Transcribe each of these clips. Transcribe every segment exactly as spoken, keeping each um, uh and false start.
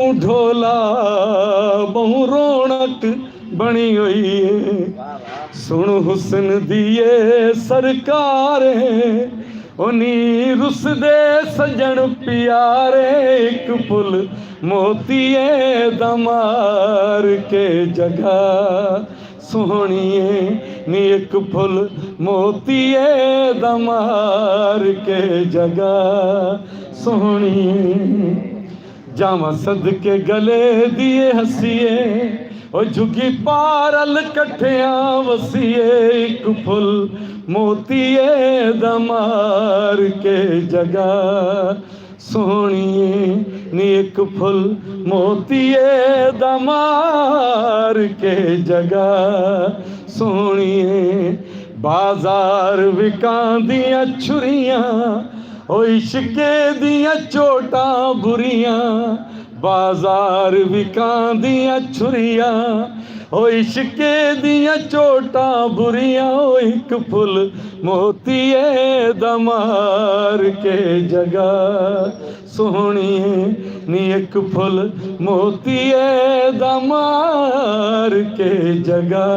ڈھولا ٻہوں رونق بݨی ہوئی ہے۔ سݨ حسن دی اے سرکار ہے، او نی رسدے سڄݨ پیارے، ہک پھل موتیے دا مار کے جگہ سوہݨی اے، نی ہک پھل موتیے دا مار کے جگہ سوہݨی اے۔ جاواں صدقے گلے دی اے ہسی اے، او جھڳی پارل کٹھیاں وسی اے، ہک پھل موتیے دا مار کے جگہ سوہݨی اے، نی ہک پھل موتیے دا مار کے جگہ سوہݨی اے۔ بازار وکاندیاں چھریاں، او عشقے دیاں چوٹاں بریاں۔ بازار وکاندیاں چھریاں، او عشقے دیاں چوٹاں بریاں، او ہک پھل موتیے دا مار کے جگہ سوہݨی اے، نی ہک پھل موتیے دا مار کے جگہ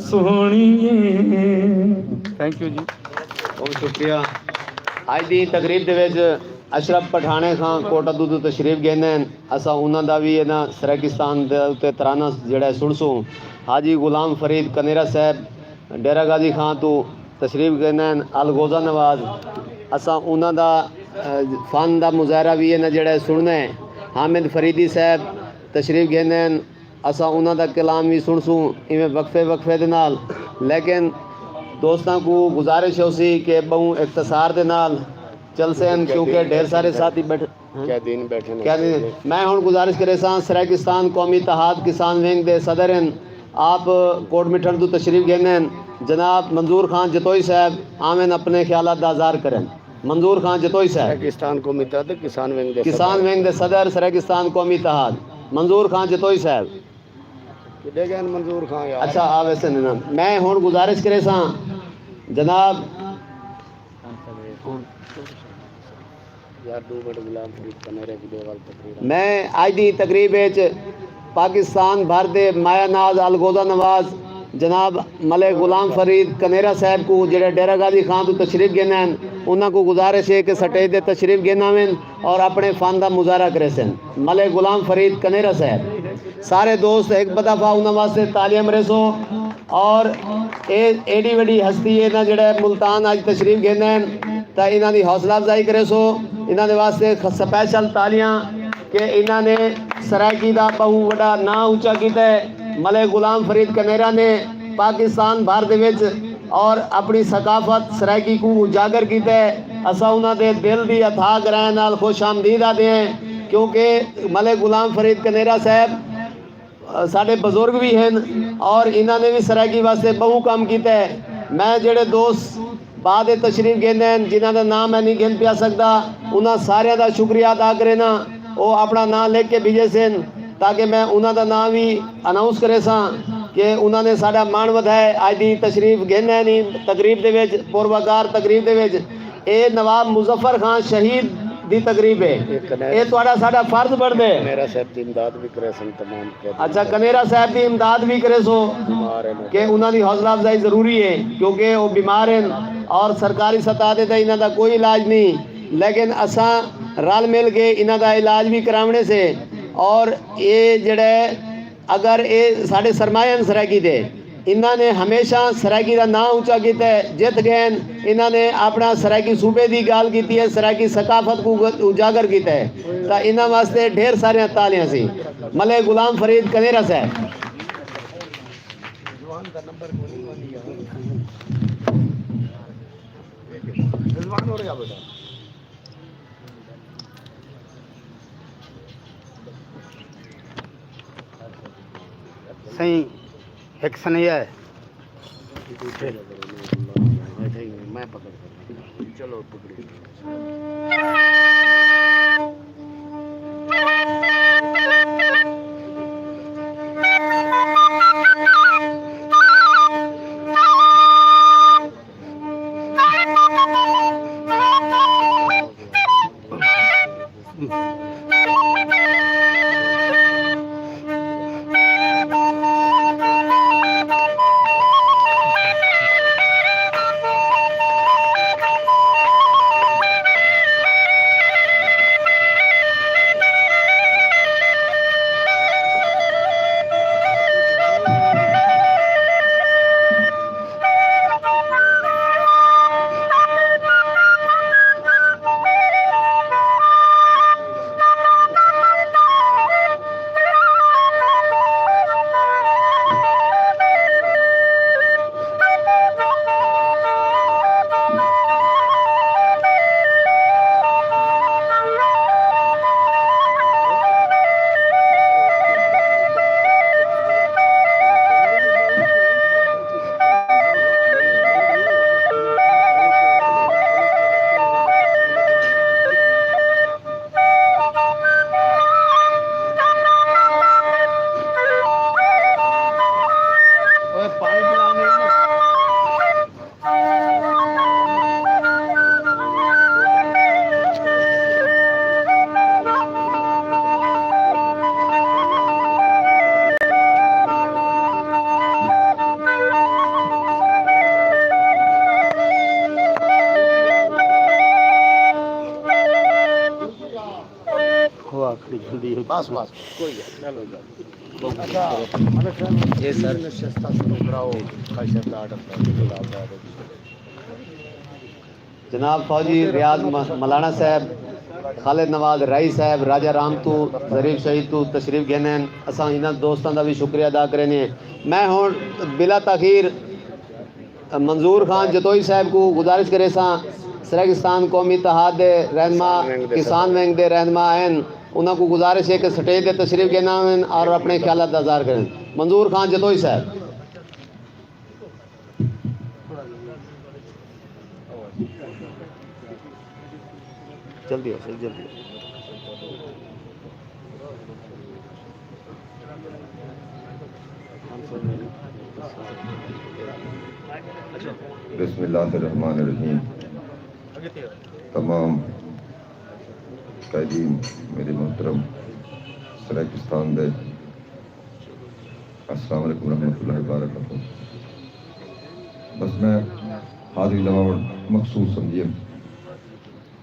سوہݨی اے۔ تھینک یو جی۔ بہت شکریہ۔ اڄ دی تقریب دے وچ اشرف پٹھاݨے خان کوٹا دودو تشریف گھندے ہن۔ اساں انہاں دا وی انہاں سرائیکستان دے اتے ترانہ جیڑھا ہے سݨسوں۔ حاجی غلام فرید کنیرا صاحب ڈیرہ غازی خان توں تشریف گھندے ہن۔ الغوزہ نواز، اساں انہاں دا، اے، فن دا مظاہرہ وی انہاں جیڑھا ہے سݨنا ہے۔ حامد فریدی صاحب تشریف گھندے ہن۔ اساں انہاں دا کلام وی سݨسوں ایویں وقفے وقفے دے نال، لیکن دوستاں کوں گزارش ہوسی کہ ٻہوں اختصار دے نال چلسن، کیونکہ ڈھیر سارے ساتھی بیٹھے۔ کیا دن بیٹھے نے۔ کیا دن؟ میں ہݨ گزارش کریساں، سرائیکستان قومی اتحاد کسان ونگ دے صدر ہن، آپ کوٹ مٹھݨ توں تشریف گھندے ہن، جناب منظور خان جتوئی صاحب آون اپݨے خیالات دا اظہار کرن۔ منظور خان جتوئی صاحب۔ سرائیکستان قومی اتحاد کسان ونگ دے کسان صدر۔ ونگ دے صدر سرائیکستان قومی اتحاد منظور خان جتوئی صاحب۔ کݙے ڳئے ہن منظور خان یار؟ اچھا، آ ویسن نا۔ میں ہݨ گزارش کریساں جناب، یار، ݙو منٹ غلام فرید کنیرے کوں ݙے ول تقریر۔ میں اڄ دی تقریب وچ پاکستان بھر دے مایہ ناز الغوزہ نواز جناب ملک غلام فرید کنیرا صاحب کوں، جیڑھے ڈیرہ غازی خان توں تشریف گھندے ہن، انہاں کوں گزارش ہے کہ سٹیج تے تشریف گھن آون اور اپݨے فن دا مظاہرہ کریسن۔ ملک غلام فرید کنیرا صاحب، سارے دوست ہک دفعہ انہاں واسطے تالیاں مریسو۔ اور اے ایݙی وݙی ہستی ہے نا، جیڑھے ملتان اڄ تشریف گھندے ہن، تاں انہاں دی حوصلہ افزائی کریسو۔ انہاں دے واسطے خ-، سپیشل تالیاں کہ انہاں نے سرائیکی دا ٻہوں وݙا ناں اونچا کیتا ہے۔ ملک غلام فرید کنیرا نے پاکستان بھر دے وچ اور اپݨی ثقافت سرائیکی کوں اجاگر کیتا ہے۔ اساں انہاں دے دل دی اتھاہ گہرائیاں نال خوش آمدید آہدے ہیں، کیونکہ ملک غلام فرید کنیرا صاحب ساݙے بزرگ وی ہن اور انہاں نے وی سرائیکی واسطے ٻہوں کم کیتا ہے۔ میں جیڑھے دوست بعد وچ تشریف گھندے ہن، جنہاں دا ناں میں نہیں گھن پیا سڳدا، انہاں ساریاں دا شکریہ ادا کرینا۔ او اپݨا ناں لکھ کے بھیجیسن تاکہ میں انہاں دا ناں وی اناؤنس کریساں کہ انہاں نے ساݙا ماݨ ودھائے۔ اڄ دی تشریف گھن ہے نی تقریب دے وچ، پروقار تقریب دے وچ۔ اے نواب مظفر خان شہید دی تقریب ہے۔ اے کنیرا اے تہاݙا ساݙا فرض بݨدے۔ کنیرا صاحب دی امداد وی کریسن تمام قیدی۔ اچھا، کنیرا صاحب دی امداد وی کریسو بیمار ہن۔ کہ انہاں دی حوصلہ افزائی ضروری ہے، کیونکہ او بیمار ہن اور سرکاری سطح تے تاں انہاں دا کوئی علاج نہیں، لیکن اساں رل مل کے انہاں دا علاج وی کراوݨے سے۔ اور اے جیڑھے اگر اے ساݙے سرمایہ ہن سرائیکی دے، انہاں نے ہمیشہ سرائیکی دا ناں اونچا کیتا ہے، جت ڳئے ہن، انہاں نے اپݨا سرائیکی صوبے دی ڳالھ کیتی ہے، سرائیکی ثقافت کوں گ-، اجاگر کیتا ہے، تاں انہاں واسطے ڈھیر ساریاں تالیاں سی۔ ملک غلام فرید کنیرا صاحب۔ سئیں، ہک سنیہا ہے۔ چلو پکڑی۔ بس بس، کوئی گل نی۔ اچھا، ملک صاحب، جی سر۔ نشستہ شروع کراؤ، خواہشات دا آرڈر کراؤ۔ جناب فوجی ریاض م-، ملانا صاحب، خالد نواز راہی صاحب، راجہ رام توں، ظریف شہید توں تشریف گھن ہن۔ اساں انہاں دوستاں دا وی شکریہ ادا کریندے ہیں۔ میں ہݨ بلا تاخیر منظور خان جتوئی صاحب کوں گزارش کریساں، سرائیکستان قومی اتحاد دے رہنما، کسان ونگ دے رہنما ہن، انہاں کوں گزارش ہے کہ سٹیج تے تشریف گھن آون اور اپݨے خیالات دا اظہار کرن۔ منظور خان جتوئی صاحب۔ جلدی ہو سر، جلدی ہو۔ بسم اللہ الرحمن الرحیم۔ تمام قائدین، میرے محترم سرائیکستان دے، السلام علیکم ورحمۃ اللہ وبرکاتہ۔ بس میں حاضری لواوݨ مخصوص سمجھیم۔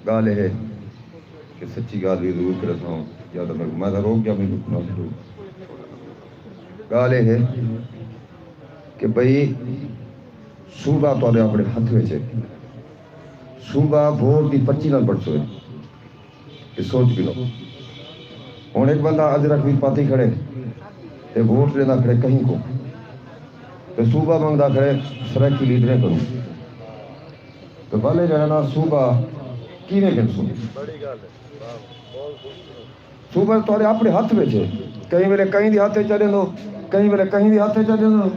ڳالھ اے ہے کہ سچی ڳالھ وی ضرور کرساں، یا تاں میں، میں تاں روک ڳیا، میں نہ سݨو۔ ڳالھ اے ہے کہ بھئی، صوبہ تہاݙے اپݨے ہتھ وچ ہے، صوبہ ووٹ دی پرچی نال بݨسو۔ اے سوچ گھنو۔ ہݨ ہک بندہ اجرک وی پاتی کھڑے تے ووٹ ݙیندا کھڑے کہیں کوں، تے صوبہ منگدا کھڑے سرائیکی لیڈریں کنوں۔ تے ولے جیڑھا نا صوبہ کیویں گھنسوں؟ صوبہ تہاݙے اپݨے ہتھ وچ ہے۔ کہیں ویلے کہیں دی ہتھ وچ چا ݙیندو، کہیں ویلے کہیں دی ہتھ وچ چا ݙیندو،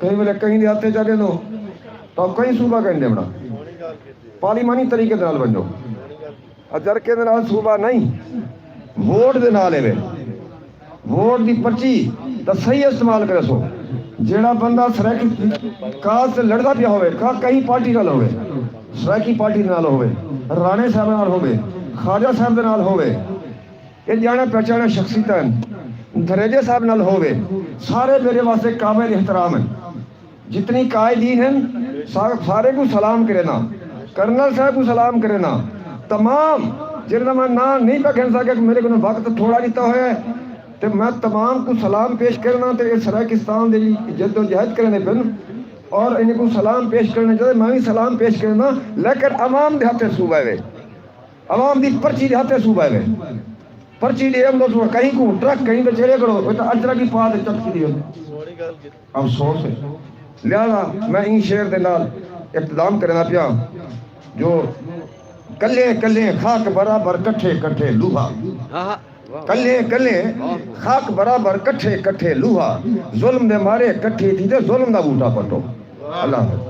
کہیں ویلے کہیں دی ہتھ وچ چا ݙیندو، تاں کہیں صوبہ کہیں ݙیوݨا۔ پارلیمانی طریقے دے نال ونڄو۔ اجرکے دے نال صوبہ نہیں، ووٹ دے نال ہے۔ ووٹ دی پرچی دا صحیح استعمال کرسو۔ جیڑھا بندہ سرائیکی کاز تے لڑدا پیا ہووے، کھا کہیں پارٹی نال ہووے، سرائیکی پارٹی دے نال ہووے، راݨے صاحب نال ہووے، خواجہ صاحب دے نال ہووے، اے ڄاݨے پہچاݨے شخصیت ہن، دھریجے صاحب نال ہووے، سارے میرے واسطے قابل احترام ہن۔ جتنی قائدین ہن، سا-، سارے کوں سلام کرینداں۔ کرنل صاحب کوں سلام کرینداں۔ تمام، جنہاں دا میں ناں نہیں پیا گھن سڳیا کہ میرے کولوں وقت تھوڑا ݙتا ہویا ہے، تے میں تمام کوں سلام پیش کرینداں تے اے سرائیکستان دے لئی جدوجہد کریندے پن اور انہیں کوں سلام پیش کرݨے چاہیدے، میں وی سلام پیش کرینداں، لیکن عوام دے ہتھ صوبہ وے، عوام دی پرچی دے ہتھ صوبہ وے۔ پرچی ݙے ہم لوگ کہیں کوں ٹرک کہیں تے چڑھے کرو، کوئی تاں اجرک دی پا تے چپ چلی ہو۔ افسوس ہے۔ لہذا میں ایں شعر دے نال اختتام کرنا پیا جو کلھے کلھے خاک برابر، کٹھے کٹھے لوہا۔ کلھے کلھے خاک برابر، کٹھے کٹھے لوہا۔ ظلم دے مارے کٹھے تھی تے ظلم دا بوٹا پٹو۔ اللہ حافظ۔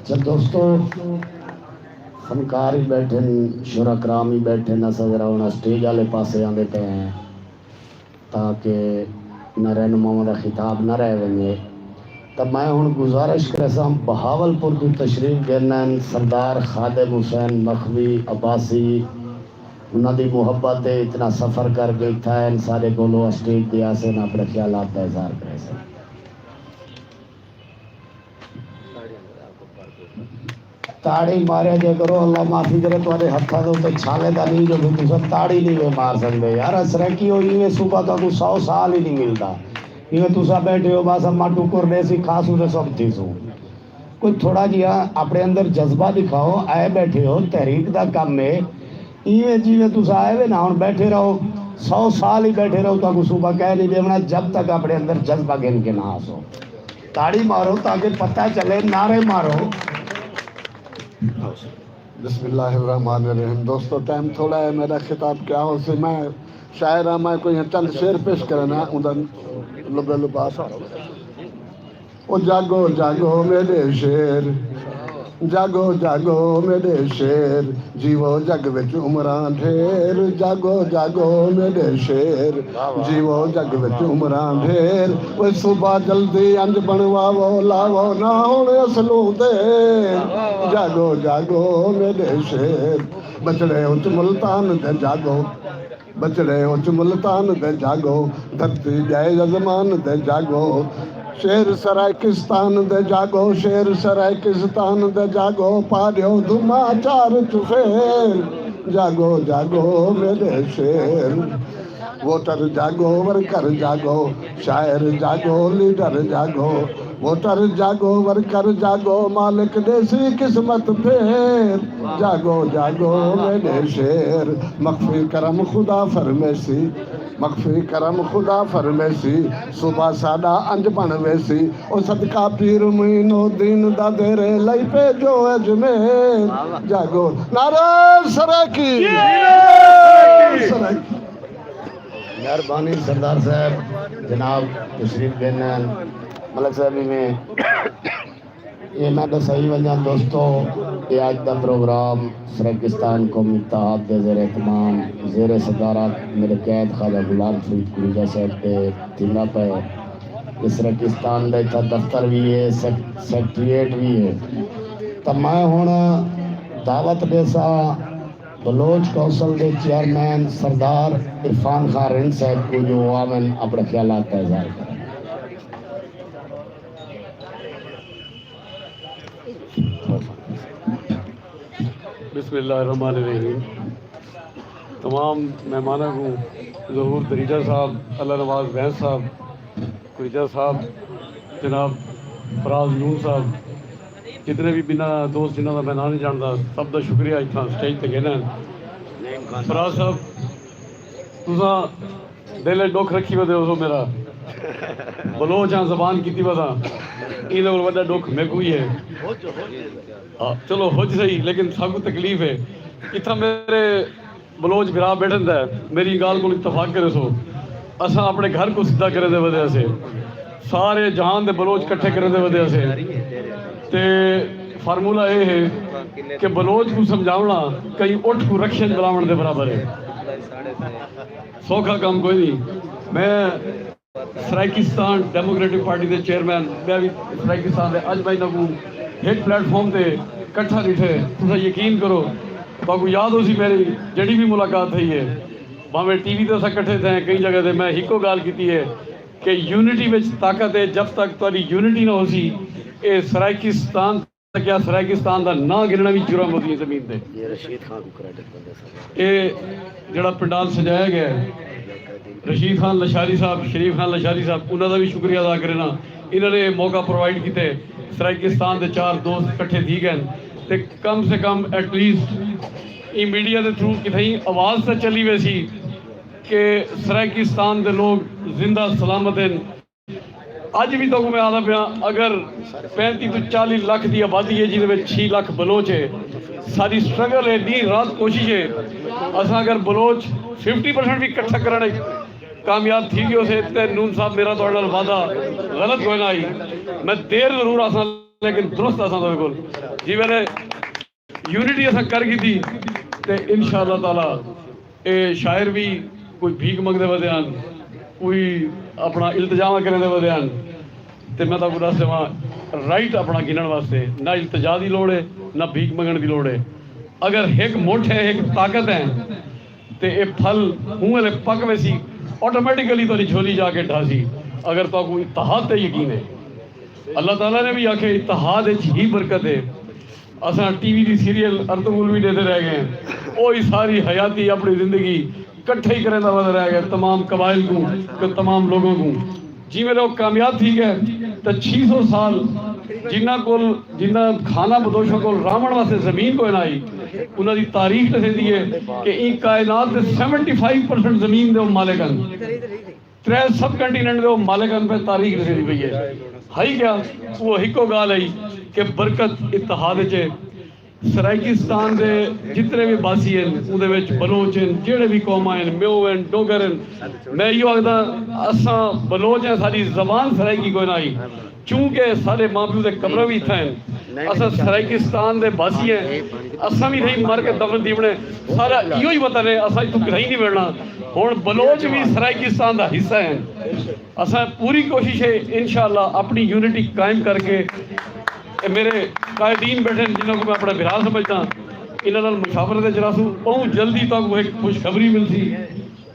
اچھا دوستو، فنکار ہی بیٹھے ہیں، شعراء کرام ہی بیٹھے ہیں، اساں ذرا ہن سٹیج والے پاسے آندے پئے ہیں۔ تاکہ انہاں رہنماواں دا خطاب نہ رہ ونڄے۔ تاں میں ہݨ گزارش کریساں، بہاولپور توں تشریف گھن آئن سردار خادم حسین مخوی عباسی، انہاں دی محبت ہے، اتنا سفر کر کے اتھاں آئن، سارے کولو اسٹیج تے آسن، اپݨے خیالات دا اظہار کریسن۔ تاڑی ماریا جے کرو، اللہ معافی کرے، تہاݙے ہتھاں دے اتے چھالے دا نہیں جو پھر تساں تاڑی نہیں وے مار سڳدے۔ یار، سرائیکی ہو، ایویں صوبہ تہاکوں سو سال ہی نہیں ملدا۔ ایویں تساں بیٹھے ہو، بس اماں ٹکر ݙیسی، کھاسوں تے سب تھیسوں۔ کوئی تھوڑا جیہا اپݨے اندر جذبہ دکھاؤ، آئے بیٹھے ہو، تحریک دا کم ہے۔ ایویں جیویں تساں آئے وے نا، ہݨ بیٹھے رہو، سو سال ہی بیٹھے رہو، تہاکوں صوبہ کہیں نہیں ݙیوݨا، جب تک اپݨے اندر جذبہ گھن کے نہ آسو۔ تاڑی مارو تاکہ پتہ چلے، نعرے مارو۔ بسم اللہ الرحمن الرحیم۔ دوستو، ٹائم تھوڑا ہے، میرا خطاب کیا ہو سی، میں شاعر ہاں، میں کوئی چند شعر پیش کرنا، اوندا لبے لباس۔ او جاگو جاگو میݙے شیر، جاگو جاگو میݙے شیر، جیوو جگ وچ عمراں ڈھیر، جاگو جاگو میݙے شیر، جیوو جگ وچ عمراں ڈھیر۔ اوئے صبح جلدی انج بݨواوو، لاوو نہ ہݨ اصلوں دیر، جاگو جاگو میݙے شیر، بچڑے اچ ملتان دے جاگو۔ بچڑے اچ ملتان دے جاگو، دھرتی ڄائے یزمان دے جاگو۔ شیر سرائیکستان دے جاگو، شیر سرائیکستان دے جاگو، پا ݙیو دھما چار چفیر۔ جاگو جاگو میݙے شیر، ووٹر جاگو، ورکر جاگو، شاعر جاگو، لیڈر جاگو، ووٹر جاگو، ورکر جاگو، مالک ݙیسی قسمت پھیر۔ جاگو جاگو میݙے شیر، مخفی کرم خدا فرمیسی، مخفی کرم خدا فرمیسی، صبح ساݙا انج بݨ ویسی۔ او صدقہ پیر معین الدین دا، دیرے لئی پئے جو اجمیر۔ جاگو، نعرہ سرائیکی۔ سرائیکی۔ مہربانی سردار صاحب، جناب تشریف گھن آئن۔ ملک صاحب، ایویں اے میں ݙسائی ونڄاں دوستو، اے اڄ دا پروگرام سرائیکستان قومی اتحاد دے زیر اہتمام، زیر صدارت میرے قائد خواجہ غلام فرید قریجہ صاحب تے تھیندا پئے۔ اے سرائیکستان دا اتھاں دفتر وی ہے، سیک-، سیکرٹریٹ وی ہے۔ تاں میں ہݨ دعوت ݙیساں بلوچ کونسل دے چیئرمین سردار عرفان خان رند صاحب کوں، جو او آون اپݨے خیالات دا اظہار کرن۔ بسم اللہ الرحمن الرحیم۔ تمام مہماناں کوں، ظہور دریجہ صاحب، اللہ نواز بینس صاحب، کریجہ صاحب، جناب فراز نون صاحب، جتنے بھی بنا دوست جنہاں دا میں ناں نہیں جاندا، سب دا شکریہ اتھاں سٹیج تے گھن آئن۔ فراز صاحب، تساں دل اچ ݙکھ رکھی ودے ہو میرا، بلوچ آں، زبان کیتی وداں، ایندے کول وݙا ݙکھ میکوں ہی ہے۔ ہاں، چلو ہج صحیح، لیکن ساکوں تکلیف ہے۔ اتھاں میرے بلوچ بھرا ٻیٹھن تے میری ڳالھ کول اتفاق کریسو۔ اساں اپݨے گھر کوں سدھا کریندے ودے ہاسے، سارے جہان دے بلوچ کٹھے کریندے ودے ہاسے۔ تے فارمولا اے ہے کہ بلوچ کوں سمجھاوݨا کہیں اٹھ کوں رکشے اچ ٻلاوݨ دے برابر ہے۔ سوکھا کم کوئی نہیں۔ میں سرائیکستان ڈیموکریٹک پارٹی دے چیئرمین، ٻیا وی سرائیکستان دے، اڄ میں انہاں کوں ہک پلیٹ فارم تے کٹھا ݙٹھے۔ تساں یقین کرو، تہاکوں یاد ہوسی میری جیڑھی وی ملاقات تھئی ہے، بھاویں ٹی وی تے اساں کٹھے تھئے ہیں کئی جگہ تے، میں ہکو ڳالھ کیتی ہے کہ یونٹی وچ طاقت ہے، جب تک تہاݙی یونٹی نہ ہوسی، اے سرائیکستان تکیا، سرائیکستان دا ناں گھنݨا وی جرم ہوسی زمین تے۔ یہ رشید خان کو کریڈٹ بندے سارے۔ اے جڑا پنڈال سجایا گیا ہے، رشید خان لشاری صاحب، شریف خان لشاری صاحب، انہاں دا وی شکریہ ادا کرینا۔ انہاں نے موقع پرووائیڈ کیتے، سرائیکستان دے چار دوست کٹھے تھی ڳئے تے کم سے کم ایٹ لیسٹ ایں میڈیا دے تھرو کتھائیں آواز تاں چلی ویسی کہ سرائیکستان دے لوگ زندہ سلامت ہن۔ اڄ وی تہاکوں میں آہدا پیاں، اگر پینتی توں چالی لکھ دی آبادی ہے، جیندے وچ چھی لکھ بلوچ ہے، ساݙی سٹرگل ہے، ݙینہہ رات کوشش ہے۔ اساں اگر بلوچ ففٹی پرسینٹ وی اکٹھا کرݨ وچ کامیاب تھی ڳیوسے تے نون صاحب، میرا تہاݙے نال وعدہ غلط کوئی نہ ہئی، میں دیر ضرور آساں لیکن درست آساں تہاݙے کول۔ جیں ویلے یونٹی اساں کر گھدی تے انشاءاللہ تعالیٰ اے شاعر وی کوئی بھیک منگدے ودے ہن، کوئی اپݨا التجاواں کریندے ودے ہن، تے میں تہاکوں ݙس ݙیواں، رائٹ اپݨا گھنݨ واسطے نہ التجا دی لوڑ ہے، نہ بھیک منگݨ دی لوڑ ہے۔ اگر ہک مٹھ ہے، ہک طاقت ہے، تے اے پھل اوں ویلے پک ویسی، آٹومیٹیکلی تہاݙی جھولی جا کے ڈھاسی، اگر تہاکوں اتحاد تے یقین ہے۔ اللہ تعالیٰ نے وی آکھے، اتحاد اچ ہی برکت ہے۔ اساں T V the serial Ertugrul وی ݙیہدے رہ ڳئے ہیں۔ او ہی ساری حیاتی اپݨی زندگی کٹھے ہی کریندا ودے رہ ڳئے تمام قبائل کوں تے تمام لوگوں کوں۔ جیں ویلے او کامیاب تھی ڳئے تاں چھی سو سال جنہاں کول، جنہاں خانہ بدوشاں کول رہوݨ واسطے زمین کوئی نہ ہئی، انہاں دی تاریخ ݙسیندی ہے کہ ایں کائنات دے سیونٹی فائیو پرسینٹ زمین دے او مالک ہن۔ ترے سب کانٹیننٹ دے او مالک ہن پئے، تاریخ ݙسیندی پئی ہے۔ ہئی کیا؟ او ہکو ڳالھ ہئی کہ برکت اتحاد اچ ہے۔ سرائیکستان دے جتنے وی باسی ہن، اوندے وچ بلوچ ہن، جیڑھے وی قوماں ہن، میو ہن، ڈوگر ہن، میں ایہو آکھداں، اساں بلوچ ہیں، ساݙی زبان سرائیکی کوئی نہ ہئی، چونکہ ساݙے ماں پیو دے قبراں وی اتھاں ہن، اساں سرائیکستان دے باسی ہیں، اساں وی اتھاں ہی مر کے دفن تھیوݨے، سارا ایہو ہی وطن ہے، اساں اتھوں کتھائیں نہیں وڑنا۔ ہݨ بلوچ وی سرائیکستان دا حصہ ہن۔ اساں پوری کوشش ہے انشاءاللہ اپݨی یونٹی قائم کر کے، اے میرے قائدین ٻیٹھن جنہاں کوں میں اپݨا بھرا سمجھداں، انہاں نال مشاورت اچ رہسوں۔ ٻہوں جلدی تہاکوں ہک خوشخبری ملسی۔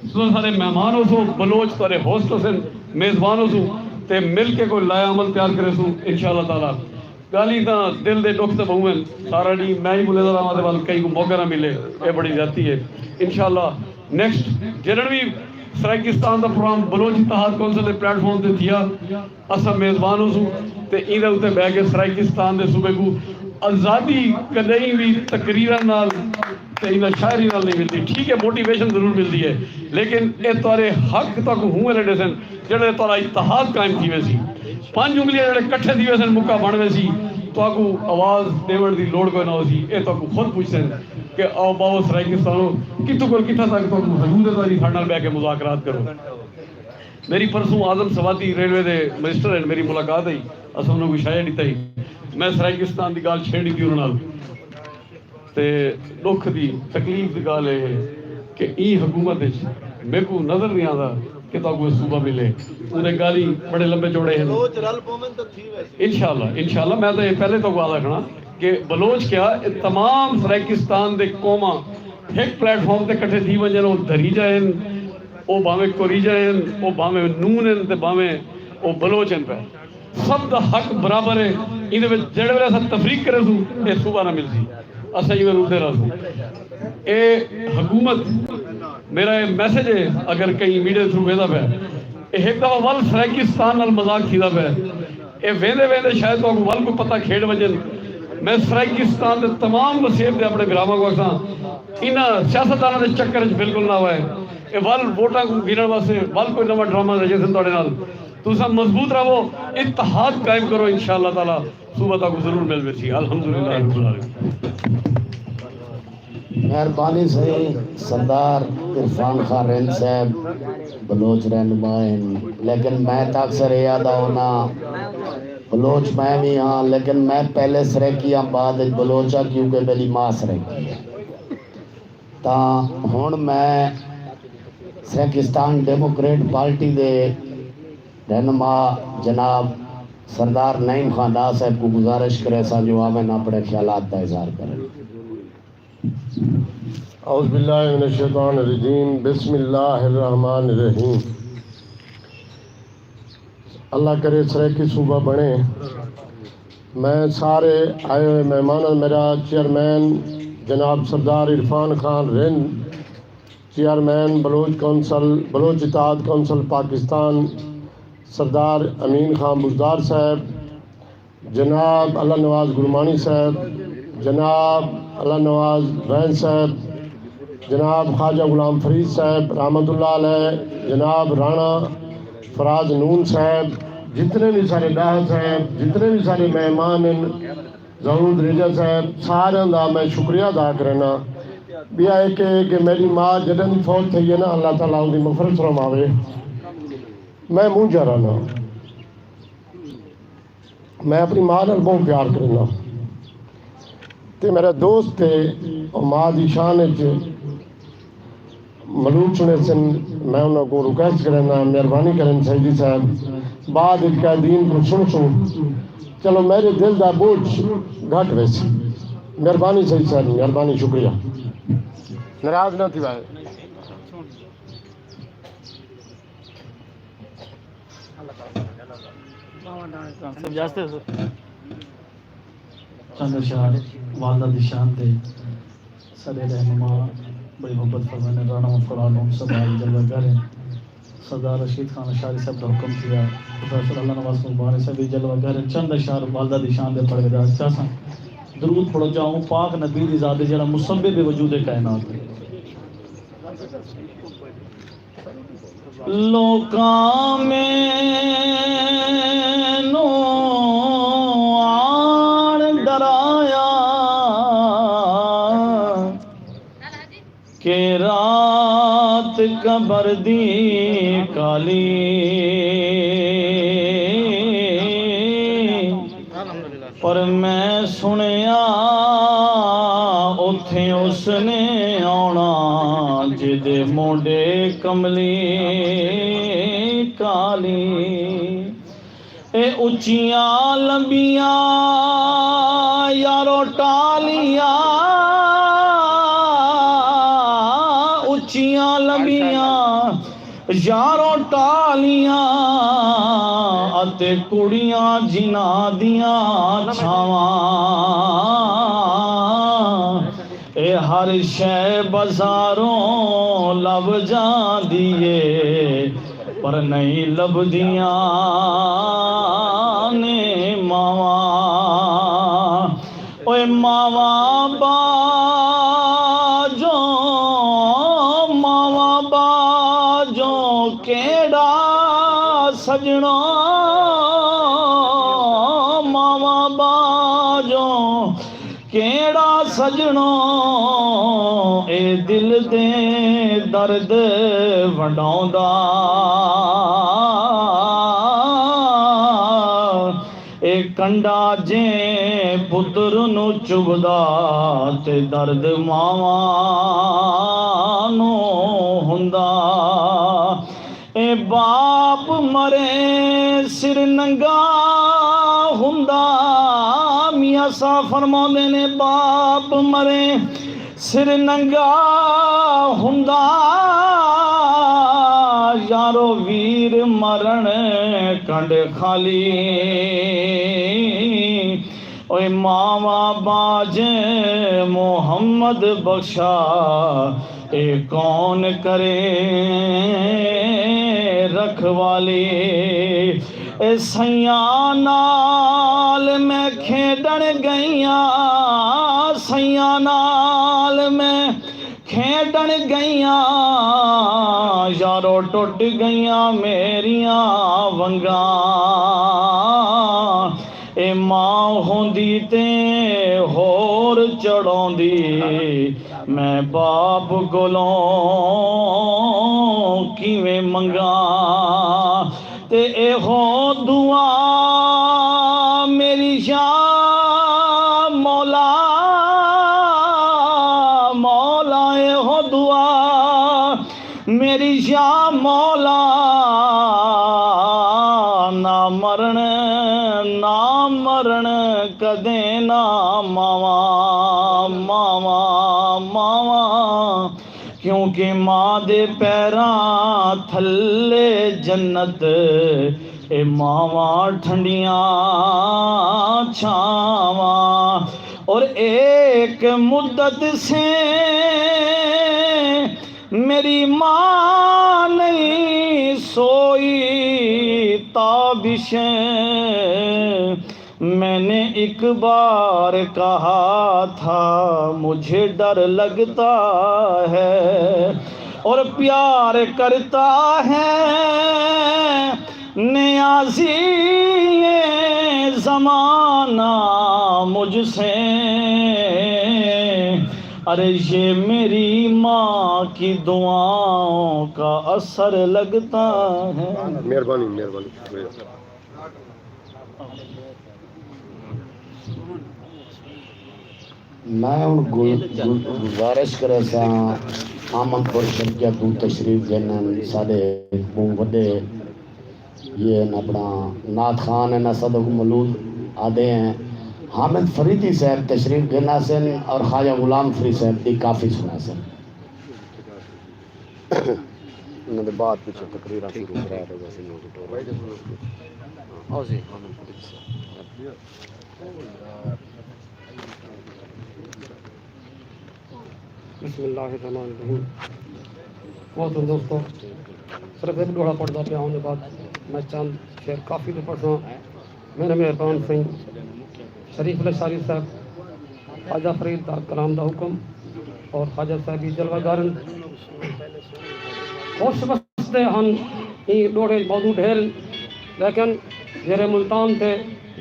تساں سارے مہمان ہوسو، بلوچ تہاݙے ہوسٹ ہوسن، میزبان ہوسوں، تے مل کے کوئی لائحہ عمل تیار کریسوں انشاءاللہ تعالیٰ۔ ڳالھیں تاں دل دے ݙکھ تے ٻہوں ہن۔ سارا ݙینہہ میں ہی ملے دا رہواں تے ول کہیں کوں موقع نہ ملے، اے بڑی زیادتی ہے۔ انشاءاللہ نیکسٹ جݙݨ وی سرائیکستان دا پروگرام بلوچ اتحاد کونسل دے پلیٹ فارم تے تھیا، اساں میزبان ہوسوں تے ایندے اتے ٻہہ کے سرائیکستان دے صوبے کوں آزادی کݙاہیں وی تقریراں نال تے انہاں شاعری نال نہیں ملدی۔ ٹھیک ہے، موٹیویشن ضرور ملدی ہے، لیکن اے تہاݙے حق تہاکوں ہوں ویلے ݙیسن جیڑھے تہاݙا اتحاد قائم تھی ویسی، پنج انگلیاں جیڑھے کٹھے تھی ویسن، مکا بݨ ویسی، تہاکوں آواز ݙیوݨ دی لوڑ کوئی نہ ہوسی۔ اے تہاکوں خود پچھسن کہ آؤ باؤ سرائیکستانو، کتھوں کول کتھاں تک تہاکوں حدود ہے تہاݙی، ساݙے نال ٻہہ کے مذاکرات کرو۔ میری پرسوں اعظم سوادی ریلوے دے منسٹر ہن، میری ملاقات ہئی، اساں انہاں کوں اشارہ ݙتا ہئی، میں سرائیکستان دی ڳالھ چھیڑ ݙتی انہاں نال۔ تے ݙکھ دی، تکلیف دی ڳالھ اے ہے کہ ایں حکومت اچ میکوں نظر نی آندا کہ تہاکوں اے صوبہ ملے۔ اوندے ڳالھیں بڑے لمبے چوڑے ہن۔ بلوچ رل پوون تاں تھی ویسی۔ انشاءاللہ، انشاءاللہ، میں تاں اے پہلے تہاکوں آہدا کھڑاں کہ بلوچ کیا، اے تمام سرائیکستان دے قوماں ہک پلیٹ فارم تے کٹھے تھی ونڄن، او دھریجہ ہن، او بھانویں کوریجہ ہن، او بھانویں نون ہن تے بھانویں او بلوچ ہن پئے۔ سب دا حق برابر ہے۔ ایندے وچ جیڑھے ویلے اساں تفریق کریسوں، اے صوبہ نہ ملسی، اساں ایویں رلدے رہسوں۔ اے حکومت، میرا اے میسج ہے، اگر کہیں میڈیا تھرو ویندا پئے، اے ہک دفعہ ول سرائیکستان نال مذاق تھیندا پئے، اے ویندے ویندے شاید تہاکوں ول کوئی پتہ کھیڈ ونڄن۔ میں سرائیکستان دے تمام وسیب دے اپݨے بھراواں کوں آکھساں، انہاں سیاستداناں دے چکر وچ بالکل نہ آوے۔ اے ول ووٹاں کوں گھنݨ واسطے ول کوئی نواں ڈرامہ رچیسن تہاݙے نال۔ تساں مضبوط رہو، اتحاد قائم کرو، انشاءاللہ تعالیٰ صوبہ تہاکوں ضرور مل ویسی۔ الحمدللہ رب العالمین۔ مہربانی سئیں۔ سردار عرفان خان رند صاحب بلوچ رہنما ہن، لیکن میں تاں اکثر اے آہدا ہونا، بلوچ میں وی ہاں، لیکن میں پہلے سرائیکی ہاں، بعد وچ بلوچ ہاں، کیونکہ میݙی ماں سرائیکی ہے۔ تاں ہݨ میں سرائیکستان ڈیموکریٹ پارٹی دے رہنما جناب سردار نعیم خان ڈار صاحب کوں گزارش کریساں جو آون اپݨے خیالات دا اظہار کرن۔ اعوذ باللہ من الشیطان الرجیم، بسم اللہ الرحمن الرحیم۔ اللہ کرے سرائیکی صوبہ بݨے۔ میں سارے آئے ہوئے مہماناں، میرا چیئرمین جناب سردار عرفان خان رند، چیئرمین بلوچ کونسل، بلوچ اتحاد کونسل پاکستان، سردار امین خان بزدار صاحب، جناب اللہ نواز گرمانی صاحب، جناب اللہ نواز وین صاحب، جناب خواجہ غلام فرید صاحب رحمت اللہ علیہ، جناب رانا فراز نون صاحب، جتنے بھی سارے ڈاہ صاحب، جتنے بھی سارے مہمان ہیں، ظہور دریجہ صاحب، سارے دا میں شکریہ ادا کرنا۔ بیا ایک ہے کہ میری ماں جدن فوت تھی ہے نا، اللہ تعالیٰ ان کی مغفرت فرماوے، میں منہ جا رہا۔ میں اپݨی ماں نال ٻہوں پیار کرینداں تے میݙا دوست ہے، او ماں دی شان اچ ملوک سݨیسن۔ میں انہاں کوں ریکویسٹ کرینداں، مہربانی کرن سیدی صاحب، بعد اچ قائدین کوں سݨسوں۔ چلو میݙے دل دا بوجھ گھٹ ویسی۔ مہربانی سیدی صاحب، مہربانی، شکریہ۔ ناراض نہ تھیوے۔ چند اشعار والدہ دی شان تے ساݙے رہنما بڑی محبت فرمائے نے، رانا مفرح لوم سبھا جلوہ گر ہیں۔ سردار رشید خان اشعری صاحب دا حکم تھیا، پروفیسر اللہ نواز قمبانی صاحب وی جلوہ گر ہیں۔ چند اشعار والدہ دی شان دے پڑھ کے دس چاہساں۔ درود پڑھو چاہوں پاک نبی دی ذات دے جڑا مسبب وجود کائنات ہے۔ لوکاں مینوں آن ڈرایا کہ رات قبر دی کالی، پر میں سنیا اتھے اس نے آنا جدے مونڈے کملی کالی۔ اے اچیاں لمبیاں یارو ٹالیاں، اچیاں لمبیاں یارو ٹالیاں، تے کڑیاں جنہاں دیاں چھاواں، اے ہر شے بازاروں لب جاندی اے، پر نہیں لبدیاں نے ماواں۔ اوئے ماواں باجوں، ماواں باجوں، کیڑا سڄݨا، ماواں باجوں، کیڑا سڄݨا، اے دل دے درد ونڈاوندا۔ اے کنڈا جیں پتر نوں چبھدا، تے درد ماواں نوں ہوندا۔ اے باپ مرے سر ننگا ہوندا۔ میاں صاحب فرماوندے نے، باپ مرے سر ننگا ہوندا، یارو ویر مرݨ کنڈ خالی۔ اوئے ماواں باجے محمد بخشا، اے کون کرے رکھوالی؟ اے سئیاں نال میں کھیݙݨ ڳئیاں، سئیاں نال میں کھیݙݨ ڳئیاں، یارو ٹٹ ڳئیاں میریاں ونگاں۔ اے ماں ہوندی تے ہور چڑھوندی، میں باپ کولوں کیویں منگاں؟ تے ایہو دعا میری یا مولا، مولا، ایہو دعا میری یا مولا، نہ مرݨ، نہ مرݨ کدے نہ ماواں، ماواں، ماواں۔ کیونکہ ماں دے پیراں تھلے جنت، اے ماواں ٹھنڈیاں چھاواں۔ اور ایک مدت سے میری ماں نہیں سوئی، تابشیں میں نے ایک بار کہا تھا، مجھے ڈر لگتا ہے اور پیار کرتا ہے نیازی یہ زمانہ مجھ سے۔ ارے یہ میری ماں کی دعاؤں کا اثر لگتا ہے۔ مہربانی، مہربانی، شکریہ۔ میں ہن گل-، گل-، گزارش کریساں، احمد پور شرقیہ توں تشریف گھن ہن، ساڈے بہوں وڈے یہ ہن، اپنا نعت خوان ہن، اسد مولود آدھے ہیں۔ حامد فریدی صاحب تشریف گھن آسن اور خواجہ غلام فرید صاحب دی کافی سناسن۔ انہاں دے بعد پچھے تقریراں شروع کرا تے ویسے نوٹ ٹورا۔ آؤ جی، حامد فریدی صاحب۔ بسم اللہ الرحمن الرحیم۔ محترم دوستو، صرف ایک ݙوہڑا پڑھدا پیا، اوں دے بعد میں چند شعر کافی تے پڑھساں۔ میرے مہربان سئیں شریف لشاری صاحب، خواجہ فرید دا کلام دا حکم اور خواجہ صاحب دی جلوہ گارن۔ خوش وسدے ہن، ایں ݙوہڑے موضوع ڈھیر، لیکن جیڑھے ملتان تے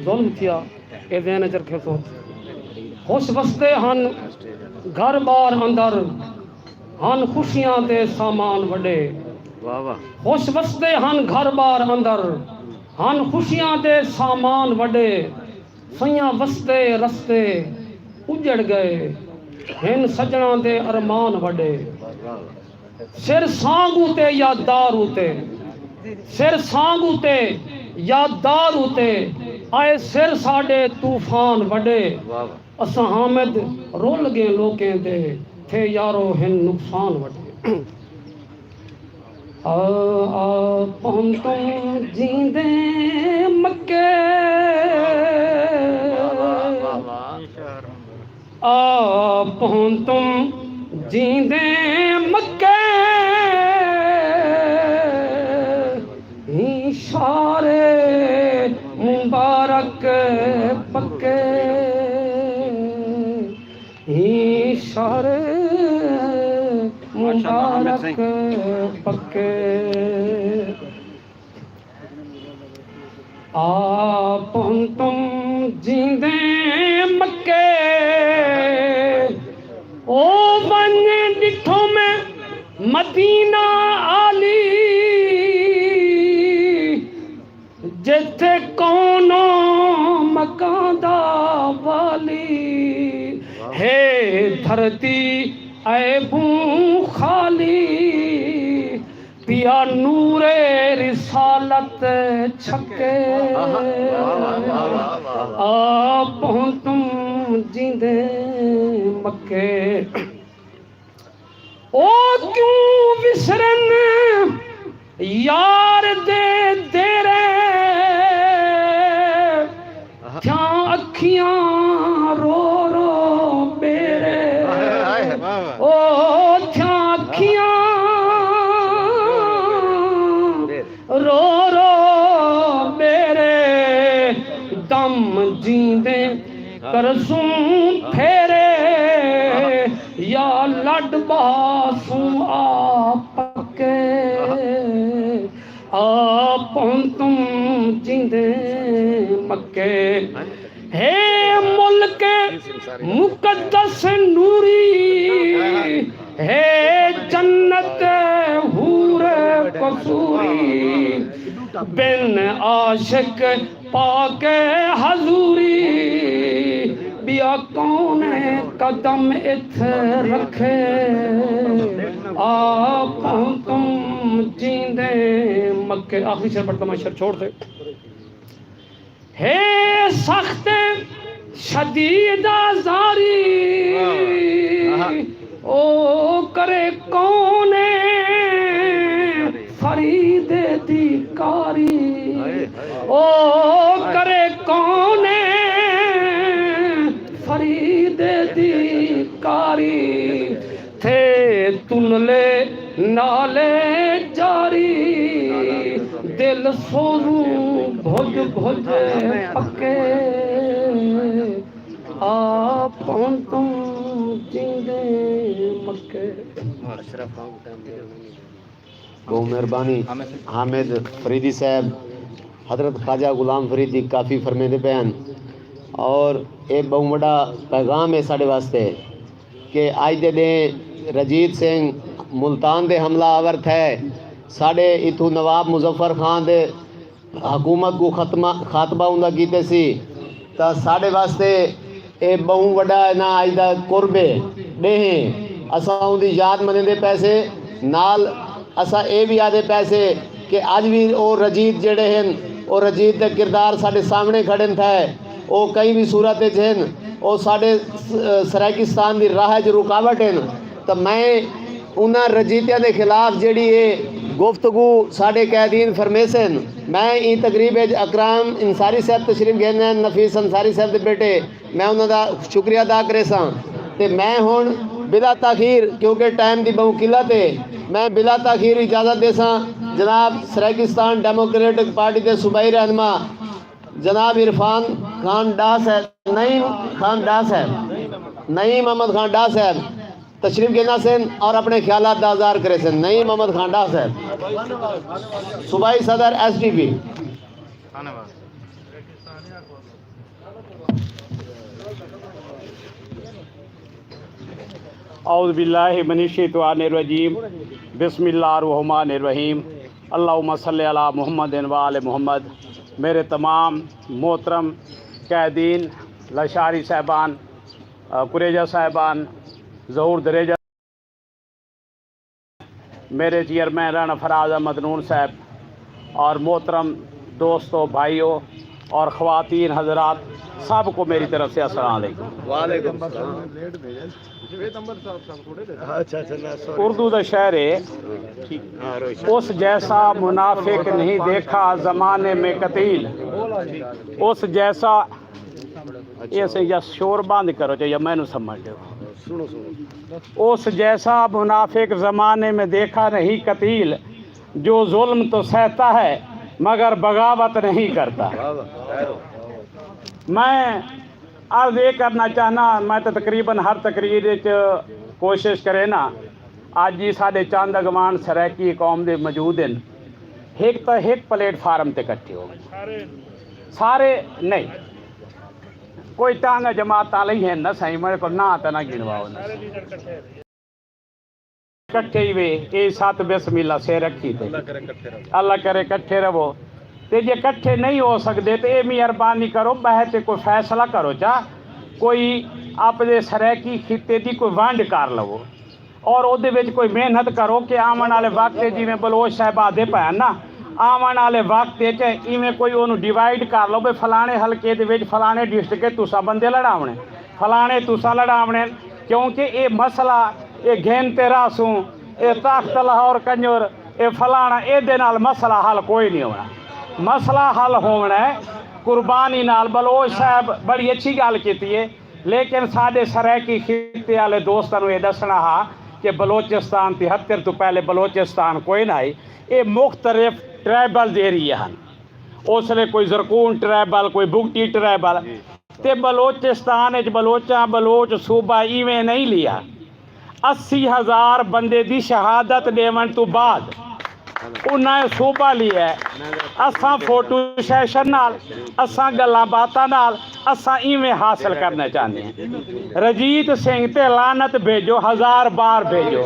ظلم تھیا، اے ذہن اچ رکھیسو۔ خوش وسدے ہن گھر بار اندر، ہن خوشیاں دے سامان وݙے۔ واہ واہ۔ خوش وسدے ہن گھر بار اندر، ہن خوشیاں دے سامان وݙے۔ سئیاں وسدے رستے اجڑ ڳئے، ہن سڄݨاں دے ارمان وݙے۔ واہ واہ۔ سر سانگ اتے یا دار اتے، سر سانگ اتے یا دار اتے، آئے سر ساݙے طوفان وݙے۔ واہ واہ۔ اساں حامد رل ڳئے لوکیں دے، تھے یارو ہن نقصان وݙے۔ آ، آ، پہنتم جیندے مکے، آ پہنتم جیندے مکے، ہی شار مبارک پکے، ہی شار مبارک پکے۔ آ پہنتم جیندے مکے، او ونڄ ݙٹھو میں مدینہ آلی، جتھے کونو مکان دا والی، ہے دھرتی عیبوں خالی، پیا نور رسالت چھکے۔ آ پہنتم جیندے مکے، او کیوں وسرن یار دے دیرے، تھیاں اکھیاں رو رو میرے، او تھیاں اکھیاں رو رو میرے، دم جیندے کرسوں پھیرے، یا لڈ باسوں آ پکے۔ آ پہنتم جیندے مکے، ہے ملک مقدس نوری، ہے جنت حور قصوری، بن عاشق پاک حضوری، ٻیا کون قدم اتھ رکھے۔ آ پہنتم جیندے مکے۔ آخری شعر پڑھتا میں، شعر چھوڑ تے۔ ہے سخت شدید آزاری، او کرے کون فرید دی کاری، او کرے کون فرید دی کاری، تھے تنلے نالے جاری، دل سوزوں بھج بھج پکے۔ آ پہنتم جیندے مکے۔ بہت مہربانی حامد فریدی صاحب، حضرت خواجہ غلام فرید دی کافی فرمیندے پئے ہن، اور اے ٻہوں وݙا پیغام ہے ساݙے واسطے کہ اڄ دے ݙینہہ رجیت سنگھ ملتان دے حملہ آور تھئے، ساݙے اتھوں نواب مظفر خان دے حکومت کوں ختمہ، خاتمہ اوندا کیتے سی، تاں ساݙے واسطے اے ٻہوں وݙا انہاں اڄ دا قرب ہے، ݙینہہ ہے۔ اساں اوندی یاد منیندے پئے سے، نال اساں اے وی آہدے پئے سے کہ اڄ وی او رجیت جیڑھے ہن، او رجیت دے کردار ساݙے سامݨے کھڑن تھئے، او کہیں وی صورت اچ ہن، او ساݙے س-، سرائیکستان دی راہ اچ رکاوٹ ہن۔ تاں میں انہاں رجیتیاں دے خلاف جیڑھی اے گفتگو ساݙے قائدین فرمیسن، میں ایں تقریب اچ اکرام انصاری صاحب تشریف گھن ہن، نفیس انصاری صاحب دے بیٹے، میں انہاں دا شکریہ ادا کریساں۔ تے میں ہݨ بلا تاخیر، کیونکہ ٹائم دی ٻہوں قلت ہے، میں بلا تاخیر اجازت ݙیساں جناب سرائیکستان ڈیموکریٹک پارٹی دے صوبائی رہنما جناب عرفان خان ڈاہ صاحب، نعیم خان ڈاہ صاحب، نعیم احمد خان ڈاہ صاحب تشریف گھن آسن اور اپݨے خیالات دا اظہار کریسن۔ نعیم احمد خان ڈاہ صاحب، صوبائی صدر ایس ڈی پی۔ اعوذ باللہ من الشیطان الرجیم۔ بسم اللہ الرحمن الرحیم۔ اللہم صلی علی محمد و آل محمد۔ میرے تمام محترم قائدین، لاشاری صاحبان، آ، کریجہ صاحبان، ظہور دریجہ، میرے چیئرمین رانا فراز احمد نون صاحب اور محترم دوستو، بھائیو، اور خواتین حضرات، سب کو میری طرف سے السلام علیکم۔ وعلیکم السلام۔ اچھا، اچھا، نہ، سوری۔ اردو دا شعر ہے، ٹھیک۔ ہاں، روشن۔ اس جیسا منافق نہیں دیکھا زمانے میں قتیل۔ اس جیسا، اچھا۔ یہ سے یا شور بند کرو چاہے یا مینوں سمجھ لو۔ سنو، سنو۔ اس جیسا منافق زمانے میں دیکھا نہیں قتیل، جو ظلم تو سہتا ہے مگر بغاوت نہیں کرتا۔ واہ واہ۔ میں عرض یہ کرنا چاہنا، میں تو تقریباً ہر تقریر وچ کوشش کرے نا، اج جی ساڈے چند اگوان سرائیکی قوم دے موجود ہیں، ہک تاں ہک پلیٹ فارم تے کٹھے ہو گئے۔ سارے نہیں، کوئی ٹانگا جماعتاں لئی ہیں نہ سائیں، میرے کو نہ تے نہ گنواؤ نہ سائیں۔ کٹھے ہی وے، اے سات بسم اللہ سے رکھی تے۔ اللہ کرے کٹھے رہو۔ اللہ کرے کٹھے رہو۔ تے جے کٹھے نہیں ہو سکدے تے اے مہربانی کرو، بہہ تے کوئی فیصلہ کرو چا، کوئی اپنے سرائیکی خطے دی کوئی ونڈ کر لو۔ اور اودے وچ کوئی محنت کرو کہ آون والے وقت جویں بلوچ صاحب آدھے پئے نا، آون والے وقت وچ ایویں کوئی اونوں ڈیوائیڈ کر لو بھئی فلانے حلقے دے وچ فلانے ڈسٹرکٹ تساں بندے لڑاونے، فلانے تساں لڑاونے، کیونکہ اے مسئلہ، اے گھن تے راسوں، اے تخت لاہور کنجر، اے فلانا، اے دے نال مسئلہ حل کوئی نہیں ہونا۔ مسئلہ حل ہونا ہے۔ قربانی نال بلوچ صاحب بڑی اچھی گل کیتی ہے، لیکن ساڈے سرائیکی خطے والے دوستاں نوں اے ڈسنا ہا کہ بلوچستان تہتر توں پہلے بلوچستان کوئی نہ ہئی، اے مختلف ٹرائبلز ایریے ہن۔ اس لیے کوئی زرکون ٹرائبل، کوئی بگٹی ٹرائبل، تے بلوچستان وچ بلوچاں، بلوچ صوبہ ایویں نہیں لیا۔ اسی ہزار بندے دی شہادت ݙیوݨ توں بعد انہاں صوبہ لیا ہے۔ اساں فوٹو سیشن نال، اساں ڳالھاں باتاں نال، اساں ایویں حاصل کرنا چاہندے ہیں۔ رجیت سنگھ تے لعنت بھیجو، ہزار بار بھیجو،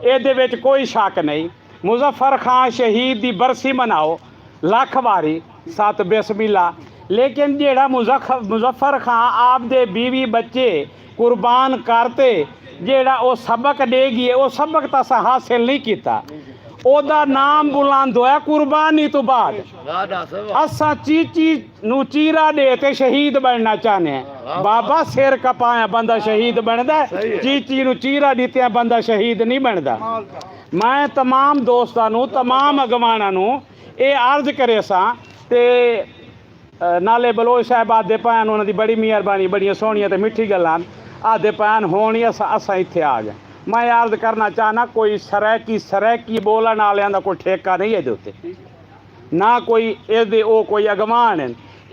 ایندے وچ کوئی شک نہیں۔ مظفر خان شہید دی برسی مناؤ، لکھ واری، ست بسم اللہ۔ لیکن جیڑھا مزخ-، مظفر خان آپ دے بیوی بچے قربان کرتے، جیڑھا او سبق ݙے ڳئے، او سبق تاں اساں حاصل نہیں کیتا۔ اودا نام بلند ہویا قربانی توں بعد۔ اساں چیچی نوں چیرا ݙے تے شہید بݨنا چاہنے ہیں۔ بابا، سر کپایا بندہ شہید بݨدا ہے، چیچی نوں چیرا ݙتیاں بندہ شہید نہیں بݨدا۔ میں تمام دوستاں نوں، تمام اڳواݨاں نوں اے عرض کریساں تے، اے، نالے بلوچ صاحب آہدے پئے ہن، انہاں دی بڑی مہربانی، بڑیاں سوہݨیاں تے مٹھی ڳالھاں ہن، آہدے پئے ہن، ہݨ ہی اساں، اساں اتھے آ ڳئے۔ میں عرض کرنا چاہنا، کوئی سرائیکی، سرائیکی ٻولݨ آلیاں دا کوئی ٹھیکہ نہیں ہے دے اتے۔ نہ کوئی ایندے او کوئی اڳواݨ ہن۔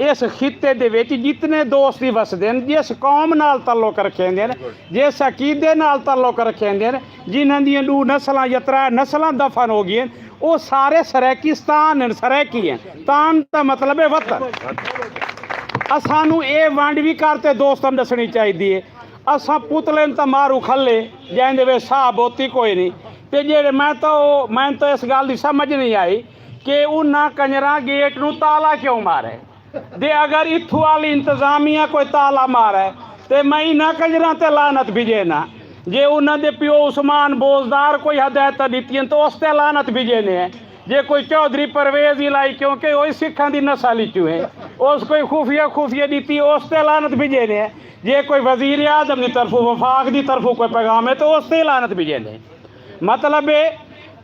اس خطے دے وچ جتنے دوست وی وسدے ہن، جس قوم نال تعلق رکھیندے ہن، جس عقیدے نال تعلق رکھیندے ہن، جنہاں دیاں ݙو نسلاں یا ترے نسلاں دفن ہو ڳئین، او سارے سرائیکستان ہن، سرائیکی ہن۔ تان دا مطلب ہے وطن۔ اسانوں اے ونڈ وی کر تے دوستاں ݙسݨی چاہیدی ہے۔ اساں پتلے تاں ماروں کھلے، جیندے وچ ساہ بوتی کوئی نہیں۔ تے جیڑھے، میں تاں او، میں تاں اس ڳالھ دی سمجھ نہیں آئی کہ انہاں کنجراں گیٹ نوں تالا کیوں مارے؟ تے اگر اتھوں آلی انتظامیہ کوئی تالا مارے تے میں انہاں کنجراں تے لعنت بھیجینا۔ جے انہاں دے پیو عثمان بوزدار کوئی ہدایتاں ݙتیاں تاں اس تے لعنت بھیجینے ہیں۔ جے کوئی چوہدری پرویز الہی، کیونکہ اوہی سکھاں دی نسل اچوں ہے، اس کوئی خفیہ، خفیہ ݙتی، اس تے لعنت بھیجینے ہیں۔ جے کوئی وزیر اعظم دی طرفوں، وفاق دی طرفوں کوئی پیغام ہے تاں اس تے لعنت بھیجینے ہیں۔ مطلب ہے،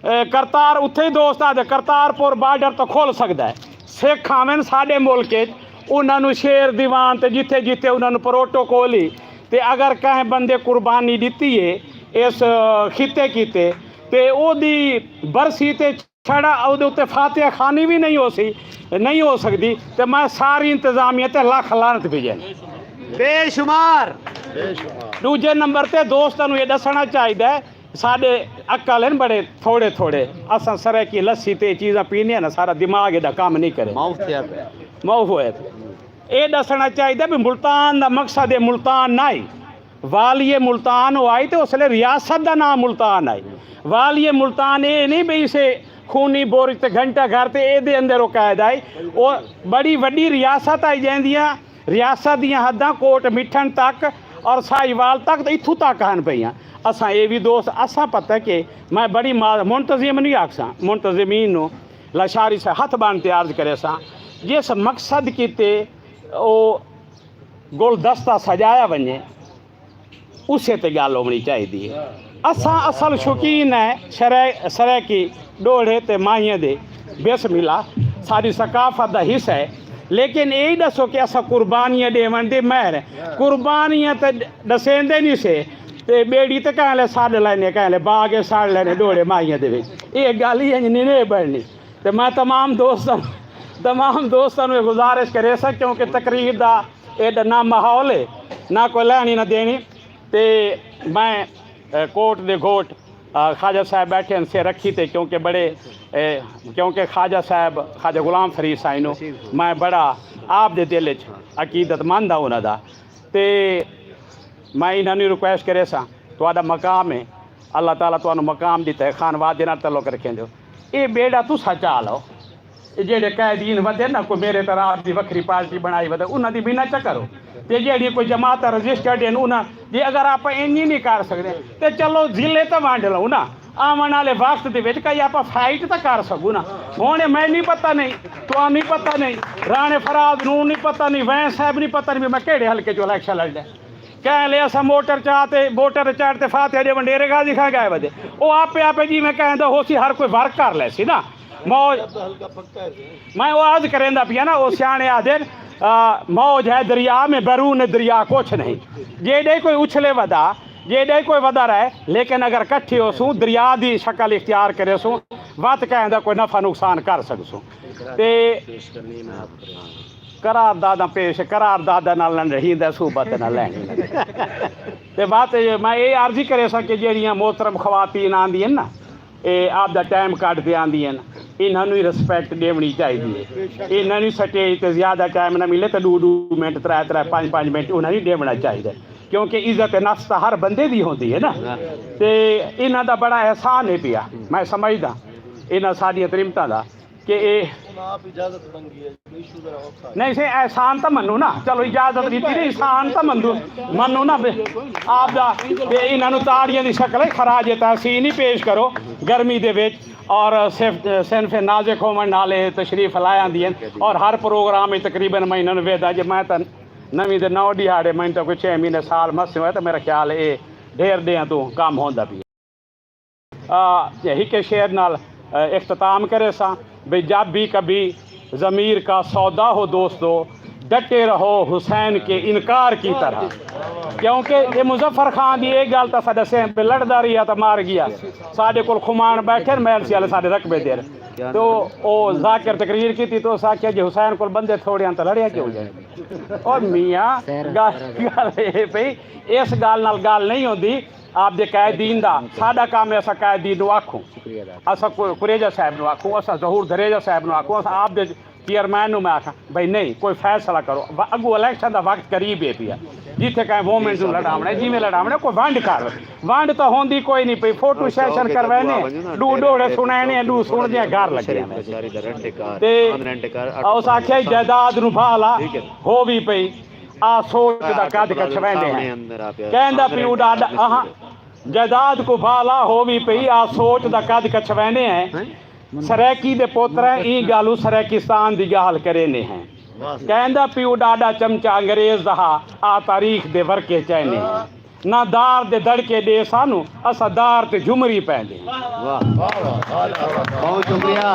اے، کرتار، اتھے ہی دوست آہدے کرتارپور بارڈر تاں کھل سڳدا ہے۔ سکھ آون ساݙے ملک اچ، انہاں نوں شیر دیوان تے جتھے جتھے انہاں نوں پروٹوکول ہی، تے اگر کہیں بندے قربانی ݙتی ہے اس، اے، خطے کیتے، تے اوہدی برسی تے چھڑا اوہدے اتے فاتحہ خوانی وی نہیں ہوسی، نہیں ہو سڳدی، تے میں ساری انتظامیہ تے لکھ لعنت بھیجے۔ بے شمار۔ ݙوجھے نمبر تے دوستاں نوں اے ݙسݨا چاہیدا ہے، ساݙے عقل ہن بڑے تھوڑے تھوڑے، اساں سرائیکی لسی تے چیزاں پینے ہیں نا، سارا دماغ ایݙا کم نہیں کرے۔ معاف تھیا پیا۔ معاف ہوئے پیا۔ اے ݙسݨا چاہیدا بھی ملتان دا مقصد ہے ملتان نہ ہئی۔ والی ملتان او آئی تے اس لیے ریاست دا نام ملتان آئی۔ والی ملتان اے نہیں بھی اسے خونی بورج تے گھنٹہ گھر تے اے دے اندر او قید آئی۔ او بڑی وݙی ریاست آئی جیندیاں ریاست دیاں حداں کوٹ مٹھن تک اور ساہیوال تک تے اتھوں تک ہن پئیاں۔ اساں اے وی دوست، اساں پتہ کہ میں بڑی ما-، منتظم نہیں آکھساں، منتظمین نوں لاشاری سے ہتھ بݨ تے عرض کریساں، جس مقصد کیتے او گلدستہ سجایا ونڄے، اسے تے ڳالھ ہووݨی چاہیدی ہے۔ اساں اصل شوقین ہیں شرے-، سرائیکی ݙوہڑے تے ماہیاں دے۔ بسم اللہ ساݙی ثقافت دا حصہ ہے، لیکن اے ݙسو کہ اساں قربانیاں ݙیوݨ دے ماہر ہیں؟ قربانیاں تے ݙسیندے نہیں سے، تے ٻیڑی تے کہیں لے ساڑ لینے، کہیں لے باغ ساڑ لینے ݙوہڑے ماہیاں دے وچ۔ اے ڳالھ ہی انج نہیں بݨنی۔ تے میں تمام دوستاں، تمام دوستاں نوں اے گزارش کریساں، کیونکہ تقریر دا ایݙا نہ ماحول ہے، نہ کوئی لہݨی نہ ݙیݨی۔ تے میں، اے، کوٹ دے گھوٹ، آ، خواجہ صاحب ٻیٹھے ہن، سر رکھی تے، کیونکہ بڑے، اے، کیونکہ خواجہ صاحب، خواجہ غلام فرید سائیں نوں میں بڑا آپ دے دل وچ عقیدت مند ہاں انہاں دا۔ تے میں انہاں نوں ریکویسٹ کریساں، تہاݙا مقام ہے، اللہ تعالیٰ تہانوں مقام ݙتا ہے، خانوادے نال تعلق رکھیندے ہو۔ اے ٻیڑا تساں چا لو۔ اے جیڑھے قائدین ودے نا، کوئی میرے تے آپ دی وکھری پارٹی بݨائی ودے، انہاں دی بھی نہ چا کرو۔ تے جیڑھی کوئی جماعت رجسٹرڈ ہن، انہاں جے اگر آپ انج ہی نہیں کر سڳدے تے چلو ضلع تے ونڈ لو نا، آوݨ والے وقت دے وچ کئی آپ فائٹ تاں کر سڳوں نا۔ ہݨ میں نہیں پتہ نہیں، تہانوں نہیں پتہ نہیں، رانے فراز نوں نہیں پتہ نہیں، وین صاحب نہیں پتہ نہیں، میں کیڑھے حلقے چوں الیکشن لڑݨا۔ کہیں لے اساں موٹر چا تے، موٹر چڑھ تے فاتحہ ݙیوݨ ڈیرے غازی خان ڳئے ودے۔ او آپے آپے جیویں کہیں دا ہوسی، ہر کوئی ورک کر لیسی نا۔ موج، میں او عرض کریندا پیا نا، او سیاݨے آہدن، آ، موج ہے دریا میں، بیرون دریا کچھ نہیں۔ جیݙے کوئی اچھلے ودا، جیݙے کوئی ودا رہے، لیکن اگر کٹھے ہوسوں، دریا دی شکل اختیار کریسوں، وت کہیں دا کوئی نفع نقصان کر سڳسوں۔ تے قرارداداں پیش، قرارداداں نال نہ رہیندا صوبہ تے نہ لہݨی۔ تے بات اے، میں اے عرض ہی کریساں کہ جیڑھیاں محترم خواتین آندیاں نا، اے آپ دا ٹائم کڈھ تے آندیاں، انہاں نوں ہی ریسپیکٹ ݙیوݨی چاہیدی ہے۔ انہاں نوں سٹیج تے زیادہ ٹائم نہ ملے تے ݙو ݙو منٹ، ترے ترے، پنج پنج منٹ انہاں نوں ݙیوݨا چاہیدا ہے، کیونکہ عزت نفس تاں ہر بندے دی ہوندی ہے نا۔ تے انہاں دا بڑا احسان ہے پیا، میں سمجھدا انہاں ساݙیاں تریمتاں دا۔ کہ اے جناب اجازت منگی ہے، ایشو ذرا اوکھا ہے۔ نہیں سئیں، احسان تاں منو نا، چلو اجازت ݙتی نا، احسان تاں منو، منو نا بے-، آپ دا۔ تے انہاں نوں تاڑیاں دی شکل ہے، خراج تحسین ہی پیش کرو گرمی دے وچ، اور صف-، صنف نازک ہووݨ نال اے تشریف لائے آندی ہن، اور ہر پروگرام وچ تقریباً میں انہاں نوں ویہدا جے میں تاں نویں دے نو ݙیہاڑے، میں تاں کوئی چھ مہینے سال مسے ہوئے، تاں میرا خیال اے ڈھیر ݙینہاں توں کم ہوندا پیا۔ آ، ہکے شعر نال، آ، اختتام کریساں بھئی، جب بھی کبھی ضمیر کا سودا ہو دوستو، ڈٹے رہو حسین کے انکار کی طرح۔ کیونکہ اے مظفر خان دی اے ڳالھ تاں ساݙے سئیں پہ لڑدا رہیا تاں مار ڳیا۔ ساݙے کول کھماݨ ٻیٹھے، میں ایل سی والے ساݙے رقبے دے۔ تو او ذاکر تقریر کیتی تو اس آکھیا جی حسین کول بندے تھوڑے ہن تاں لڑیا کیوں جائے۔ اور میاں ڳالھ، ڳالھ اے پئی، اس ڳالھ نال ڳالھ نہیں ہوندی۔ آپ دے قائدین دا، ساݙا کم ہے اساں قائدین نوں آکھوں، اساں کو-، کریجہ صاحب نوں آکھوں، اساں ظہور دھریجہ صاحب نوں آکھوں، اساں آپ دے چیئرمین نوں میں آکھاں بھئی نہیں، کوئی فیصلہ کرو، و-، اڳوں الیکشن دا وقت قریب ہے پیا، جتھے کہیں وومنز نوں لڑاوݨا ہے، جیویں لڑاوݨا ہے، کوئی ونڈ کر، ونڈ تاں ہوندی کوئی نہیں پئی، فوٹو سیشن کروینے، ݙو ݙوہڑے سݨینے، ݙو سݨدیاں گھر لڳیاں۔ تے اس آکھیا جائیداد نوں بھالا ہووی پئی، آ سوچ دا قد کچھویندے ہیں۔ کہندا پیو ݙاݙا، آہاں، جائیداد کوں بھالا ہووی پئی، آ سوچ دا قد کچھویندے ہیں۔ سرائیکی دے پوتر ہیں، ایں ڳالھوں سرائیکستان دی ڳالھ کریندے ہیں۔ کہندا پیو ݙاݙا چمچہ انگریز دا ہا، آ تاریخ دے ورقے چیندے ہیں۔ نہ دار دے دڑکے ݙے سانوں، اساں دار تے جھمری پیندے ہیں۔ واہ، واہ، واہ، واہ، واہ۔ بہت شکریہ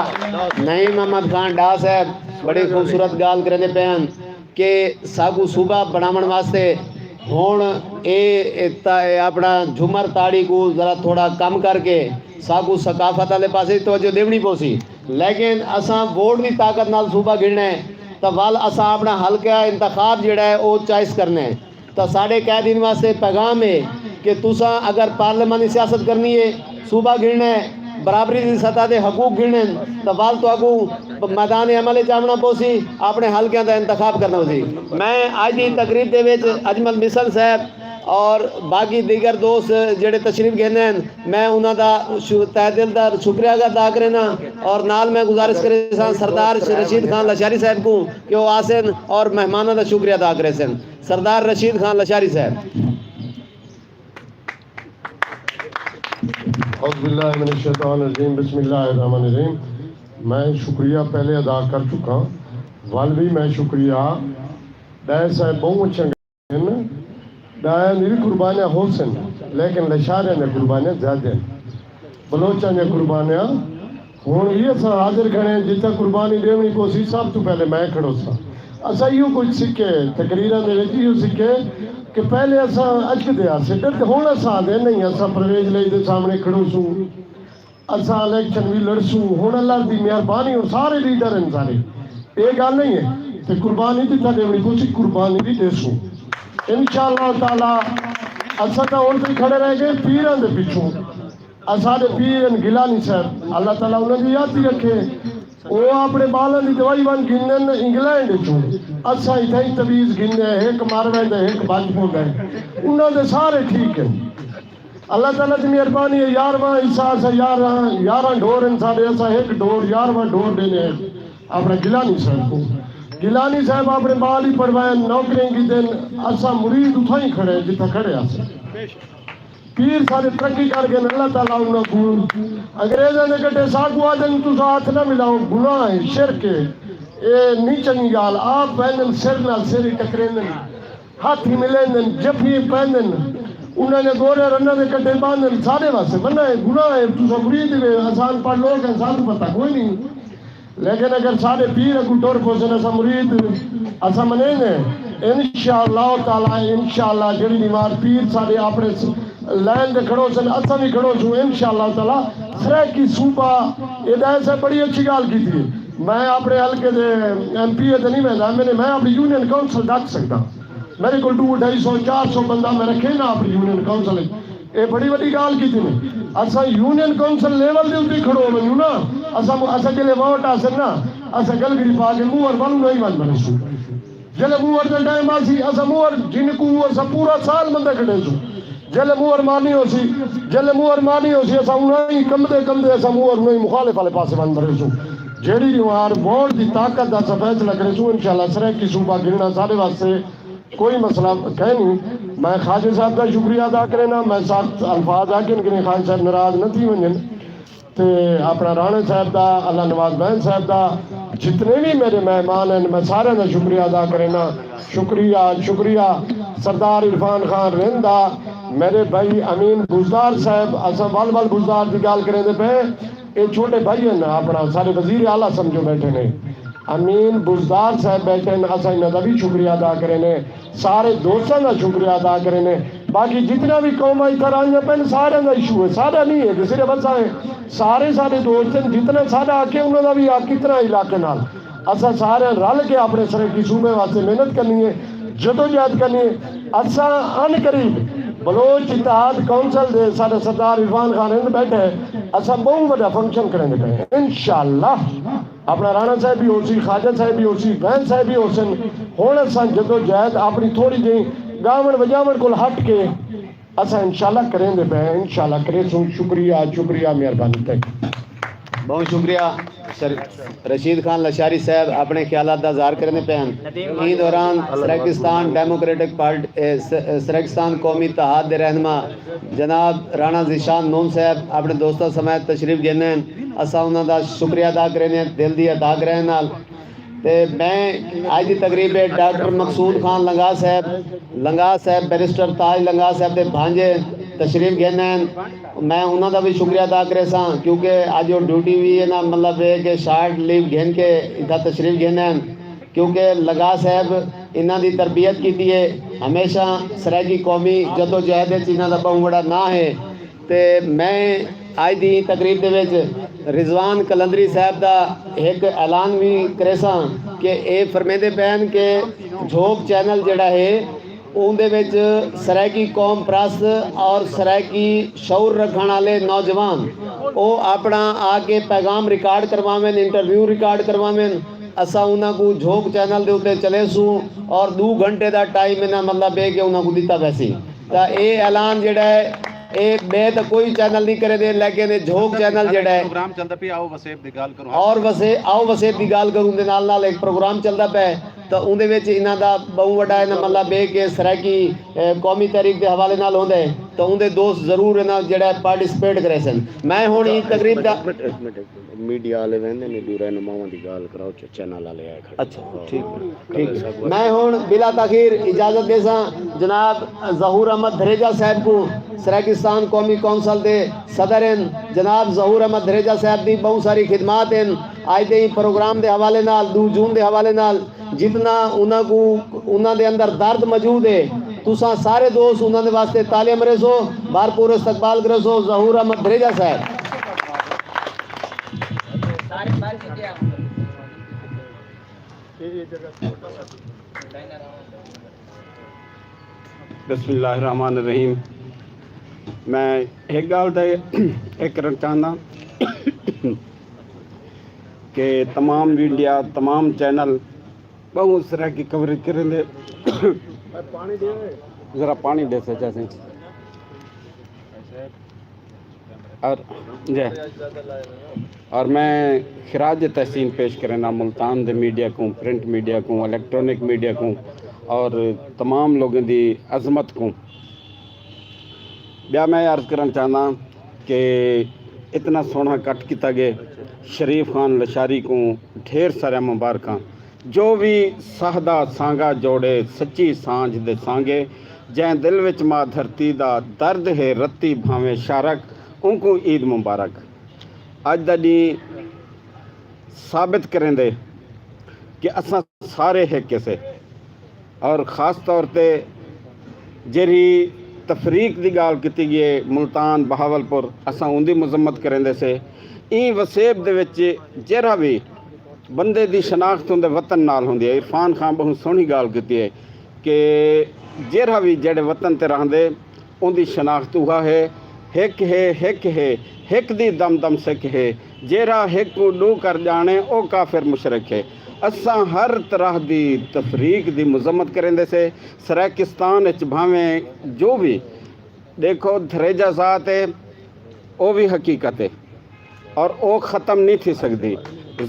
نعیم احمد خان ڈار صاحب، بڑی خوبصورت ڳالھ کریندے پئے ہن کہ ساکوں صوبہ بݨاوݨ واسطے ہݨ اے، اے تا-، اے اپݨا جھمر تاڑی کوں ذرا تھوڑا کم کر کے ساکوں ثقافت والے پاسے توجہ ݙیوݨی پوسی، لیکن اساں ووٹ دی طاقت نال صوبہ گھنݨا ہے، تاں ول اساں اپݨا حلقہ انتخاب جیڑھا ہے او چوائس کرݨا ہے۔ تاں ساݙے قائدین واسطے پیغام ہے کہ تساں اگر پارلیمانی سیاست کرݨی ہے، صوبہ گھنݨا ہے، برابری دی سطح تے حقوق گھنݨے ہن، تاں ول تہاکوں میدان عمل وچ آوݨا پوسی، اپݨے حلقیاں دا انتخاب کرݨا پوسی۔ میں اڄ دی تقریب دے وچ اجمل مصعب صاحب اور باقی دیگر دوست جڑے تشریف گھن ہن، میں انہاں دا شو-، تہہ دل دا شکریہ ادا کرینا اور نال میں گزارش کریساں سردار رشید خان لشاری صاحب کوں کہ او آسن اور مہماناں دا شکریہ ادا کریسن۔ سردار رشید خان لشاری صاحب۔ اعوذ باللہ من الشیطان الرجیم، بسم اللہ الرحمن الرحیم۔ میں شکریہ پہلے ادا کر چکا، ول وی میں شکریہ۔ ڈائے صاحب بہوں اچھیاں گالھیں ہن۔ ڈائیاں دی وی قربانیاں ہوسن، لیکن لشاریاں دیاں قربانیاں زیادہ ہن، بلوچاں دیاں قربانیاں۔ ہن وی اساں حاضر کھڑے ہیں، جتھاں قربانی ڈیونڑی پوسی سب توں پہلے میں کھڑوساں۔ اساں ایہو کجھ سکھے، تقریراں دے وچ ایہو سکھے کہ پہلے اساں اچکدے ہاسے، ڈردے، ہن اساں آہدے نہیں، اساں پرویز لئی دے سامنے کھڑوسوں، اساں الیکشن وی لڑسوں۔ ہن اللہ دی مہربانی، ہن سارے لیڈر ہن سارے، اے گالھ نہیں ہے۔ تے قربانی جتھاں ڈیونڑی پوسی قربانی وی ڈیسوں انشاءاللہ تعالی۔ اساں تاں ہن تئیں کھڑے رہ گئے پیراں دے پچھوں۔ اساڈے پیر ہن گیلانی صاحب، اللہ تعالی انہاں دی یاد وی رکھے۔ او اپنے بالاں دی دوائی ونج گھندن انگلینڈ اچوں، اساں اتھائیں تویز گھندے ہیں، ہک مر ویندے، ہک بچ پوندے۔ انہاں دے سارے ٹھیک ہن۔ اللہ تعالی دی مہربانی ہے۔ یارہواں حصہ اساں، یارہاں، یارہاں ڈھور ہن ساڈے، اساں ہک ڈھور، یارہواں ڈھور ڈینے ہیں اپنے گیلانی صاحب کوں۔ گیلانی صاحب اپنے بال ہی پڑھوائن، نوکریاں گھدن، اساں مرید اتھائیں کھڑے ہیں جتھاں کھڑے ہاسے۔ پیر سارے ترقی کر گئے، اللہ تعالیٰ انہاں کوں، انگریزاں دے کٹھے ساکوں آہدن، تساں ہتھ نہ ملاؤ، گناہ ہے، شرک ہے، اے نہیں چنگی گالھ۔ آپ ویندن، سر نال سر ہی ٹکریندن، ہتھ ہی ملیندن، جفی پیندن، انہاں نے گورے رناں دے کٹھے باندھن۔ ساڈے واسطے منع ہے، گناہ ہے، تساں مرید وے، اساں ان پڑھ لوگ ہیں، سانوں پتہ کوئی نہیں۔ لیکن اگر ساڈے پیر اگوں ٹر پوسن، اساں مرید، اساں منیندے ہیں۔ انشاءاللہ تعالیٰ، انشاءاللہ جڑی نماز پیر ساڈے اپنے س-، لائن تے کھڑوسن، اساں وی کھڑوسوں انشاءاللہ تعالیٰ۔ سرائیکی صوبہ، اے ڈائے صاحب بڑی اچھی گالھ کیتی ہے۔ میں اپنے حلقے دے ایم پی اے تے نہیں ویندا، میں نے، میں اپنی یونین کونسل ڈک سکدا۔ میرے کول ڈو، ڈھائی سو، چار سو بندہ میں رکھے نا اپنی یونین کونسل وچ۔ اے بڑی وڈی گالھ کیتی نے۔ اساں یونین کونسل لیول دے اتے کھڑو ونجوں نا، اساں، اساں جلے ووٹ آسن نا، اساں گلگڑی پا کے موہر ول انہاں ہی ونج بھریسوں۔ جلے موہر دا ٹائم آسی، اساں موہر جن کوں اساں پورا سال بندے کڈھیسوں۔ جلے موہر مارنی ہوسی، جلے موہر مارنی ہوسی، اساں انہاں ہی کمدے کمدے اساں موہر انہاں ہی مخالف والے پاسے ونج بھریسوں۔ جیڑھی نماز ووٹ دی طاقت دا اساں فیصلہ کریسوں، انشاءاللہ سرائیکی صوبہ گھننا ساڈے واسطے کوئی مسئلہ کائنی۔ میں خواجہ صاحب دا شکریہ ادا کرینا، میں سخت الفاظ آکھن کہ خواجہ صاحب ناراض نہ تھی ونجن۔ تے اپنا رانا صاحب دا، اللہ نواز بین صاحب دا، جتنے وی میرے مہمان ہن، میں سارے دا شکریہ ادا کرینا۔ شکریہ، شکریہ سردار عرفان خان رند دا، میرے بھائی امین بزدار صاحب، اساں ول ول بزدار دی گالھ کریندے پئے۔ اے چھوٹے بھائی ہن، اپنا سارے وزیر اعلیٰ سمجھو بیٹھے نے، امین بزدار صاحب بیٹھے ہن، اساں انہاں دا وی شکریہ ادا کرینے، سارے دوستاں دا شکریہ ادا کرینے۔ باقی جتنا وی قوماں اتھاں رہندیاں پئن، ساریاں دا ایشو ہے، ساڈا نہیں ہے کہ صرف اساں ہیں، سارے سارے دوست ہن۔ جتنا ساڈا حق ہے انہاں دا وی حق اتنا علاقے نال۔ اساں سارے رل کے اپنے سرائیکی صوبے واسطے محنت کرنی ہے، جدوجہد کرنی ہے۔ اساں عنقریب بلوچ اتحاد کونسل دے ساڈا سردار عرفان خان رند بیٹھے، اساں بہوں وڈا فنکشن کریندے پئے ہیں۔ انشاءاللہ اپنا رانا صاحب بھی ہوسی، خواجہ صاحب بھی ہوسی، بین صاحب بھی ہوسن۔ ہن اساں جدوجہد اپنی تھوڑی جئی گاون وجاون کول ہٹ کے اساں انشاءاللہ کریندے پئے ہیں، انشاءاللہ کریسوں۔ شکریہ، شکریہ، مہربانی، تھینک یو۔ بہت شکریہ سر رشید خان لشاری صاحب اپنے خیالات دا اظہار کرنے پئے ہیں۔ ایں دوران سرائیکستان ڈیموکریٹک پارٹی، اے، س-، سرائیکستان قومی اتحاد دے رہنما جناب رانا ذیشان مومن صاحب اپنے دوستاں سمیت تشریف گھن ہیں۔ اساں انہاں دا شکریہ ادا کریندے ہیں دل دی عطا گرہن نال۔ تے میں اڄ دی تقریب ہے ڈاکٹر مقصود خان لنگاہ صاحب، لنگاہ صاحب، بیرسٹر تاج لنگاہ صاحب دے بھانجے تشریف گھن ہیں۔ میں انہاں دا بھی شکریہ ادا کریساں کیونکہ اڄ او ڈیوٹی وی ہے نا، مطلب ہے کہ شارٹ لیو گھن کے اتھاں تشریف گھن ہیں، کیونکہ لنگاہ صاحب انہاں دی تربیت کیتی ہے۔ ہمیشہ سرائیکی قومی جدوجہد وچ انہاں دا ٻہوں وݙا ناں ہے۔ تے میں اڄ دی تقریب دے وچ رضوان قلندری صاحب دا ہک اعلان وی کریساں کہ اے فرمیندے پئے ہن کہ جھوک چینل جیڑھا ہے اوندے وچ سرائیکی قوم پرست اور سرائیکی شعور رکھݨ آلے نوجوان او اپݨا آ کے پیغام ریکارڈ کرواون، انٹرویو ریکارڈ کرواون۔ اساں انہاں کوں جھوک چینل دے اتے چلیسوں اور ݙو گھنٹے دا ٹائم انہاں، مطلب ہے کہ انہاں کوں ݙتا ویسی۔ تاں اے اعلان جیڑھا ہے، اے ٻئے تاں کوئی چینل نہیں کریندے، لیکن اے جھوک چینل جیڑھا ہے، پروگرام چلدا پیا، آؤ وسیب دی ڳالھ کروں۔ اور وسے-، آؤ وسیب دی ڳالھ کروں دے نال نال ہک پروگرام چلدا پیا ہے، تاں اوندے وچ انہاں دا ٻہوں وݙا انہاں، مطلب ہے کہ سرائیکی، اے، قومی تحریک دے حوالے نال ہوندا ہے۔ تاں اوندے دوست ضرور انہاں جیڑھا پارٹیسپیٹ کریسن۔ میں ہݨ ایں تقریب دا۔ میڈیا والے ویندے نے دو رہنماواں دی ڳالھ کراؤ، چینل والے آئے کھڑے۔ اچھا، ٹھیک ٹھیک۔ میں ہݨ بلا تاخیر اجازت ݙیساں جناب ظہور احمد دھریجہ صاحب کوں، سرائیکستان قومی کونسل دے صدر ہن۔ جناب ظہور احمد دھریجہ صاحب دی ٻہوں ساری خدمات ہن۔ اڄ دے ایں پروگرام دے حوالے نال، ݙو جون دے حوالے نال، جتنا انہاں کوں، انہاں دے اندر درد موجود ہے، تساں سارے دوست انہاں دے واسطے تالیاں مریسو، بھرپور استقبال کریسو۔ ظہور احمد دھریجہ صاحب۔ بسم اللہ الرحمن الرحیم۔ میں ہک ڳالھ تے ہک کرݨ چاہنداں کہ تمام میڈیا، تمام چینل ٻہوں سرائیکی کوریج کریندے۔ ذرا پاݨی ݙے سچا سائیں۔ اور جی، اور میں خراج تحسین پیش کرینا ملتان دے میڈیا کوں، پرنٹ میڈیا کوں، الیکٹرانک میڈیا کوں، اور تمام لوگوں دی عظمت کوں۔ ٻیا میں عرض کرݨ چاہنداں کہ اتنا سوہݨا کٹ کیتا ڳئے۔ شریف خان لشاری کوں ڈھیر سارے مبارکاں۔ جو وی ساہ دا سانگا جوڑے، سچی سانجھ دے سانگے، جئیں دل وچ ماء دھرتی دا درد ہے، رتی بھانویں شارک، اونکوں عید مبارک۔ اڄ دا ݙینہہ ثابت کریندے کہ اساں سارے ہک ہسے، اور خاص طور تے جیرھی تفریق دی ڳالھ کیتی ڳئی ہے، ملتان، بہاولپور، اساں اوندی مذمت کریندے سے۔ ایں وسیب دے وچ جیرھا وی بندے دی شناخت اوندے وطن نال ہوندی ہے۔ عرفان خان ٻہوں سوہݨی ڳالھ کیتی ہے کہ جیرھا وی جیڑھے وطن تے رہندے، اوندی شناخت اوہا ہے، ہک ہے، ہک ہے، ہک دی دم دم سک ہے۔ جیرھا ہک کوں ݙو کر ڄاݨے، او کافر مشرک ہے۔ اساں ہر طرح دی تفریق دی مذمت کریندے سے۔ سرائیکستان اچ بھانویں جو وی ݙیکھو دھریجہ ذات ہے، او وی حقیقت ہے، اور او ختم نہیں تھی سڳدی۔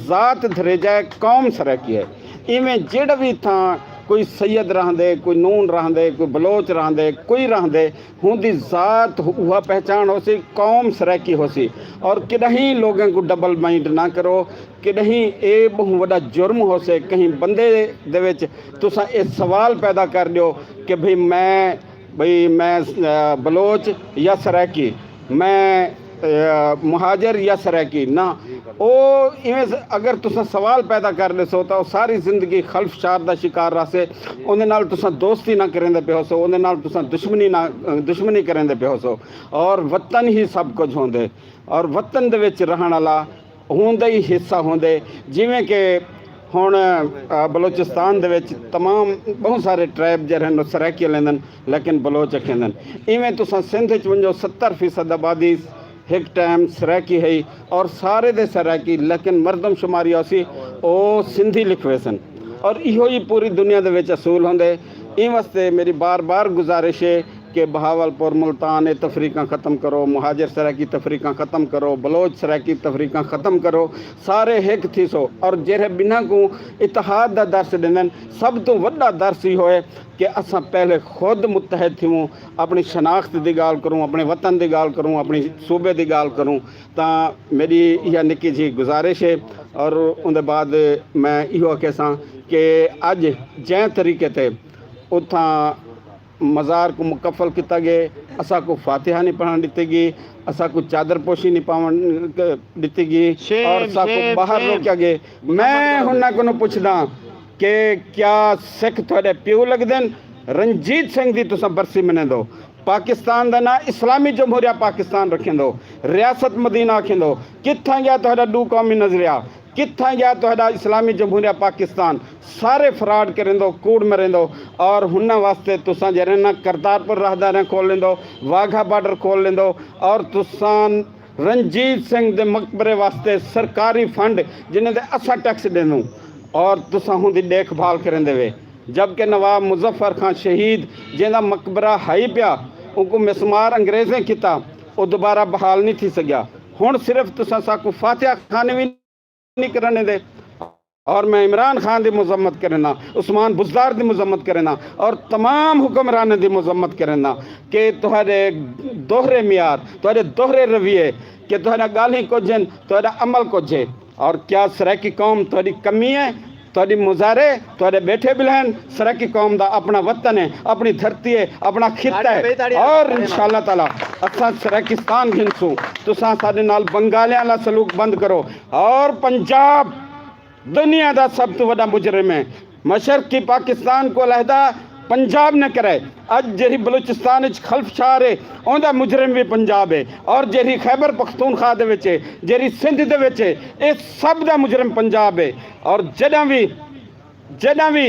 ذات دھریجہ ہے، قوم سرائیکی ہے۔ ایویں جیڑھا وی تھاں کوئی سید رہندے، کوئی نون رہندے، کوئی بلوچ رہندے، کوئی رہندے، ہوندی ذات اوہا پہچاݨ ہوسی، قوم سرائیکی ہوسی۔ اور کݙاہیں لوگوں کوں ڈبل مائنڈ نہ کرو، کݙاہیں اے ٻہوں وݙا جرم ہوسے کہیں بندے دے وچ تساں اے سوال پیدا کر ݙیو کہ بھئی میں، بھئی میں، آ، بلوچ یا سرائیکی، میں، آ، مہاجر یا سرائیکی۔ نہ، او ایویں س-، اگر تساں سوال پیدا کر ݙیسو تاں او ساری زندگی خلف شار دا شکار رہسے۔ اوندے نال تساں دوستی نہ کریندے پئے ہوسو، اوندے نال تساں دشمنی نہ، دشمنی کریندے پئے ہوسو۔ اور وطن ہی سب کجھ ہوندے، اور وطن دے وچ رہݨ والا ہوندے ہی حصہ ہوندے۔ جیویں کہ ہݨ، آ، بلوچستان دے وچ تمام ٻہوں سارے ٹرائب جیڑھے ہن، او سرائیکی لیندن، لیکن بلوچ اکھیندن۔ ایویں تساں سندھ وچ ونڄو، ستر فیصد آبادی ہک ٹائم سرائیکی ہئی، اور سارے دے سرائیکی، لیکن مردم شماری ہوسی، او سندھی لکھویسن۔ اور ایہو ہی پوری دنیا دے وچ اصول ہوندے۔ ایں واسطے میری بار بار گزارش ہے کہ بہاولپور، ملتان، اے تفریقاں ختم کرو، مہاجر سرائیکی تفریقاں ختم کرو، بلوچ سرائیکی تفریقاں ختم کرو، سارے ہک تھیسو۔ اور جیڑھے ٻنہاں کوں اتحاد دا درس ݙیندن، سب توں وݙا درس ایہو ہے کہ اساں پہلے خود متحد تھیووں، اپݨی شناخت دی ڳالھ کروں، اپݨے وطن دی ڳالھ کروں، اپݨے صوبے دی ڳالھ کروں۔ تاں میݙی ایہا نکی جھی گزارش ہے۔ اور اوندے بعد میں ایہو آکھیساں کہ اڄ جئیں طریقے تے اتھاں مزار کوں مکفل کیتا ڳئے، اساکوں فاتحہ نہیں پڑھݨ ݙتی ڳئی، اساکوں چادر پوشی نہیں پاوݨ ݙتی ڳئی، اور اساکوں باہر روکیا ڳئے۔ میں ہݨاں کنوں پچھداں کہ کیا سکھ تہاݙے پیو لڳدن؟ رنجیت سنگھ دی تساں برسی منیندو، پاکستان دا ناں اسلامی جمہوریہ پاکستان رکھیندو، ریاست مدینہ آکھیندو، کتھاں ڳیا تہاݙا ݙو قومی نظریہ؟ کتھاں ڳیا تہاݙا اسلامی جمہوریہ پاکستان؟ سارے فراڈ کریندو، کوڑ مریندو۔ اور ہݨاں واسطے تساں جیڑھے ناں کرتارپور راہداریاں کھول لیندو، واگھا بارڈر کھول لیندو، اور تساں رنجیت سنگھ دے مقبرے واسطے سرکاری فنڈ جنہیں دے اساں ٹیکس ݙیندوں، اور تساں ہوندی ݙیکھ بھال کریندے وے۔ جبکہ نواب مظفر خان شہید جیندا مقبرہ ہئی پیا، اونکوں مسمار انگریزیں کیتا، او دوبارہ بحال نہیں تھی سڳیا۔ ہݨ صرف تساں ساکوں فاتحہ خوانی وی نہیں کرݨ ݙیندے۔ اور میں عمران خان دی مذمت کرنا، عثمان بزدار دی مذمت کرنا اور تمام حکمرانوں دی مذمت کرنا کہ تہاڈے دوہرے معیار، تہاڈے دوہرے رویے، کہ تہاڈا گالھیں کجھ ہن، تہاڈا عمل کجھ ہے۔ اور کیا سرائیکی قوم تہاڈی کمی ہے؟ تہاڈی مظاہرے، تہاڈے بیٹھے بلہن، سرائیکی قوم دا اپنا وطن ہے، اپنی دھرتی ہے، اپنا خطہ ہے۔ اور انشاءاللہ تعالیٰ اساں سرائیکستان گھنسوں۔ تساں ساڈے نال بنگالیاں والا سلوک بند کرو۔ اور پنجاب دنیا دا سب توں وݙا مجرم ہے۔ مشرقی پاکستان کوں علیحدہ پنجاب نے کرائے۔ اڄ جیڑھی بلوچستان اچ خلفشار ہے، اوندا مجرم وی پنجاب ہے، اور جیڑھی خیبر پختونخوا دے وچ ہے، جیڑھی سندھ دے وچ ہے، اے سب دا مجرم پنجاب ہے۔ اور جݙاں وی، جݙاں وی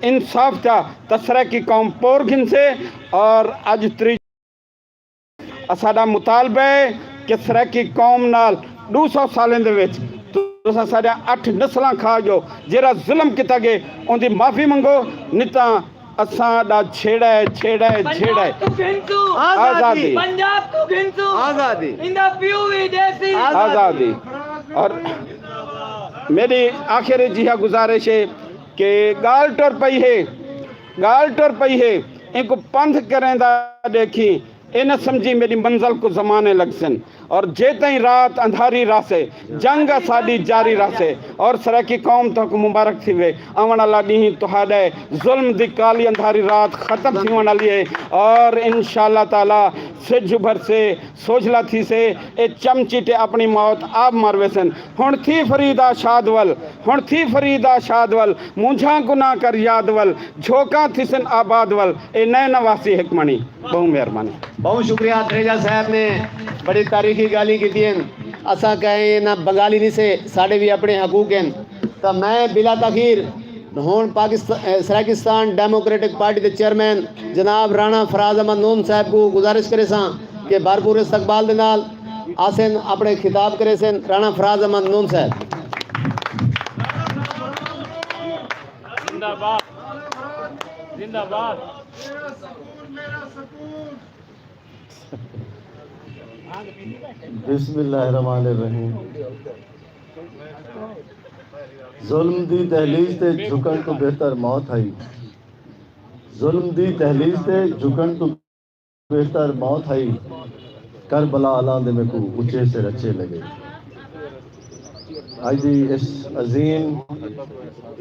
انصاف تھیا تاں سرائیکی قوم پور گھنسے۔ اور اڄ تری اساݙا مطالبہ ہے کہ سرائیکی قوم نال ݙو سو سالیں دے وچ تساں ساݙیاں اٹھ نسلاں کھا ڳیو، جیڑھا ظلم کیتا ڳئے اوندی معافی منگو، نی تاں اساݙا جھیڑا ہے، جھیڑا ہے، جھیڑا ہے۔ پنجاب توں گھنسوں۔ آزادی۔ پنجاب توں گھنسوں۔ آزادی۔ ایندا پیو وی ݙیسی۔ آزادی۔ اور میݙی آخر اچ ایہا گزارش ہے کہ ڳالھ ٹر پئی ہے، ڳالھ ٹر پئی ہے، اینکوں پندھ کریندا ݙیکھیں۔ اے نہ سمجھی میݙی منزل کوں زمانے لڳسن۔ اور جے تئیں رات اندھاری رہسے، جنگ اساݙی جاری رہسے۔ اور سرائیکی قوم تہاکوں مبارک تھیوے۔ آوݨ والا ݙینہہ تہاݙے ظلم دی کالی اندھاری رات ختم تھیوݨ والی ہے۔ اور انشاءاللہ تعالیٰ سجھ ابھرسے، سوجھلا تھیسے۔ اے چم چیٹے اپݨی موت آپ مر ویسن۔ ہݨ تھی فرید آ شاد ول، ہݨ تھی فرید آ شاد ول، مونجھاں کوں نہ کر یاد ول، جھوکاں تھیسن آباد ول، اے نئے نہ وہسی ہک مݨی۔ ٻہوں مہربانی۔ ٻہوں شکریہ۔ دھریجہ صاحب نے بڑی تاریخی ڳالھیں کیتی ہن۔ اساں کہیں نہ بنگالی نہیں سے، ساݙے وی اپݨے حقوق ہن۔ تاں میں بلا تاخیر ہݨ پاکستان، سرائیکستان ڈیموکریٹک پارٹی دے چیئرمین جناب رانا فراز احمد نون صاحب کوں گزارش کریساں کہ بھرپور استقبال دے نال آسن، اپݨے خطاب کریسن۔ رانا فراز احمد نون صاحب۔ زندہ باد، زندہ باد۔ بسم اللہ الرحمن الرحیم۔ ظلم دی دہلیز تے جھکݨ توں بہتر موت ہئی۔ ظلم دی دہلیز تے جھکݨ توں بہتر موت ہئی۔ کربلا آلاندے میکوں اچے سر اچے لڳے۔ اڄ دی اس عظیم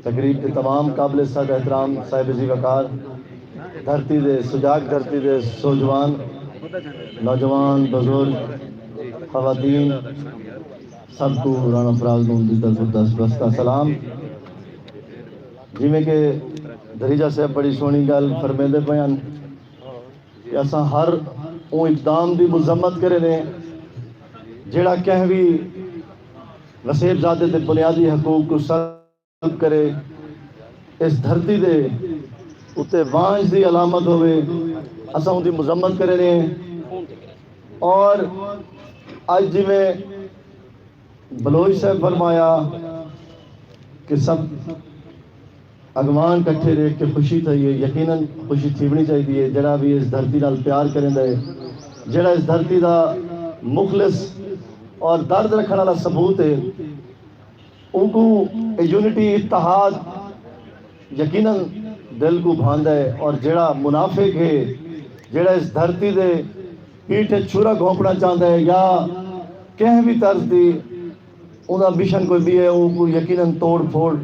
تقریب دے تمام قابل صد احترام صاحب ذی وقار، دھرتی دے سجاگ، دھرتی دے سوجوان، نوجوان، بزرگ، خواتین، سب کوں رانا فراز نون دی طرف دست بستہ سلام۔ جیویں کہ دھریجہ صاحب بڑی سوہݨی ڳالھ فرمیندے پئے ہن، کہ اساں ہر اوں اقدام دی مذمت کریندے ہیں جیڑھا کہیں وی وسیب زادے دے بنیادی حقوق کوں سلب کرے، اس دھرتی دے اتے وانجھ دی علامت ہووے، اساں اوندی مذمت کریندے ہیں۔ اور اڄ جیویں بلوچ صاحب فرمایا کہ سب اڳواݨ کٹھے ݙیکھ کے خوشی تھئی ہے، یقیناً خوشی تھیوݨی چاہیدی ہے۔ جیڑھا وی اس دھرتی نال پیار کریندا ہے، جیڑھا اس دھرتی دا مخلص اور درد رکھݨ والا ثبوت ہے، اونکوں اے یونٹی، اتحاد یقیناً دل کوں بھاندا ہے۔ اور جیڑھا منافق ہے، جیڑھا اس دھرتی دے پیٹھ اچ چھرا گھونپݨا چاہندا ہے یا کہیں وی طرز دی اوندا مشن کوئی ٻیا ہے، اونکوں یقیناً توڑ پھوڑ،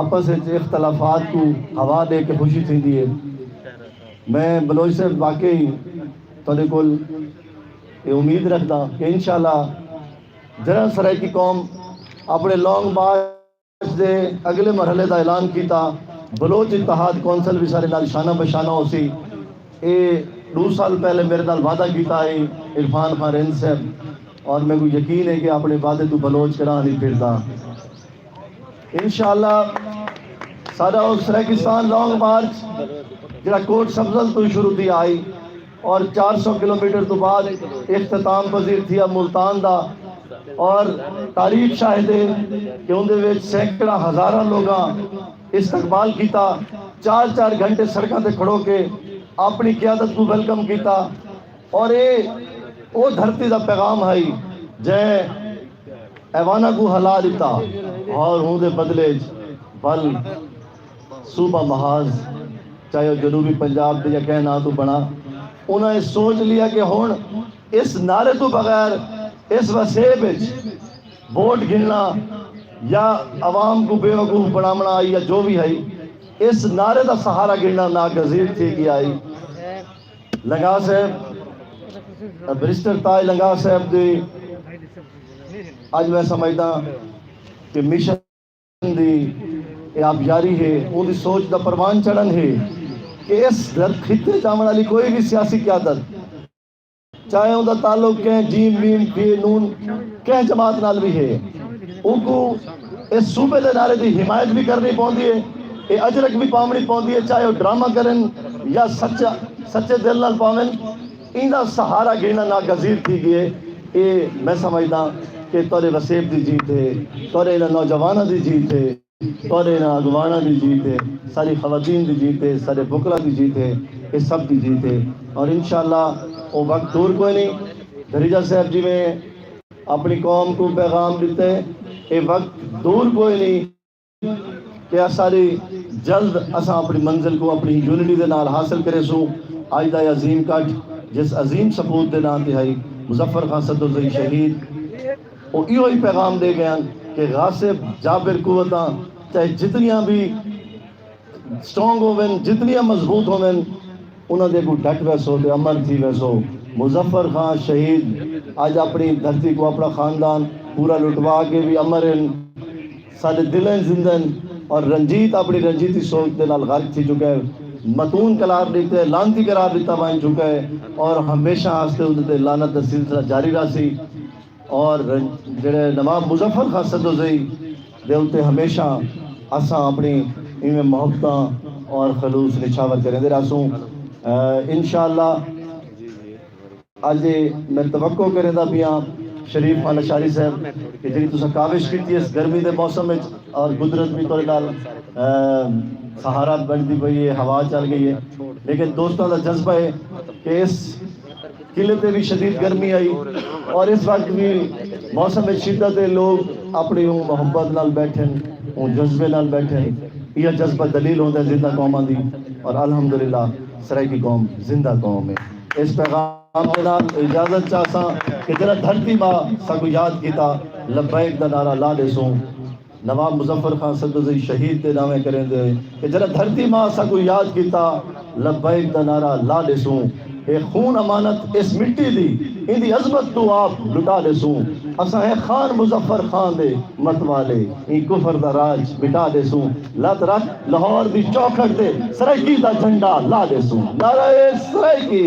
آپس اچ اختلافات کوں ہوا ݙے کے خوشی تھیندی ہے۔ میں بلوچ صاحب واقعی تہاݙے کول اے امید رکھداں کہ انشاءاللہ جݙاں سرائیکی قوم اپݨے لانگ مارچ دے اڳلے مرحلے دا اعلان کیتا، بلوچ اتحاد کونسل وی ساݙے نال شانہ بشانہ ہوسی۔ اے ݙو سال پہلے میݙے نال وعدہ کیتا ہئی عرفان خان رند صاحب، اور میکوں یقین ہے کہ اپݨے وعدے توں بلوچ کݙاں نہیں پھردا۔ انشاءاللہ ساݙا او سرائیکستان لانگ مارچ جیڑھا کوٹ سبزل توں شروع تھیا ہئی اور چار سو کلومیٹر توں بعد اختتام پذیر تھیا ملتان دا، اور تاریخ شاہد ہے کہ اوندے وچ سینکڑاں ہزاراں لوگاں استقبال کیتا، چار چار گھنٹے سڑکاں تے کھڑو کے اپݨی قیادت کوں ویلکم کیتا۔ اور اے او دھرتی دا پیغام ہئی جئیں ایواناں کوں ہلا ݙتا، لاہور ہوں دے بدلے اچ ول صوبہ محاذ، چاہے او جنوبی پنجاب دے یا کہیں ناں توں بݨا، انہاں اے سوچ لیا کہ ہݨ اس نعرے توں بغیر اس وسیب اچ ووٹ گھنݨا یا عوام کوں بیوقوف بݨاوݨا یا جو وی ہئی، اس نعرے دا سہارا گھنݨا ناگزیر تھی ڳیا ہئی۔ لنگاہ صاحب، بیرسٹر تاج لنگاہ صاحب دی اڄ میں سمجھداں کہ مشن دی اے آبیاری ہے، اوندی سوچ دا پروان چڑھݨ ہے کہ اس در خطے چ آوݨ والی کوئی وی سیاسی قیادت، چاہے اوندا تعلق کہیں جیم ویم پی نون کہیں جماعت نال وی ہے، اوکوں اس صوبے دے نعرے دی حمایت وی کرݨی پوندی ہے، اے اجرک وی پاوݨی پوندی ہے، چاہے او ڈرامہ کرن یا سچا سچے دل نال پاون۔ ایندا سہارا گھنݨا ناگزیر تھی ڳئے۔ اے میں سمجھداں کہ تہاݙے وسیب دی جیت ہے، تہاݙے انہاں نوجواناں دی جیت ہے، تہاݙے انہاں اڳواݨاں دی جیت ہے، ساری خواتین دی جیت ہے، سارے بکرا دی جیت ہے، اے سب دی جیت ہے۔ اور انشاءاللہ او وقت دور کوئی نہیں۔ دھریجہ صاحب جیویں اپݨی قوم کوں پیغام ݙتے، اے وقت دور کوئی نہیں۔ کہ اساݙی جلد اساں اپݨی منزل کوں اپݨی یونٹی دے نال حاصل کریسوں۔ اڄ دا اے عظیم کٹھ جس عظیم سپوت دے ناں تے ہئی، مظفر خان سدوزئی شہید، او ایہو ہی پیغام ݙے ڳئے ہن کہ غاصب جابر قوتاں چاہے جتنیاں وی سٹرانگ ہوون، جتنیاں مضبوط ہوون، انہاں دے اڳوں ڈٹ ویسو تے امر تھی ویسو۔ مظفر خان شہید اڄ اپݨی دھرتی کوں، اپݨا خاندان پورا لٹوا کے وی امر ہن، ساݙے دلیں زندہ ہن، اور رنجیت اپݨی رنجیتی سوچ دے نال غرق تھی چکا ہے، مطعون قرار ݙتے، لعنتی قرار ݙتا ونڄ چکا ہے، اور ہمیشہ واسطے اوندے تے لعنت دا سلسلہ جاری رہسی۔ اور جڑے نواب مظفر خان سدوزئی دے اتے ہمیشہ اساں اپݨی ایویں محبتاں اور خلوص نچھاور کریندے رہسوں۔ اے، انشاءاللہ اڄ میں توقع کریندا پیاں شریف خان لشاری صاحب کہ جڑی تساں کاوش کیتی اس گرمی دے موسم وچ اور قدرت بھی تہاݙے نال، اے، سہارا بݨدی پئی ہے، ہوا چل ڳئی ہے، لیکن دوستاں دا جذبہ ہے کہ اس قلعے تے وی شدید گرمی ہئی اور اس وقت وی موسم شدت ہے، لوگ اپݨی اوں محبت نال ٻیٹھن، اوں جذبے نال ٻیٹھن۔ ایہا جذبہ دلیل ہوندا ہے زندہ قوماں دی، اور الحمدللہ سرائیکی قوم زندہ قوم ہے۔ اس پیغام دے نال اجازت چاہساں کہ جیڑھا دھرتی ماں ساکوں یاد کیتا، لبیک دا نعرہ لا ݙیسوں۔ نواب مظفر خان سدوزئی شہید دے ناویں کریندے ہوئے کہ جیڑھا دھرتی ماں ساکوں یاد کیتا، لبیک دا نعرہ لا ݙیسوں۔ اے خون امانت اس مٹی دی، ایندی عظمت توں آپ لٹا ݙیسوں۔ اساں ہیں خان مظفر خان دے مت والے، ایں کفر دا راج مٹا ݙیسوں۔ لت رکھ لاہور دی چوکھٹ تے سرائیکی دا جھنڈا لا ݙیسوں۔ نعرہ سرائیکی۔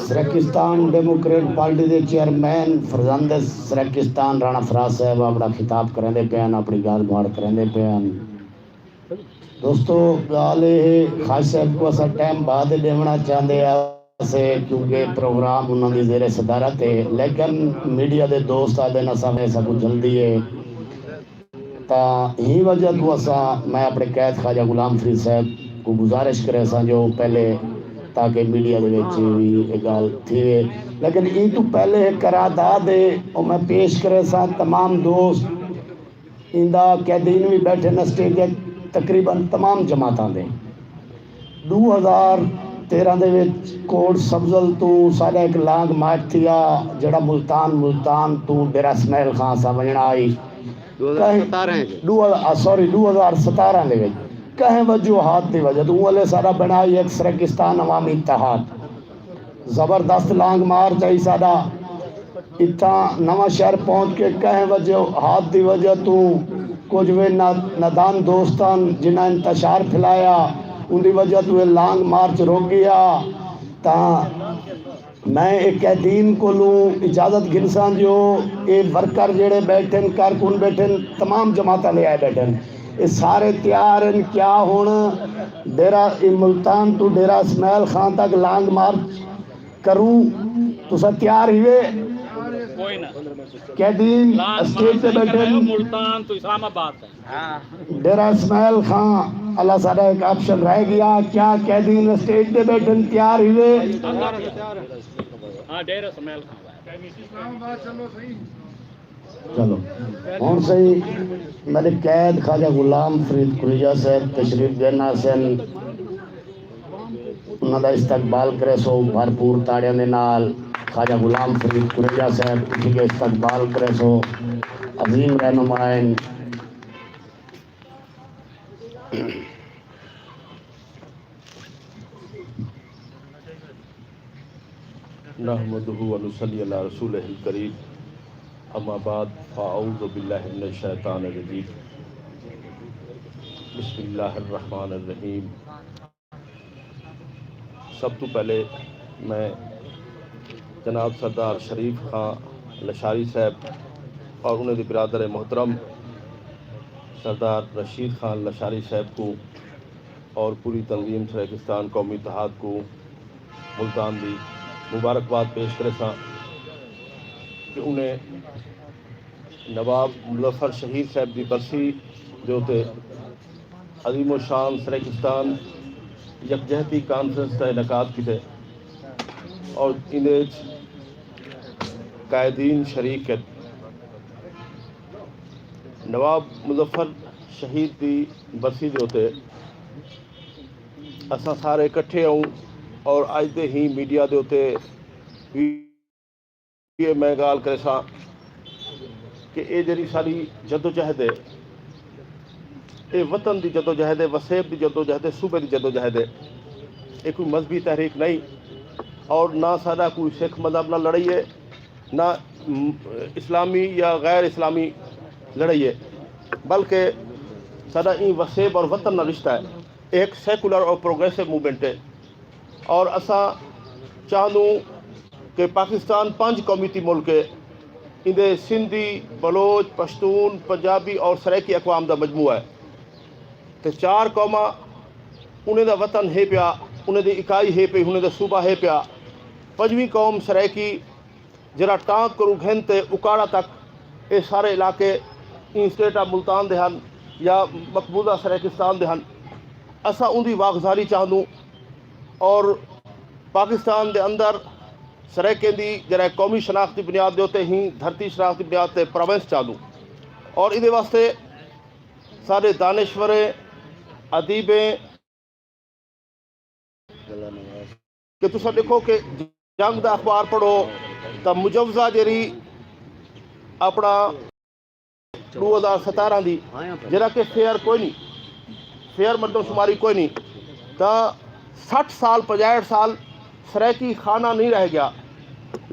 سرکستان ڈیموکریٹ پارٹی دے چیئرمین فرزند سرکستان رانا فراز صاحب اپݨا خطاب کریندے پئے ہن، اپݨی ڳالھ مہاڑ کریندے پئے ہن۔ دوستو، ڳالھ اے ہے، خاص صاحب کوں اساں ٹائم بعد ݙیوݨا چاہندے ہاسے، کیونکہ پروگرام انہاں دی زیر صدارت ہے، لیکن میڈیا دے دوست آہدن اساں میں ساکوں جلدی ہے، تاں ہی وجہ توں اساں، میں اپݨے قائد خواجہ غلام فرید صاحب کوں گزارش کریساں جو پہلے، تاکہ میڈیا دے وچ وی اے ڳالھ تھیوے۔ لیکن ایں توں پہلے ہک قرارداد ہے، او میں پیش کریساں۔ تمام دوست، ایندا قیدین وی ٻیٹھن اسٹیج تے، تقریباً تمام جماعتاں دے۔ ݙو ہزار تیرہ دے وچ کوٹ سبزل توں ساݙا ہک لانگ مارچ تھیا، جیڑھا ملتان، ملتان توں ڈیرہ اسماعیل خان اساں ونڄݨا ہئی۔ ݙو ہزار ستارہ وچ۔ ݙو، آ، سوری، ݙو ہزار ستارہ دے وچ کہیں وجوہات دی وجہ توں اوں ویلے ساݙا بݨا ہئی ہک سرکستان عوامی اتحاد۔ زبردست لانگ مارچ ہئی ساݙا۔ اتھاں نواں شہر پہنچ کے کہیں وجوہات دی وجہ توں کجھ وے نا-، نادان دوستاں جنہاں انتشار پھیلایا، اوندی وجہ توں اے لانگ مارچ رک ڳیا۔ تاں میں اے قیدین کولوں اجازت گھنساں جو اے ورکر جیڑھے ٻیٹھن، کارکن ٻیٹھن، تمام جماعتاں دے آئے ٻیٹھن۔ اے سارے تیار ہن، کیا ہݨ ڈیرہ، اے ملتان توں ڈیرہ اسماعیل خان تک لانگ مارچ کروں؟ تساں تیار ہیوے؟ قیدین اسٹیج تے ٻیٹھن۔ ملتان تو اسلام آباد ہے۔ ڈیرہ اسماعیل خان اللہ ساݙا ہک آپشن رہ ڳیا۔ کیا قیدین اسٹیج تے ٻیٹھن؟ تیار ہیوے؟ ہاں، ڈیرہ اسماعیل خان۔ چلو، ہݨ سئیں میݙے قید خواجہ غلام فرید کریجہ صاحب تشریف گھن آسن۔ انہاں دا استقبال کریسو بھرپور تاڑیاں دے نال۔ خواجہ غلام فرید کریجہ صاحب اٹھی کے استقبال کریسو۔ عظیم رہنما ہن۔ نحمده ونصلي على رسوله الكريم، اما بعد، فاعوذ بالله من الشيطان الرجيم، بسم الله الرحمن الرحيم۔ سب توں پہلے میں جناب سردار شریف خان لشاری صاحب اور انہاں دے برادر محترم سردار رشید خان لشاری صاحب کوں اور پوری تنظیم سرائیکستان قومی اتحاد کوں ملتان دی مبارکباد پیش کریساں کہ انہیں نواب مظفر شہید صاحب دی برسی دے اتے عظیم الشان سرائیکستان یکجہتی کانفرنس دا انعقاد کیتے اور ایندے اچ قائدین شریک ہن۔ نواب مظفر شہید دی برسی دے اتے اساں سارے اکٹھے ہوں اور اج دے ہی میڈیا دے اتے وی میں گالھ کریساں کہ اے جیڑھی ساڈی جدوجہد ہے، اے وطن دی جدوجہد ہے، وسیب دی جدوجہد ہے، صوبے دی جدوجہد ہے۔ اے کوئی مذہبی تحریک نہیں اور نہ ساڈا کوئی سکھ مذہب نال لڑائی ہے، نہ اسلامی یا غیر اسلامی لڑائی ہے، بلکہ ساڈا ایں وسیب اور وطن نال رشتہ ہے۔ اے ہک سیکولر اور پروگریسو موومنٹ ہے۔ اور اساں چاہندوں کہ پاکستان پنج قومیتی ملک ہے، ایندے سندھی، بلوچ، پشتون، پنجابی اور سرائیکی اقوام دا مجموعہ ہے تے چار قوماں انہیں دا وطن ہے پیا، انہیں دی اکائی ہے پئی، انہیں دا صوبہ ہے پیا۔ پنجویں قوم سرائیکی جیڑھا ٹانک کنوں گھن تے اکاڑا تک اے سارے علاقے ایں اسٹیٹ آف ملتان دے ہن یا مقبوضہ سرائیکستان دے ہن۔ اساں اوندی واگزاری چاہندوں اور پاکستان دے اندر سرائیکیں دی جیڑھا قومی شناخت دی بنیاد دے اتے ہی دھرتی شناخت دی بنیاد تے پراونس چاہندوں اور ایندے واسطے سارے دانشوریں، ادیبیں، کہ تساں ݙیکھو کہ جنگ دا اخبار پڑھو تاں مجوزہ جیڑھی اپݨا ݙو ہزار ستارہ دی جیڑھا کہ فیئر کوئی نی، فیئر مردم شماری کوئی نی، تاں سٹھ سال، پنجاہٹھ سال سرائیکی خانہ نی رہ ڳیا،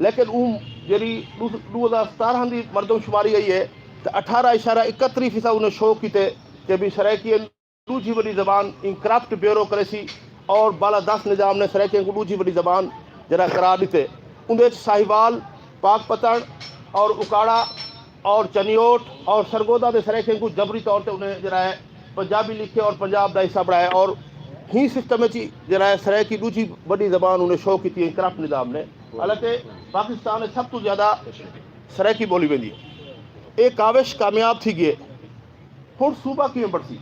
لیکن اوں جیڑھی ݙو ہزار ستارہ دی مردم شماری آئی ہے تاں اٹھارہ اعشاریہ اکتری فیصد انہیں شو کیتے کہ بھی سرائیکی ݙوجھی وݙی زبان ایں کرپٹ بیوروکریسی اور بالادست نظام نے سرائیکیں کوں ݙوجھی وݙی زبان جیڑھا قرار ݙتے۔ اوندے اچ ساہیوال، پاک پتن اور اکاڑا اور چنیوٹ اور سرگودھا دے سرائیکیں کوں جبری طور تے انہیں جیڑھا ہے پنجابی لکھے اور پنجاب دا حصہ بݨایا اور ہی سسٹم اچ ہی جیڑھا ہے سرائیکی ݙوجھی وݙی زبان انہیں شو کیتی ایں کرپٹ نظام نے۔ حالانکہ پاکستان اچ سب توں زیادہ سرائیکی ٻولی ویندی ہے۔ اے کاوش کامیاب تھی ڳئی ہے۔ ہݨ صوبہ کیویں بݨسی؟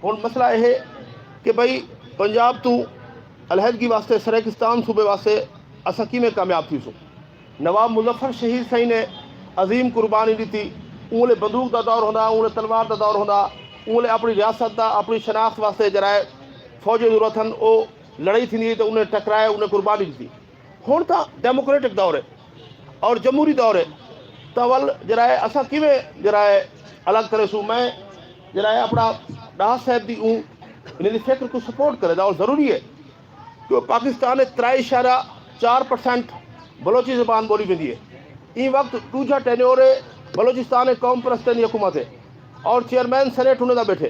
ہݨ مسئلہ اے ہے کہ بھئی پنجاب توں علیحدگی واسطے سرائیکستان صوبے واسطے اساں کیویں کامیاب تھیسوں؟ نواب مظفر شہید سئیں نے عظیم قربانی ݙتی۔ اوں ویلے بندوق دا دور ہوندا، اوں ویلے تلوار دا دور ہوندا، اوں ویلے اپݨی ریاست دا اپݨی شناخت واسطے جیڑھا ہے فوجیں ضرورت ہن او لڑائی تھیندی ہئی تے انہیں ٹکرائے، انہیں قربانی ݙتی۔ ہݨ تاں ڈیموکریٹک دور ہے اور جمہوری دور ہے تاں ول جیڑھا ہے اساں کیویں جیڑھا ہے الگ کریسوں؟ میں جیڑھا ہے اپݨا ݙاہ صاحب دی اوں انہیں دی فکر کوں سپورٹ کرینداں اور ضروری ہے کہ پاکستان اچ ترائے اعشاریہ چار پرسنٹ بلوچی زبان ٻولی ویندی ہے۔ ایں وقت ݙوجھا ٹینیور ہے بلوچستان اچ قوم پرستیں دی حکومت ہے اور چیئرمین سینیٹ انہیں دا ٻیٹھے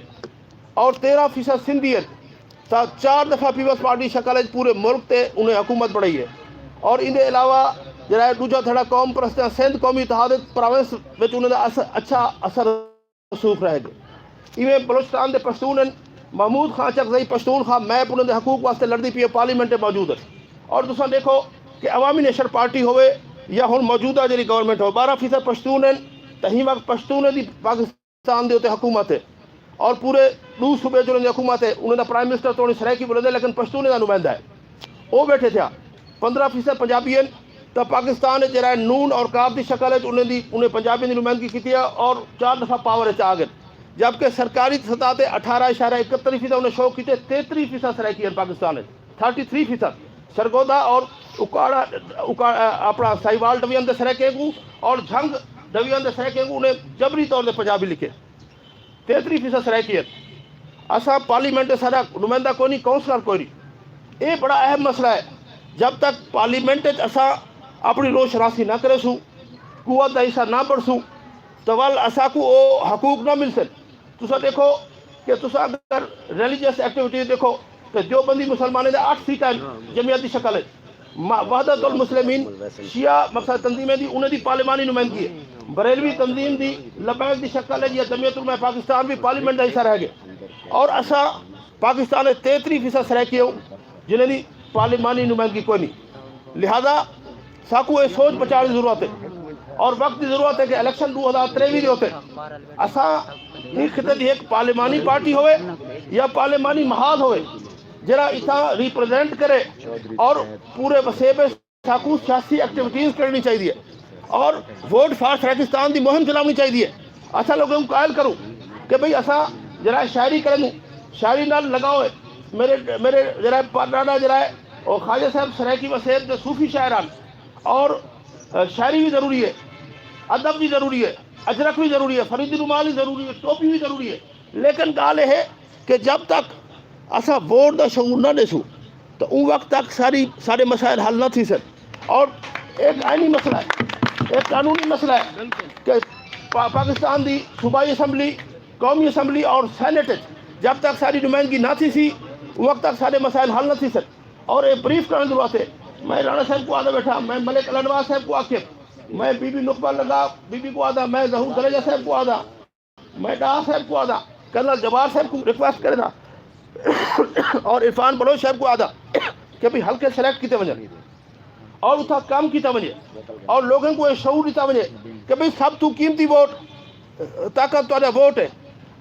اور تیرہ فیصد سندھی ہن تاں چار دفعہ پیپلز پارٹی دی شکل اچ پورے ملک تے انہیں حکومت بݨائی ہے اور ایندے علاوہ جیڑھا ہے ݙوجھا دھڑا قوم پرستیں سندھ قومی اتحاد اچ پراونس وچ انہیں دا اثر اچھا اثر رسوخ رہ ڳئے۔ ایویں بلوچستان دے پشتون ہن، محمود خان چکزئی پشتون خواہ میپ انہیں دے حقوق واسطے لڑدی پئی ہے، پارلیمنٹ اچ موجود ہن اور تساں ݙیکھو کہ عوامی نیشنل پارٹی ہووے یا ہن موجودہ جیڑھی گورنمنٹ ہو، بارہ فیصد پشتون ہن، تاں ہی وقت پشتون دی پاکستان دے اتے حکومت ہے، اور پورے ݙو صوبے جو انہاں دی حکومت ہے، انہاں دا پرائم منسٹر توڑی سرائیکی ٻولیندے، لیکن پشتون دا نمائندہ ہے، او ٻیٹھے تھیا۔ پندرہ فیصد پنجابی ہن، تاں پاکستان وچ جیڑھا ہے نون اور کاف دی شکل وچ انہاں دی، انہیں پنجابی دی نمائندگی کیتی ہے اور چار دفعہ پاور وچ آ ڳئے، جبکہ سرکاری سطح تے اٹھارہ اعشاریہ اکہتر فیصد انہیں شو کیتے، تینتیس فیصد سرائیکی ہن پاکستان وچ، تھرٹی تھری فیصد۔ سرگودھا اور اکاڑا، اکا-، اپݨا ساہیوال ڈویژن دے سرائیکیں کوں اور جھنگ ڈویژن دے سرائیکیں کوں انہیں جبری طور تے پنجابی لکھے۔ تینتیس فیصد سرائیکی ہن۔ اساں پارلیمنٹ دے ساݙا نمائندہ کوئی نہیں، کونسلر کوئی نہیں۔ اے بڑا اہم مسئلہ ہے۔ جب تک پارلیمنٹ وچ اساں اپݨی روشناسی نہ کریسوں، قوت دا حصہ نہ بݨسوں، تاں ول اساکوں او حقوق نہ ملسن۔ تساں ݙیکھو کہ تساں اگر ریلیجیس ایکٹیویٹیز ݙیکھو، تے دیوبندی مسلمانیں دے اٹھ سیٹاں ہن جمعیت دی شکل وچ۔ ما-، وحدت المسلمین، شیعہ مقصد تنظیمیں دی، انہیں دی پارلیمانی نمائندگی ہے۔ بریلوی تنظیم دی لبیک دی شکل ہے، یا جمعیت علماء پاکستان بھی پارلیمنٹ دا حصہ رہ ڳئے۔ اور اساں پاکستان وچ تینتیس فیصد سرائیکی ہوں، جنہیں دی پارلیمانی نمائندگی کوئی نہیں۔ لہذا ساکوں اے سوچ پچاݨ دی ضرورت ہے اور وقت دی ضرورت ہے کہ الیکشن ݙو ہزار تریوی دے اتے اساں ایں خطے دی ہک پارلیمانی پارٹی ہووے یا پارلیمانی محاذ ہووے، جیڑھا اتھاں ریپرزینٹ کرے اور پورے وسیب وچ ساکوں سیاسی ایکٹیویٹیز کرݨی چاہیدی ہے اور ووٹ فار سرائیکستان دی مہم چلاوݨی چاہیدی ہے۔ اساں لوگوں کوں قائل کروں کہ بھئی اساں جیڑھا شاعری کرݨ، شاعری نال لگاؤ ہے۔ میرے، میرے جیڑھا پرݙاݙا جیڑھا ہے، او خواجہ صاحب سرائیکی وسیب دے صوفی شاعر ہن۔ اور، آ، شاعری بھی ضروری ہے، ادب بھی ضروری ہے، اجرک بھی ضروری ہے، فریدی رومال بھی ضروری ہے، ٹوپی بھی ضروری ہے۔ لیکن ڳالھ اے ہے کہ جب تک اساں ووٹ دا شعور نہ ݙیسوں، تو اوں وقت تک ساری، سارے مسائل حل نہ تھیسن۔ اور ایک آئینی مسئلہ ہے، ایک قانونی مسئلہ ہے کہ پا-، پاکستان دی صوبائی اسمبلی، قومی اسمبلی اور سینیٹ وچ جب تک ساری نمائندگی نہ تھیسی، اوں وقت تک سارے مسائل حل نہ تھیسن۔ اور اے بریف کرݨ دی ضرورت ہے۔ میں رانا صاحب کوں آہدا ٻیٹھاں، میں ملک الانوار صاحب کوں آکھے، میں بی بی نقبہ لگا، بی بی کوں آہدا، میں ظہور دھریجہ صاحب کوں آہدا، میں ڈار صاحب کوں آہدا، کرنل جبار صاحب کوں ریکویسٹ کریندا اور عرفان بلوچ صاحب کوں آہدا کہ بھئی حلقے سلیکٹ کیتے ونڄن اور اتھاں کم کیتا ونڄے اور لوگوں کوں اے شعور ݙتا ونڄے کہ بھئی سب توں قیمتی ووٹ، طاقت تہاݙا ووٹ ہے۔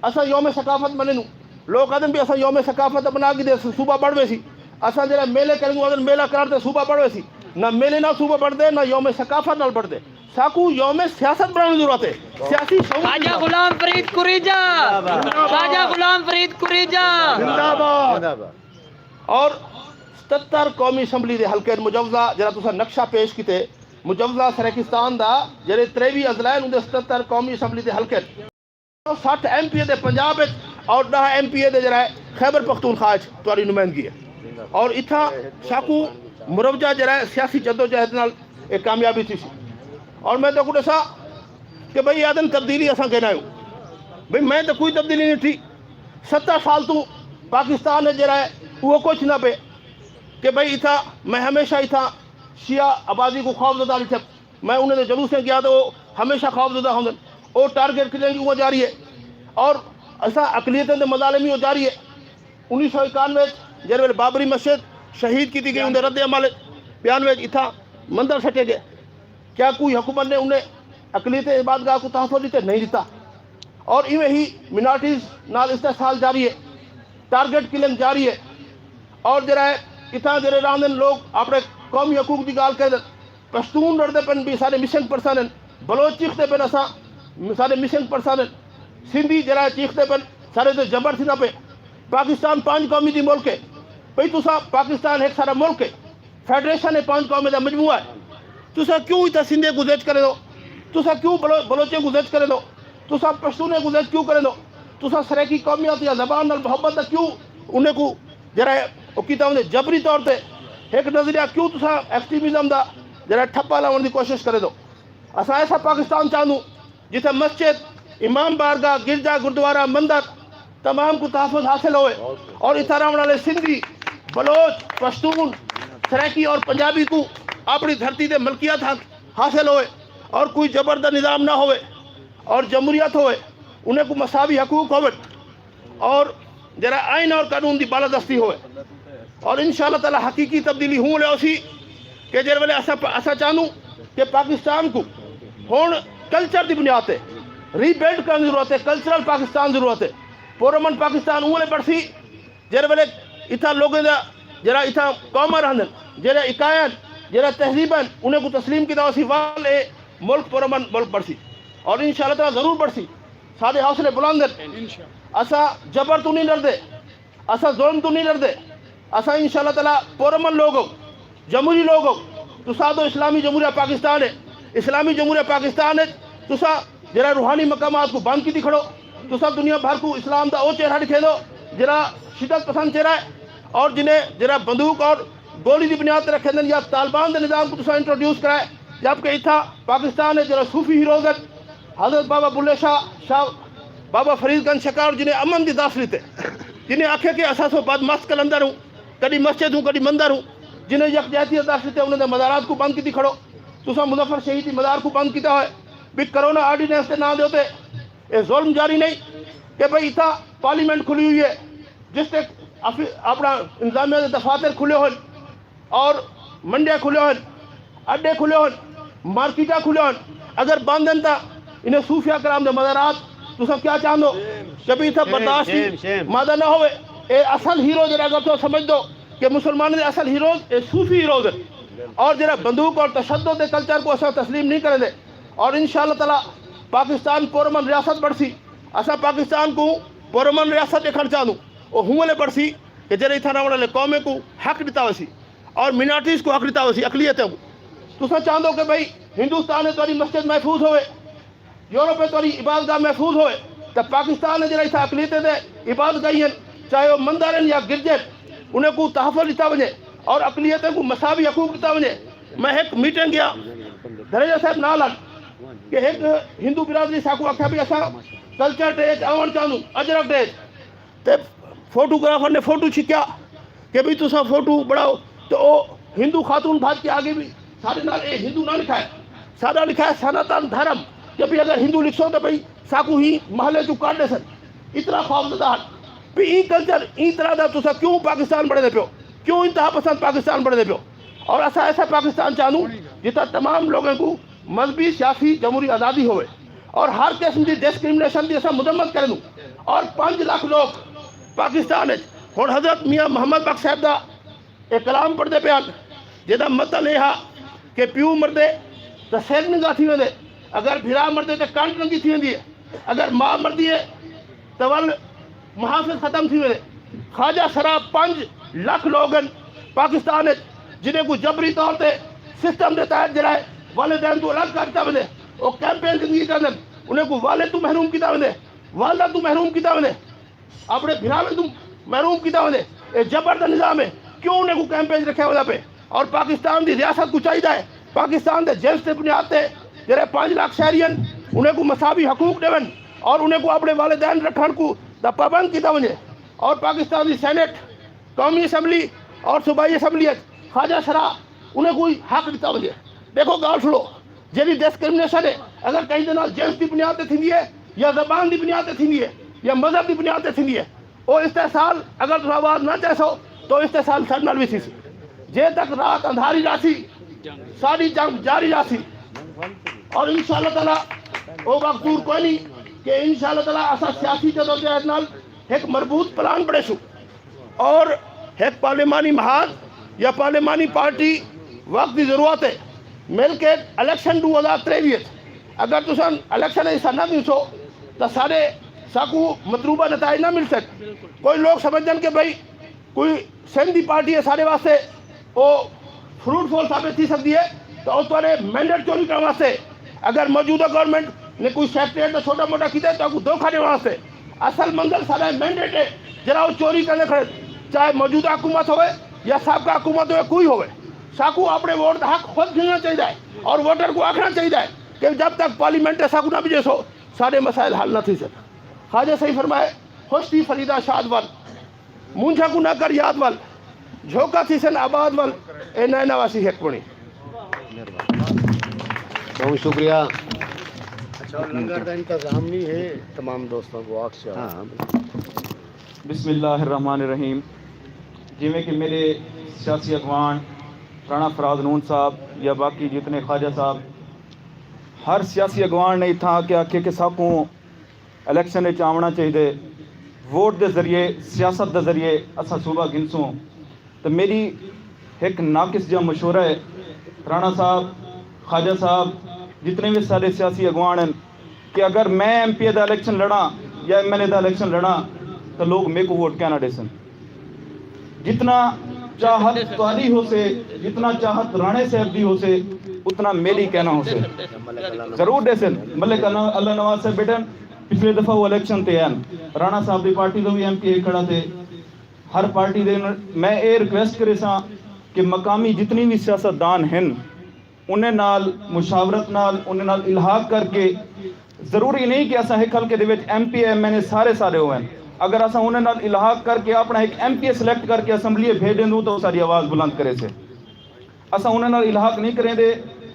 اساں یوم ثقافت منینوں، لوک آہدن بھئی اساں یوم ثقافت بݨا گھدے، صوبہ بݨ ویسی۔ اساں جیڑھا میلے کرینوں، آہدن میلہ کرݨ تے صوبہ بݨ ویسی۔ نہ میلے نال صوبہ بݨدے، نہ یوم ثقافت نال بݨدے۔ ساکوں یوم سیاست بݨاوݨ دی ضرورت ہے، سیاسی شعور دی خواجہ ضرورت ہے۔ غلام فرید کریجہ، زندہ باد۔ خواجہ غلام فرید کریجہ۔ زندہ باد۔ اور ستہتر قومی اسمبلی دے حلقے مجوزہ، جیڑھا تساں نقشہ پیش کیتے، مجوزہ سرائیکستان دا، جیڑھے تریوی اضلاع ہن، اوندے ستہتر قومی اسمبلی دے حلقے، سٹھ ایم پی اے دے پنجاب وچ اور ݙاہ ایم پی اے دے جیڑھا ہے خیبر پختونخوا وچ تہاݙی نمائندگی ہے۔ اور اتھاں ساکوں مروجہ جیڑھا ہے سیاسی جدوجہد نال اے کامیابی تھیسی۔ اور میں تہاکوں ݙساں کہ بھئی آہدن تبدیلی اساں گھن آیوں۔ بھئی میں تاں کوئی تبدیلی نہیں ݙٹھی۔ ستر سال توں پاکستان وچ جیڑھا ہے اوہو کجھ نہ پئے کہ بھئی اتھاں میں ہمیشہ اتھاں شیعہ آبادی کوں خوفزدہ ݙٹھے۔ میں انہیں دے جلوسیں ڳیا تے او ہمیشہ خوفزدہ ہوندن۔ او ٹارگٹ کلنگ اوہو جاری ہے اور اساں اقلیتیں دے مظالم ہی او جاری ہے۔ انیس سو اکانوے وچ جیڑھے ویلے بابری مسجد شہید کیتی ڳئی، اوندے رد عمل وچ بیانوے وچ اتھاں مندر سٹے ڳئے۔ کیا کوئی حکومت نے انہیں اقلیت عبادگاہ کوں تحفظ ݙتے؟ نہیں ݙتا۔ اور ایویں ہی منارٹیز نال استحصال جاری ہے، ٹارگٹ کلنگ جاری ہے۔ اور جیڑھا ہے اتھاں جیڑھے رہندن لوگ اپݨے قومی حقوق دی ڳالھ کریندن، پشتون لڑدے پن بھئی سارے مسنگ پرسن ہن، بلوچ چیخدے پن اساں سارے مسنگ پرسن ہن، سندھی جیڑھا ہے چیخدے پن سارے تے جبر تھیندا پئے۔ پاکستان پنج قومی دی ملک ہے۔ بھئی تساں، پاکستان ہک سارا ملک ہے، فیڈریشن ہے، پنج قومیں دا مجموعہ ہے۔ تساں کیوں اتھاں سندھیں کوں زچ کریندو؟ تساں کیوں بلو-، بلوچیں کوں زچ کریندو؟ تساں پشتونیں کوں زچ کیوں کریندو؟ تساں سرائیکی قومیت یا زبان نال محبت دا کیوں انہیں کوں جیڑھا ہے او کیتا ویندے؟ جبری طور تے ہک نظریہ کیوں تساں ایکسٹریمزم دا جیڑھا ٹھپا لاوݨ دی کوشش کریندو؟ اساں ایسا پاکستان چاہندوں جتھے مسجد، امام بارگاہ، گرجا، گردوارہ، مندر تمام کوں تحفظ حاصل ہووے اور اتھاں رہوݨ والے سندھی، بلوچ، پشتون، سرائیکی اور پنجابی کوں اپݨی دھرتی تے ملکیت حا-، حاصل ہووے اور کوئی جبر دا نظام نہ ہووے اور جمہوریت ہووے، انہیں کوں مساوی حقوق ہوون اور جیڑھا آئین اور قانون دی بالادستی ہووے۔ اور انشاءاللہ تعالیٰ حقیقی تبدیلی ہوں ویلے ہوسی کہ جیڑھے ویلے اساں پ-، اساں چاہندوں کہ پاکستان کوں ہݨ کلچر دی بنیاد تے ری بلڈ کرݨ دی ضرورت ہے، کلچرل پاکستان ضرورت ہے۔ پرامن پاکستان اوں ویلے بݨسی جیڑھے ویلے اتھاں لوکیں دا جیڑھا اتھاں قوماں رہندن، جیڑھے اکائیاں ہن، جیڑھا تہذیباں ہن، انہیں کوں تسلیم کیتا ہوسی، ول اے ملک پرامن ملک بݨسی۔ اور انشاءاللہ تعالیٰ ضرور بݨسی۔ ساݙے حوصلے بلند ہن۔ اساں جبر توں نہیں ݙردے، اساں ظلم توں نہیں ݙردے۔ اساں انشاءاللہ تعالیٰ پرامن لوک ہوں، جمہوری لوک ہوں۔ تساں آہدو اسلامی جمہوریہ پاکستان ہے، اسلامی جمہوریہ پاکستان ہے۔ تساں جیڑھا روحانی مقامات کوں بند کیتی کھڑو، تساں دنیا بھر کوں اسلام دا او چہرہ ݙکھیندو جیڑھا شدت پسند چہرہ ہے، اور جنہیں جیڑھا بندوق اور گولی دی بنیاد تے رکھیندن، یا طالبان دے نظام کوں تساں انٹروڈیوس کرائے، جبکہ اتھاں پاکستان ہے جیڑھا صوفی ہیروز ہن، حضرت بابا بلے شاہ، شاہ بابا فرید گنج شکار، جنہیں امن دی درس ݙتے، جنہیں آکھے کہ اساں سو بد مست قلندر ہوں، کݙی مسجد ہوں، کݙی مندر ہوں، جنہیں یکجہتی دا درس ݙتے، انہیں دے مزارات کوں بند کیتی کھڑو۔ تساں مظفر شہید دی مزار کوں بند کیتا ہوئے، بھی کرونا آرڈیننس دے ناں دے اتے اے ظلم جاری نہیں کہ بھئی اتھاں پارلیمنٹ کھلی ہوئی ہے، جس تے آفی-، اپݨا انتظامیہ دے دفاتر کھلے ہوئے اور منڈیاں کھلے ہوئے، اڈے کھلے ہوئے، مارکیٹاں کھلے ہوئے، اگر بند ہن تاں انہیں صوفیاء کرام دے مزارات تساں کیا چاہندو کہ بھئی اتھاں برداشت دی مادہ نہ ہوئے۔ اے اصل ہیرو جیڑھا اگر تساں سمجھدو کہ مسلمانوں دے اصل ہیروز اے صوفی ہیروز ہن، اور جیڑھا بندوق اور تشدد دے کلچر کوں اساں تسلیم نہیں کریندے۔ اور انشاءاللہ تعالیٰ پاکستان پرامن ریاست بݨسی۔ اساں پاکستان کوں پرامن ریاست ݙیکھݨ چاہندوں۔ او ہوں ویلے بݨسی کہ جیڑھے اتھاں رہوݨ والے قومیں کوں حق ݙتا ویسی اور مینارٹیز کوں حق ݙتا ویسی، اقلیتیں کوں۔ تساں چاہندو کہ بھئی ہندوستان وچ تہاݙی مسجد محفوظ ہووے، یورپ وچ تہاݙی عبادت گاہ محفوظ ہووے، تاں پاکستان وچ جیڑھا اتھاں اقلیتیں دے عبادت گاہیں ہن، چاہے او مندر ہن یا گرجے ہن، انہیں کوں تحفظ ݙتا ونڄے اور اقلیتیں کوں مساوی حقوق ݙتا ونڄے۔ میں ہک میٹنگ ڳیا، دھریجہ صاحب نال ہن، کہ ہک ہندو برادری ساکوں آکھیا بھئی اساں کلچر ڈے اچ آوݨ چاہندوں، اجرک ڈے اچ۔ تے فوٹوگرافر نے فوٹو چھکیا کہ بھئی تساں فوٹو بݨاؤ، تے او ہندو خاتون بھڄ کے آ ڳئی، بھئی ساݙے نال اے ہندو نہ لکھائے، ساݙا لکھائے سناتن دھرم، کہ بھئی اگر ہندو لکھسو تے بھئی ساکوں ہی محلے چوں کڈھ ݙیسن۔ اتنا خوفزدہ ہن۔ بھئی ایں کلچر، ایں طرح دا تساں کیوں پاکستان بݨیندے پیو؟ کیوں انتہا پسند پاکستان بݨیندے پیو؟ اور اساں ایسا پاکستان چاہندوں جتھاں تمام لوگوں کوں مذہبی، سیاسی، جمہوری آزادی ہووے اور ہر قسم دی ڈسکریمنیشن دی اساں مذمت کریندوں۔ اور پنج لکھ لوگ پاکستان وچ ہݨ حضرت میاں محمد بخش صاحب دا اے کلام پڑھدے پئے ہن، جیندا متن اے ہا کہ پیو مردے تاں سر ننگا تھی ویندے، اگر بھرا مردے تاں کنڈ ننگی تھی ویندی ہے، اگر ماء مردی ہے تاں ول محافظ ختم تھی ویندے۔ خواجہ سرا پنج لکھ لوگ ہن پاکستان وچ جنہیں کوں جبری طور تے سسٹم دے تحت جیڑھا ہے والدین توں الگ کر ݙتا ویندے۔ او کیمپین زندگی کریندن، انہیں کوں والد توں محروم کیتا ویندے، والدہ توں محروم کیتا ویندے، اپݨے بھراواں توں محروم کیتا ویندے۔ اے جبر دا نظام ہے، کیوں انہیں کوں کیمپین رکھیا ویندا پئے؟ اور پاکستان دی ریاست کوں چاہیدا ہے پاکستان دے جنس دی بنیاد تے جیڑھے پنج لکھ شہری ہن انہیں کوں مساوی حقوق ݙیون اور انہیں کوں اپݨے والدین رکھݨ کوں دا پابند کیتا ونڄے۔ اور پاکستان دی سینیٹ، قومی اسمبلی اور صوبائی اسمبلی اچ خواجہ سرا انہیں کوں حق ݙتا ونڄے۔ ݙیکھو ڳالھ سݨو، جیڑھی ڈسکریمنیشن ہے اگر کہیں دے نال جنس دی بنیاد تے تھیندی ہے یا زبان دی بنیاد تے تھیندی ہے یا مذہب دی بنیاد تے تھیندی ہے، او استحصال اگر تساں آواز نہ چیسو تو استحصال ساݙے نال وی تھیسی۔ جے تک رات اندھاری راہسی، ساݙی جنگ جاری راہسی۔ اور انشاءاللہ تعالیٰ او وقت دور کوئی نہیں کہ انشاءاللہ تعالیٰ اساں سیاسی جدوجہد نال ہک مربوط پلان بݨیسوں اور ہک پارلیمانی محاذ یا پارلیمانی پارٹی وقت دی ضرورت ہے۔ مل کے الیکشن ݙو ہزار تریویہہ اچ اگر تساں الیکشن حصہ نہ گھنسو تاں ساݙے ساکوں مطلوبہ نتائج نہ مل سڳن۔ کوئی لوگ سمجھدن کہ بھئی کوئی سندھ دی پارٹی ہے ساݙے واسطے او فروٹفل ثابت تھی سڳدی ہے، تاں او تہاݙے مینڈیٹ چوری کرݨ واسطے، اگر موجودہ گورنمنٹ نے کوئی سیکریٹریٹ دا چھوٹا موٹا کیتا ہے تاں اڳوں دھوکا ݙیوݨ واسطے۔ اصل منزل ساݙا مینڈیٹ ہے جیڑھا او چوری کریندے کھڑے، چاہے موجودہ حکومت ہووے یا سابقہ حکومت ہووے، کوئی ہووے۔ ساکوں اپݨے ووٹ دا حق خود گھنݨا چاہیدا ہے اور ووٹر کوں آکھݨا چاہیدا ہے کہ جب تک پارلیمنٹ ہے ساکوں نہ بھڄیسو ساݙے مسائل حل نہ تھیسن۔ خواجہ صحیح فرمائے، خوش تھی فریدا شاد ول، مونجھاں کوں نہ کر یاد ول، جھوکا تھیسن آباد ول، اے نئے نواسی ہک بݨی۔ بہت شکریہ۔ اچھا، لنگر دا انتظام نہیں ہے، تمام دوستاں کو آکھ چاہو۔ ہاں۔ بسم اللہ الرحمن الرحیم۔ جیویں کہ میرے سیاسی اڳواݨ رانا فراز نون صاحب یا باقی جتنے خواجہ صاحب، ہر سیاسی اگوان نے اتھاں آ کے آکھے کہ ساکوں الیکشن وچ آوݨا چاہیدے، ووٹ دے ذریعے، سیاست دے ذریعے اساں صوبہ گھنسوں۔ تے میݙی ہک ناقص جا مشورہ ہے رانا صاحب، خواجہ صاحب، جتنے وی سارے سیاسی اگوان ہیں، کہ اگر میں ایم پی اے دا الیکشن لڑاں یا ایم این اے دا الیکشن لڑاں، تاں لوگ میکوں ووٹ کینا ݙیسن۔ جتنا چاہت تہاݙی ہوسے، جتنا چاہت رانے صاحب دی ہوسے، اتنا میݙی کینا ہوسے۔ ضرور ݙیسن۔ ملک اللہ، اللہ نواز صاحب ٻیٹھن، پچھلے دفعہ وہ الیکشن تے آئن، رانا صاحب دی پارٹی دا وی ایم پی اے کھڑا تے ہر پارٹی دے۔ میں اے ریکویسٹ کریساں کہ مقامی جتنی وی سیاست دان ہن، انہیں نال مشاورت نال، انہیں نال الحاق کر کے، ضروری نہیں کہ اساں ہک حلقے دے وچ ایم پی اے، ایم این اے سارے سارے ہوون۔ اگر اساں انہیں نال الحاق کر کے اپݨا ہک ایم پی اے سلیکٹ کر کے اسمبلی بھیج ݙیندوں تاں او ساݙی آواز بلند کریسے۔ اساں انہیں نال الحاق نہیں کریندے،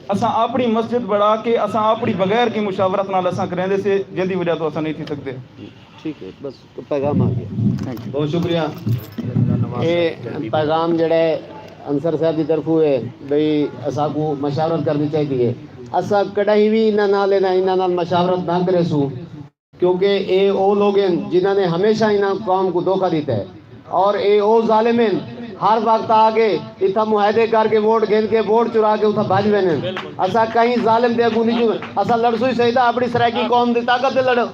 اساں اپݨی مسجد بݨا کے، اساں اپݨی بغیر کی مشاورت نال اساں کریندے سے، جیندی وجہ توں اساں نہیں تھی سڳدے۔ ٹھیک ہے، بس پیغام آ گیا۔ Think U. بہت شکریہ۔ اے پیغام جڑا ہے انصر صاحب دی طرفوں ہے، بھئی اساکوں مشاورت کرنی چاہیدی ہے۔ اساں کݙاہیں وی انہاں نال، انہاں، انہاں نال مشاورت نہ کریسوں، کیونکہ اے او لوگ ہیں جنہاں نے ہمیشہ انہاں قوم کوں دھوکا ݙتا ہے، اور اے او ظالم ہیں، ہر وقت آ کے اتھاں معاہدے کر کے، ووٹ گھن کے، ووٹ چرا کے اتھاں بھڄ ویندے ہیں۔ اساں کہیں ظالم دے اڳوں نہیں جھکوں، اساں لڑسوں ہی صحیح تاں اپݨی سرائیکی قوم دی طاقت تے لڑوں۔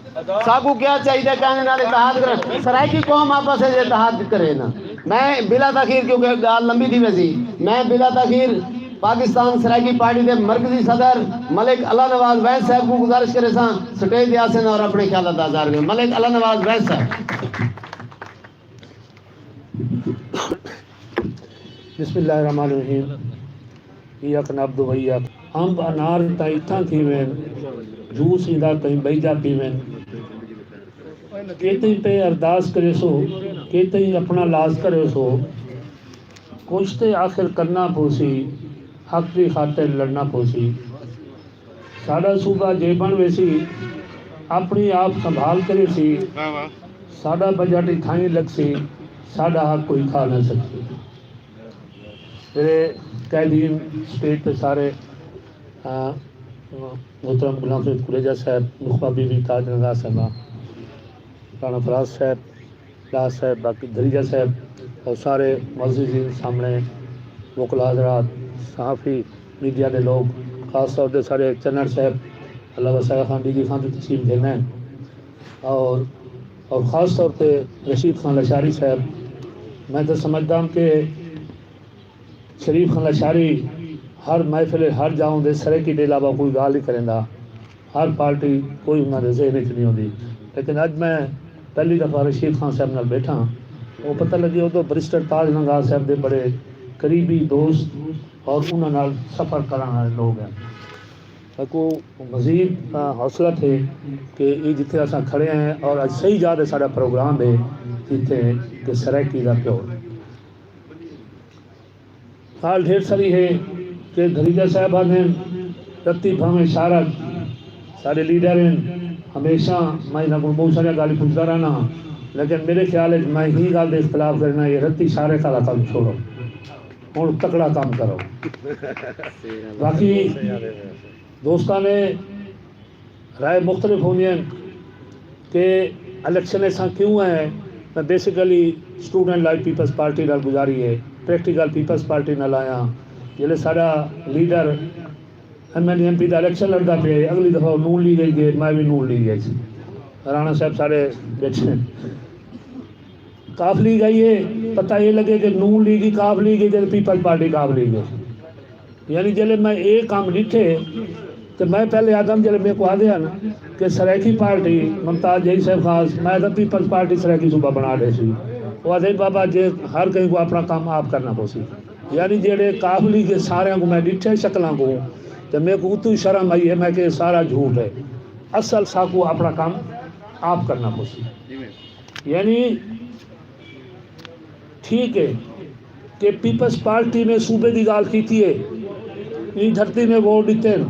ساکوں کیا چاہیدے کہ انہاں نال اتحاد کرن؟ سرائیکی قوم آپس وچ اتحاد کرے نا۔ میں بلا تاخیر، کیونکہ ڳالھ لمبی تھی ویسی، میں بلا تاخیر پاکستان سرائیکی پارٹی دے مرکزی صدر ملک اللہ نواز ویس صاحب کوں گزارش کریساں، سٹیج تے آسن اور اپݨے خیالات دا اظہار کرن۔ ملک اللہ نواز ویس صاحب۔ بسم اللہ الرحمن الرحیم۔ ایاک نعبد و ایاک۔ امب انار تاں اتھاں تھیون، جوس ایندا کہیں ٻئی جا پیون۔ کیتیں پئے ارداس کریسو، کیتیں اپݨا لاز کریسو، کجھ تے آخر کرݨا پوسی، حق دی خاطر لڑݨا پوسی۔ ساݙا صوبہ جے بݨ ویسی، اپݨی آپ سنبھال کریسی، ساݙا بجٹ اتھائیں لڳسی، ساݙا حق کوئی کھا نہ سڳسی۔ میرے قائدین اسٹیج تے سارے، آ، محترم غلام فرید کلیجہ صاحب، نخبہ بی بی تاج نگار صاحبہ، رانا فراز صاحب، لاز صاحب، باقی دھریجہ صاحب اور سارے معززین سامنے، وکلا حضرات، صحافی، میڈیا دے لوگ، خاص طور تے سارے چنڑ صاحب، اللہ وسایا خان ڈی جی خان تے تشریف گھن ہیں، اور، اور خاص طور تے رشید خان لشاری صاحب، میں تو سمجھدا ہوں کہ شریف خان لشاری ہر محفل، ہر جاؤں دے سرائیکی دے علاوہ کوئی ڳالھ نہیں کریندا، ہر پارٹی کوئی انہاں دے ذہن وچ نہیں ہوندی۔ لیکن اڄ میں پہلی دفعہ رشید خان صاحب نال بیٹھا، وہ پتہ لگی ادو برسٹر تاج نگار صاحب دے بڑے قریبی دوست اور انہاں نال سفر کرݨ والے لوگ ہیں۔ میکوں مزید، آ، حوصلہ تھے کہ یہ جتھے اساں کھڑے ہیں اور اڄ صحیح جا تے ساݙا پروگرام ہے، جتھے کہ سرائیکی دا پیور۔ ڳالھ ڈھیر ساری ہے کہ دھریجہ صاحب آہدن، رتی بھانویں شارک ساݙے لیڈر ہیں، ہمیشہ میں انہاں کوں بہت ساریاں ڳالھیں پچھدا رہنا ہاں، لیکن میرے خیال وچ میں ہی ڳالھ دے اختلاف کرنا، یہ رتی شارک والا کم چھوڑو، ہݨ تکڑا کم کرو۔ باقی دوستاں نے رائے مختلف ہوندیاں ہن کہ الیکشن ایساں کیوں ہے۔ میں basically student life Peoples Party نال گزاری ہے، پریکٹیکل پیپلز پارٹی نال آیا۔ جیلے ساڈا لیڈر ایم این اے، ایم پی دا الیکشن لڑدا پیا ہے، اگلی دفعہ او نون لیگ اچ گئے، میں وی نون لیگ اچ۔ رانا صاحب سارے بیٹھے ہیں۔ کاف لیگ آئی ہے، پتہ یہ لگے کہ نون لیگ ہی کاف لیگ ہے، جیلے پیپلز پارٹی کاف لیگ ہے۔ یعنی جیلے میں اے کم ݙٹھے تے میں پہلے آدم، جیلے میکوں آہدے ہن کہ سرائیکی پارٹی، ممتاز جئی صاحب خاص، میں آہدا پیپلز پارٹی سرائیکی صوبہ بݨا ݙیسی۔ او آہدے بابا جے ہر کہیں کوں اپݨا کم آپ کرݨا پوسی۔ یعنی جیڑھے کاف لیگ دے ساریاں کوں میں ݙٹھے شکلاں کوں تے میکوں اتوں شرم آئی ہے، میں کہ سارا جھوٹ ہے، اصل ساکوں اپݨا کم آپ کرݨا پوسی۔ یعنی ٹھیک ہے کہ پیپلز پارٹی نے صوبے دی ڳالھ کیتی ہے، ایں دھرتی نے ووٹ ݙتے ہن۔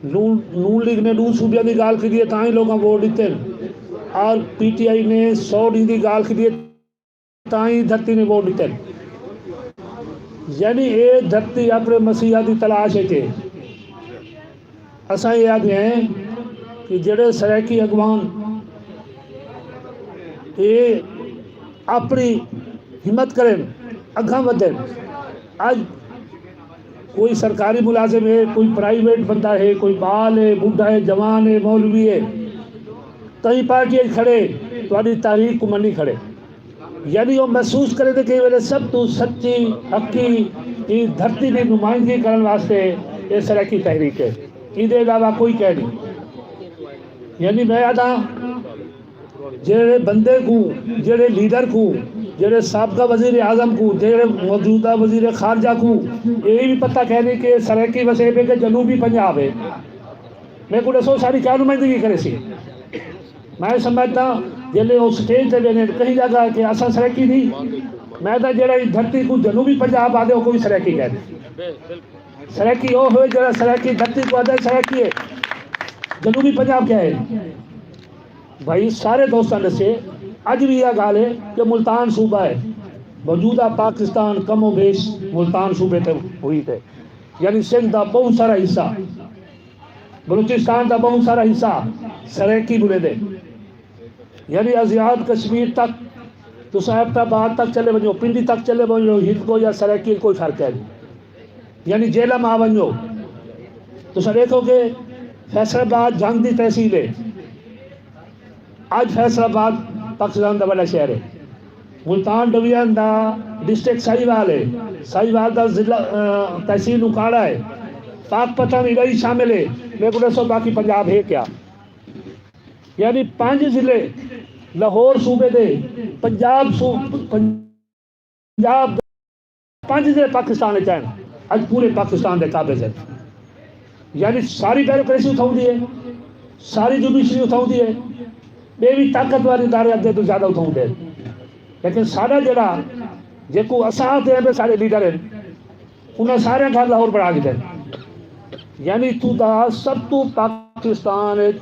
نون، نون لیگ نے ݙو صوبیاں دی ڳالھ کیتی ہے، تاں ہی لوکاں ووٹ ݙتے ہن۔ اور پی ٹی آئی نے سو ݙینھ دی ڳالھ کیتی ہے، تاں ہی دھرتی نے ووٹ ݙتے ہن۔ یعنی اے دھرتی اپݨے مسیحا دی تلاش اچ ہے۔ اساں اے آہدے ہیں کہ جیڑھے سرائیکی اڳواݨ اے اپݨی ہمت کرن، اڳاں ودھن۔ اڄ کوئی سرکاری ملازم ہے، کوئی پرائیویٹ بندہ ہے، کوئی ٻال ہے، ٻڈھا ہے، جوان ہے، مولوی ہے، کہیں پارٹی اچ کھڑے، تہاݙی تحریک کوں منی کھڑے۔ یعنی او محسوس کریندے کہ ایں ویلے سب توں سچی، حقی ایں دھرتی دی نمائندگی کرݨ واسطے اے سرائیکی تحریک ہے، ایندے علاوہ کوئی کہیں نہیں۔ یعنی میں آہداں جیڑھے بندے کوں، جیڑھے لیڈر کوں، جیڑھے سابقہ وزیر اعظم کوں، جیڑھے موجودہ وزیر خارجہ کوں اے وی پتہ کائنی کہ سرائیکی وسیب ہے کہ جنوبی پنجاب ہے۔ میکوں ݙسو ساݙی کیا نمائندگی کریسی؟ میں سمجھداں جیلے او سٹیج تے ویندے کہیں جاڳا کہ اساں سرائیکی نہیں، میں تاں جیڑھا ایں دھرتی کوں جنوبی پنجاب آہدے او کوئی سرائیکی کائنی۔ سرائیکی او ہوئے جیڑھا سرائیکی دھرتی کوں آہدے سرائیکی ہے۔ جنوبی پنجاب کیا ہے؟ بھائی سارے دوستاں ݙسے، اڄ وی اے ڳالھ ہے کہ ملتان صوبہ ہے، موجودہ پاکستان کم و بیش ملتان صوبے تے ہوئی تے، یعنی سندھ دا ٻہوں سارا حصہ، بلوچستان دا ٻہوں سارا حصہ سرائیکی ٻولیندے۔ یعنی آزاد کشمیر تک، تساں ایبٹ آباد تک چلے ونڄو، پنڈی تک چلے ونڄو، ہندکو یا سرائیکی کوئی فرق ہے نہیں۔ یعنی جہلم آ ونڄو، تساں ݙیکھو کہ فیصل آباد جھنگ دی تحصیل ہے۔ اڄ فیصل آباد پاکستان دا وݙا شہر ہے۔ Multan division the district Sahiwal ہے۔ ساہیوال دا ضلع، آ، تحصیل اوکاڑہ ہے۔ پاک پٹھن اݙاہی شامل ہے۔ میکوں ݙسو باقی پنجاب ہے کیا؟ یعنی پنج ضلع لاہور صوبے دے، پنجاب صو-، پنجاب پنج ضلع پاکستان اچ ہن، اڄ پورے پاکستان دے قابض ہن۔ یعنی ساری بیوروکریسی اتھاؤں دی ہے، ساری جوڈیشری اتھاؤں دی ہے، ٻئے وی طاقتور ادارے ادھے توں زیادہ اتھاؤں دے۔ لیکن ساݙا جیڑھا، جیکوں اساں آہدے ہیں بھئی ساݙے لیڈر ہن، انہاں سارے گھر لاہور بݨا گھدن۔ یعنی اتھوں دا سب توں پاکستان اچ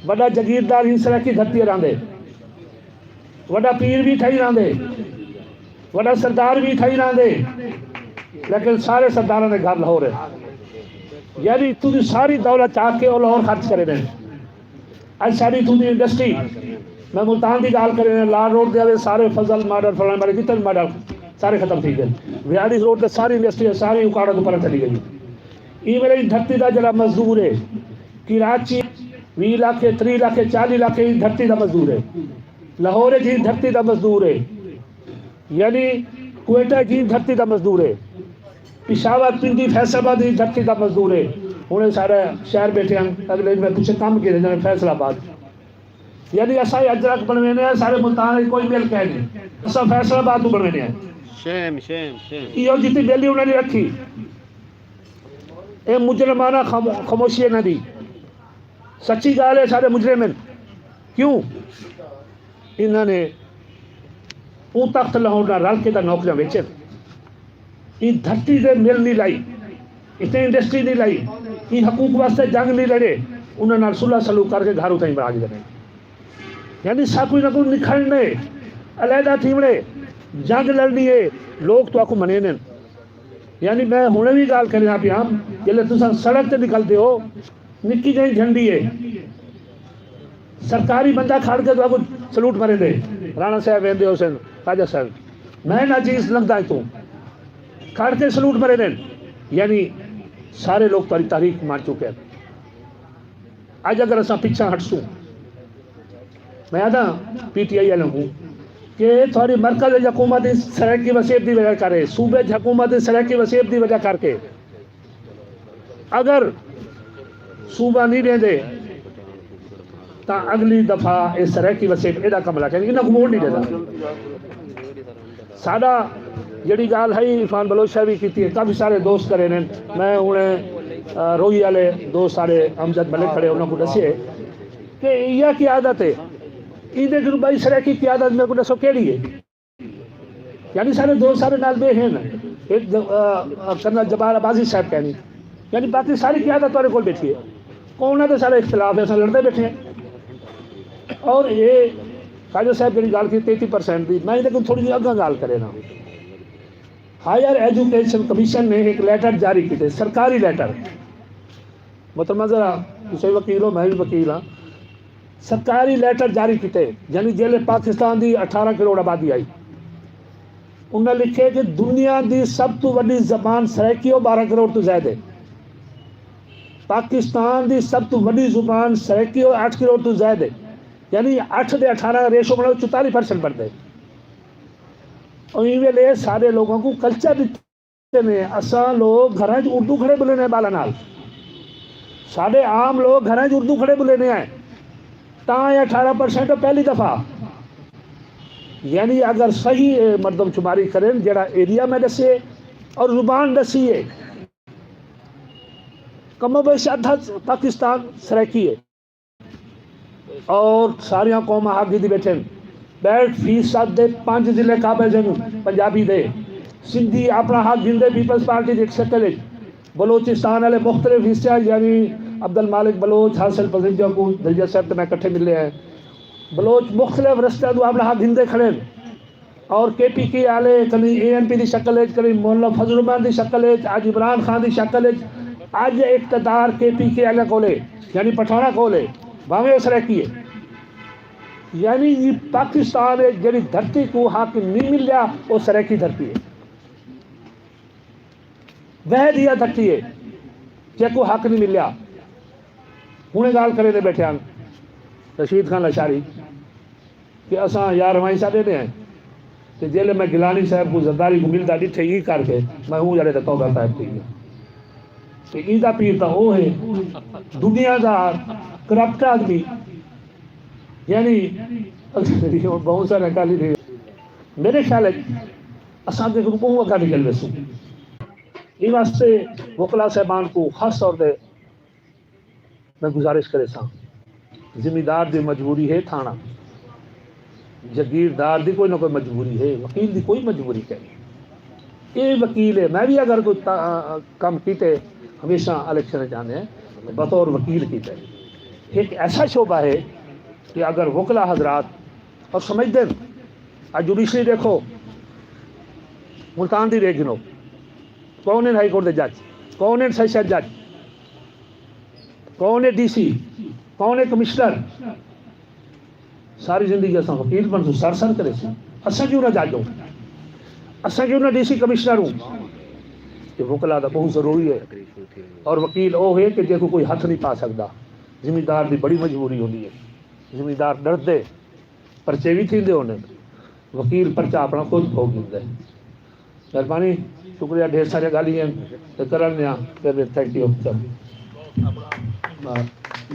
وݙا جاگیردار ہی سرائیکی دھرتی رہندے۔ وݙا پیر وی اتھائی رہندے، وݙا سردار وی اتھائی رہندے، لیکن سارے سرداراں دے گھر لاہور ہے۔ یعنی اتھوں دی ساری دولت چا کے او لاہور خرچ کریندن۔ اڄ ساݙی اتھوں دی انڈسٹری، میں ملتان دی ڳالھ کرینداں، لال روڈ دے آوے سارے فضل ماڈل، فلانے ماڈل، جتنے ماڈل سارے ختم تھی ڳئے۔ ویاڑی روڈ تے ساری انڈسٹری ہے، ساری اوکاڑہ توں پرے چلی ڳئی۔ ایں ویلے ایں دھرتی دا جیڑھا مزدور ہے، کراچی ویہہ لکھ ہے، تریہہ لکھ ہے، چالیہہ لکھ ہے، ایں دھرتی دا مزدور ہے۔ لاہور اچ ایں دھرتی دا مزدور ہے۔ یعنی کوئٹہ اچ ایں دھرتی دا مزدور ہے۔ پشاور، پنڈی، فیصل آباد ایں دھرتی دا مزدور ہے۔ ہݨ اے سارا شہر ٻیٹھے ہن، اڳلے میں پچھے کم کیتے جاندے فیصل آباد۔ یعنی اساں اجرک بݨویندے ہیں، سارے ملتان اچ کوئی مل کائنی۔ اساں فیصل آباد توں بݨویندے ہیں۔ شیم، شیم، شیم۔ ایہو جتی بیلی انہاں نے رکھی۔ اے مجرمانہ خامو-، خاموشی انہاں دی۔ سچی ڳالھ ہے، سارے مجرم ہن۔ کیوں؟ انہاں نے اوں تخت لاہور نال رل کے تاں نوکریاں ویچن۔ ایں دھرتی تے مل نہیں لائی، اتنے انڈسٹری نہیں لائی، ایں حقوق واسطے جنگ نہیں لڑے، انہاں نال صلح سلوک کر کے گھر اتھائیں بݨا گھدے۔ یعنی ساکوں انہاں کوں نکھڑݨے، علیحدہ تھیوݨے، جنگ لڑݨی ہے، لوک تہاکوں منیندن۔ یعنی میں ہݨ وی ڳالھ کرینداں پیاں، جیلے تساں سڑک تے نکلدے ہو، نکی جہیں جھنڈی ہے، سرکاری بندہ کھڑ کے تہاکوں سلوٹ مریندے، رانا صاحب ویندے ہوسن، خواجہ صاحب، میں ناچیز لنگھداں اتھوں، کھڑ کے سلوٹ مریندن۔ یعنی سارے لوک تہاݙی تحریک من چکے ہن۔ اڄ اگر اساں پچھاں ہٹسوں، میں آہداں پی ٹی آئی والوں کوں کہ تہاݙی مرکز اچ حکومت دی سرائیکی وسیب دی وجہ کر ہے، صوبے اچ حکومت دی سرائیکی وسیب دی وجہ کر کے اگر صوبہ نہیں ݙیندے تاں اڳلی دفعہ اے سرائیکی وسیب ایݙا کم لا کے انہاں کوں ووٹ نہیں ݙیندا۔ ساݙا جیڑھی ڳالھ ہے عرفان بلوچ صاحب وی کیتی ہے، کافی سارے دوست کرے نے۔ میں ہݨ، آ، روہی والے دوست سارے امجد ملک کھڑے، انہاں کوں ݙسے کہ ایہا قیادت ہے، ایندے کنوں ٻئی سرائیکی قیادت میکوں ݙسو کیڑھی ہے؟ یعنی سارے دوست سارے نال ٻئے ہن۔ ہک ج-، آ، آ، کرنل جبار عباسی صاحب کائنی، یعنی باقی ساری قیادت تہاݙے کول ٻیٹھی ہے۔ کون ہے تے سارے اختلاف ہے، اساں لڑدے ٻیٹھے ہیں۔ اور اے خواجہ صاحب جیڑھی ڳالھ کی تینتی پرسنٹ دی، میں ایندے کوں تھوڑی جی اڳاں ڳالھ کرینداں۔ ہائر ایجوکیشن کمیشن نے ایک لیٹر جاری کیتے، سرکاری لیٹر۔ محترمہ ذرا، تساں وکیل ہو، میں بھی وکیل ہاں۔ سرکاری لیٹر جاری کیتے، یعنی جیلے پاکستان دی اٹھارہ کروڑ آبادی آئی، انہاں لکھے کہ دنیا دی سب تو وڈی زبان سرائیکی ہو، بارہ کروڑ تو زائد ہے۔ پاکستان دی سب تو وڈی زبان سرائیکی ہو، اٹھ کروڑ تو زائد ہے۔ یعنی اٹھ دے اٹھارہ ریشو بناؤ، چوتالیس پرسنٹ بنتے۔ اور ایویں لے سارے لوگوں کو کلچر دیتے نے۔ اساں لوگ گھراں چ اردو کھڑے بولے نے بالاں نال، ساڈے عام لوگ گھراں چ اردو کھڑے بولے نے ہیں، تاں یہ اٹھارہ پرسنٹ پہلی دفعہ۔ یعنی اگر صحیح اے مردم شماری کرن، جڑا ایریا میں ڈسیے اور زبان ڈسیے، کم و بیش ادھا پاکستان سرائیکی ہے۔ اور ساریاں قوماں حق گھدی بیٹھن۔ بیٹھ فیصد دے پنج ضلع قابض ہن پنجابی دے۔ سندھی اپنا حق گھندے پیپلز پارٹی دی شکل وچ۔ بلوچستان والے مختلف حصے، یعنی عبد المالک بلوچ، حاصل پسنجر کو درجہ صاحب تے میں کٹھے ملے ہیں۔ بلوچ مختلف رستیاں تو اپنا حق گھندے کھڑے ہیں۔ اور کے پی کے والے کدی اے این پی دی شکل وچ، کدی مولانا فضل الرحمان دی شکل وچ، اج عمران خان دی شکل وچ، اج اقتدار کے پی کے والے کولے، یعنی پٹھانا کولے، بھاویں او سرائیکی ہے۔ یعنی یہ پاکستان ہے جڑی دھرتی کو حق نہیں ملیا، وہ سرائیکی دھرتی ہے، وحدیہ دھرتی ہے، جے کو حق نہیں ملیا۔ ہن گال کرے دے بیٹھے ہیں رشید خان لشاری کہ اساں یار ہمائی ساڈے نے ہیں۔ تے جیلے میں گیلانی صاحب کو زرداری کو ملدا ڈٹھے ای کر کے، میں ہوں جڑے تے توبہ صاحب تھی گیا۔ تے ایندا پیر تاں او ہے، دنیا دا کرپٹ آدمی۔ یعنی بہت سارے گالی دے۔ میرے خیال ہے اساں دے کو بہت اگا نکل ویسوں۔ یہ واسطے وکلا صاحبان کو خاص طور تے میں گزارش کریساں، زمیندار دی مجبوری ہے تھانا، جگیردار دی کوئی نہ کوئی مجبوری ہے، وکیل دی کوئی مجبوری کائنی۔ اے وکیل ہے، میں بھی اگر کوئی تا-، کم کیتے ہمیشہ الیکشن وچ آندے ہیں، بطور وکیل کیتے۔ ایک ایسا شعبہ ہے کہ اگر وکلا حضرات اور سمجھ دیں، اج جوڈیشری دیکھو، ملتان دی ریٹ گھنو، کون ہیں ہائی کورٹ دے جج، کون ہیں سیشن جج، کون ہے ڈی سی، کون ہے کمشنر؟ ساری زندگی اساں وکیل بن سو، سر سر کرے سی۔ اساں کیوں نہ جج ہوں؟ اساں کیوں نہ ڈی سی کمشنر ہوں؟ یہ وکلا دا بہت ضروری ہے۔ اور وکیل او ہے کہ جے کو کوئی ہاتھ نہیں پا سکدا۔ زمیندار دی بڑی مجبوری ہوندی ہے۔ زمیندار ڈردے، پرچے وی تھیندے ہوندن، وکیل پرچہ اپݨا خود بھوڳ گھندا ہے۔ مہربانی، شکریہ، ڈھیر سارے ڳالھیں ہن تے کرݨ دیاں، پھر تھینک یو۔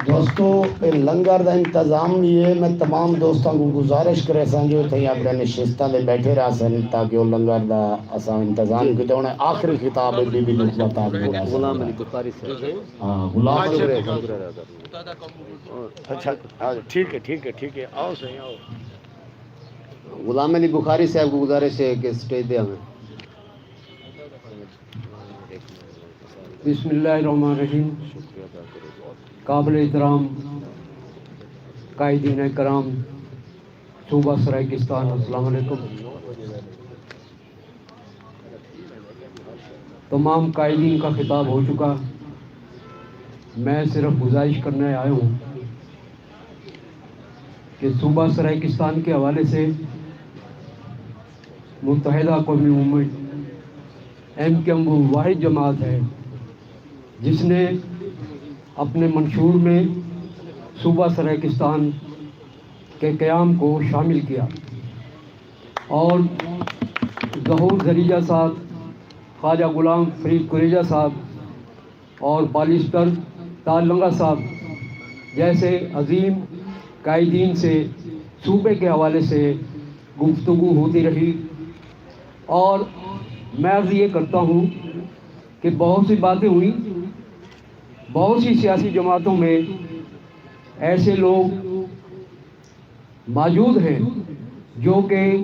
دوستو، اے لنگر دا انتظام وی ہے۔ میں تمام دوستاں کوں گزارش کریساں جو اتھے اپݨے نشستاں تے ٻیٹھے رہسن تاکہ او لنگر دا اساں انتظام کیتے۔ ہݨ آخری خطاب ہے بی بی نجمہ تاج۔ غلام علی بخاری صاحب۔ ہاں، غلام علی۔ اچھا، ہاں، ٹھیک ہے، ٹھیک ہے، ٹھیک ہے، آؤ سائیں، آؤ۔ غلام علی بخاری صاحب کو گزارش ہے کہ سٹیج دے آویں۔ بسم اللہ الرحمن الرحیم۔ قابل احترام قائدین کرام، صوبہ سرائیکستان، السلام علیکم۔ تمام قائدین کا خطاب ہو چکا۔ میں صرف گزارش کرنے آیا ہوں کہ صوبہ سرائیکستان کے حوالے سے متحدہ قومی موومنٹ، ایم کیو ایم، وہ واحد جماعت ہے جس نے اپنے منشور میں صوبہ سرائیکستان کے قیام کو شامل کیا اور ظہور دھریجہ صاحب، خواجہ غلام فرید قریجہ صاحب اور باریسٹر طاہر لنگا صاحب جیسے عظیم قائدین سے صوبے کے حوالے سے گفتگو ہوتی رہی اور میں عرض یہ کرتا ہوں کہ بہت سی باتیں ہوئیں، بہت سی سیاسی جماعتوں میں ایسے لوگ موجود ہیں جو کہ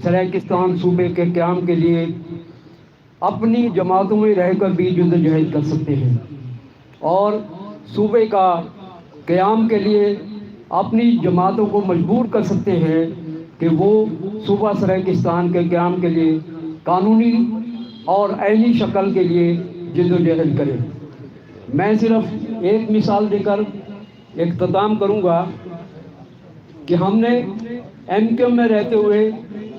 سرائیکستان صوبے کے قیام کے لیے اپنی جماعتوں میں رہ کر بھی جدوجہد کر سکتے ہیں اور صوبے کا قیام کے لیے اپنی جماعتوں کو مجبور کر سکتے ہیں کہ وہ صوبہ سرائیکستان کے قیام کے لیے قانونی اور عینی شکل کے لیے جدوجہد کریں۔ میں صرف ایک مثال دے کر اختتام کروں گا کہ ہم نے ایم کیو ایم میں رہتے ہوئے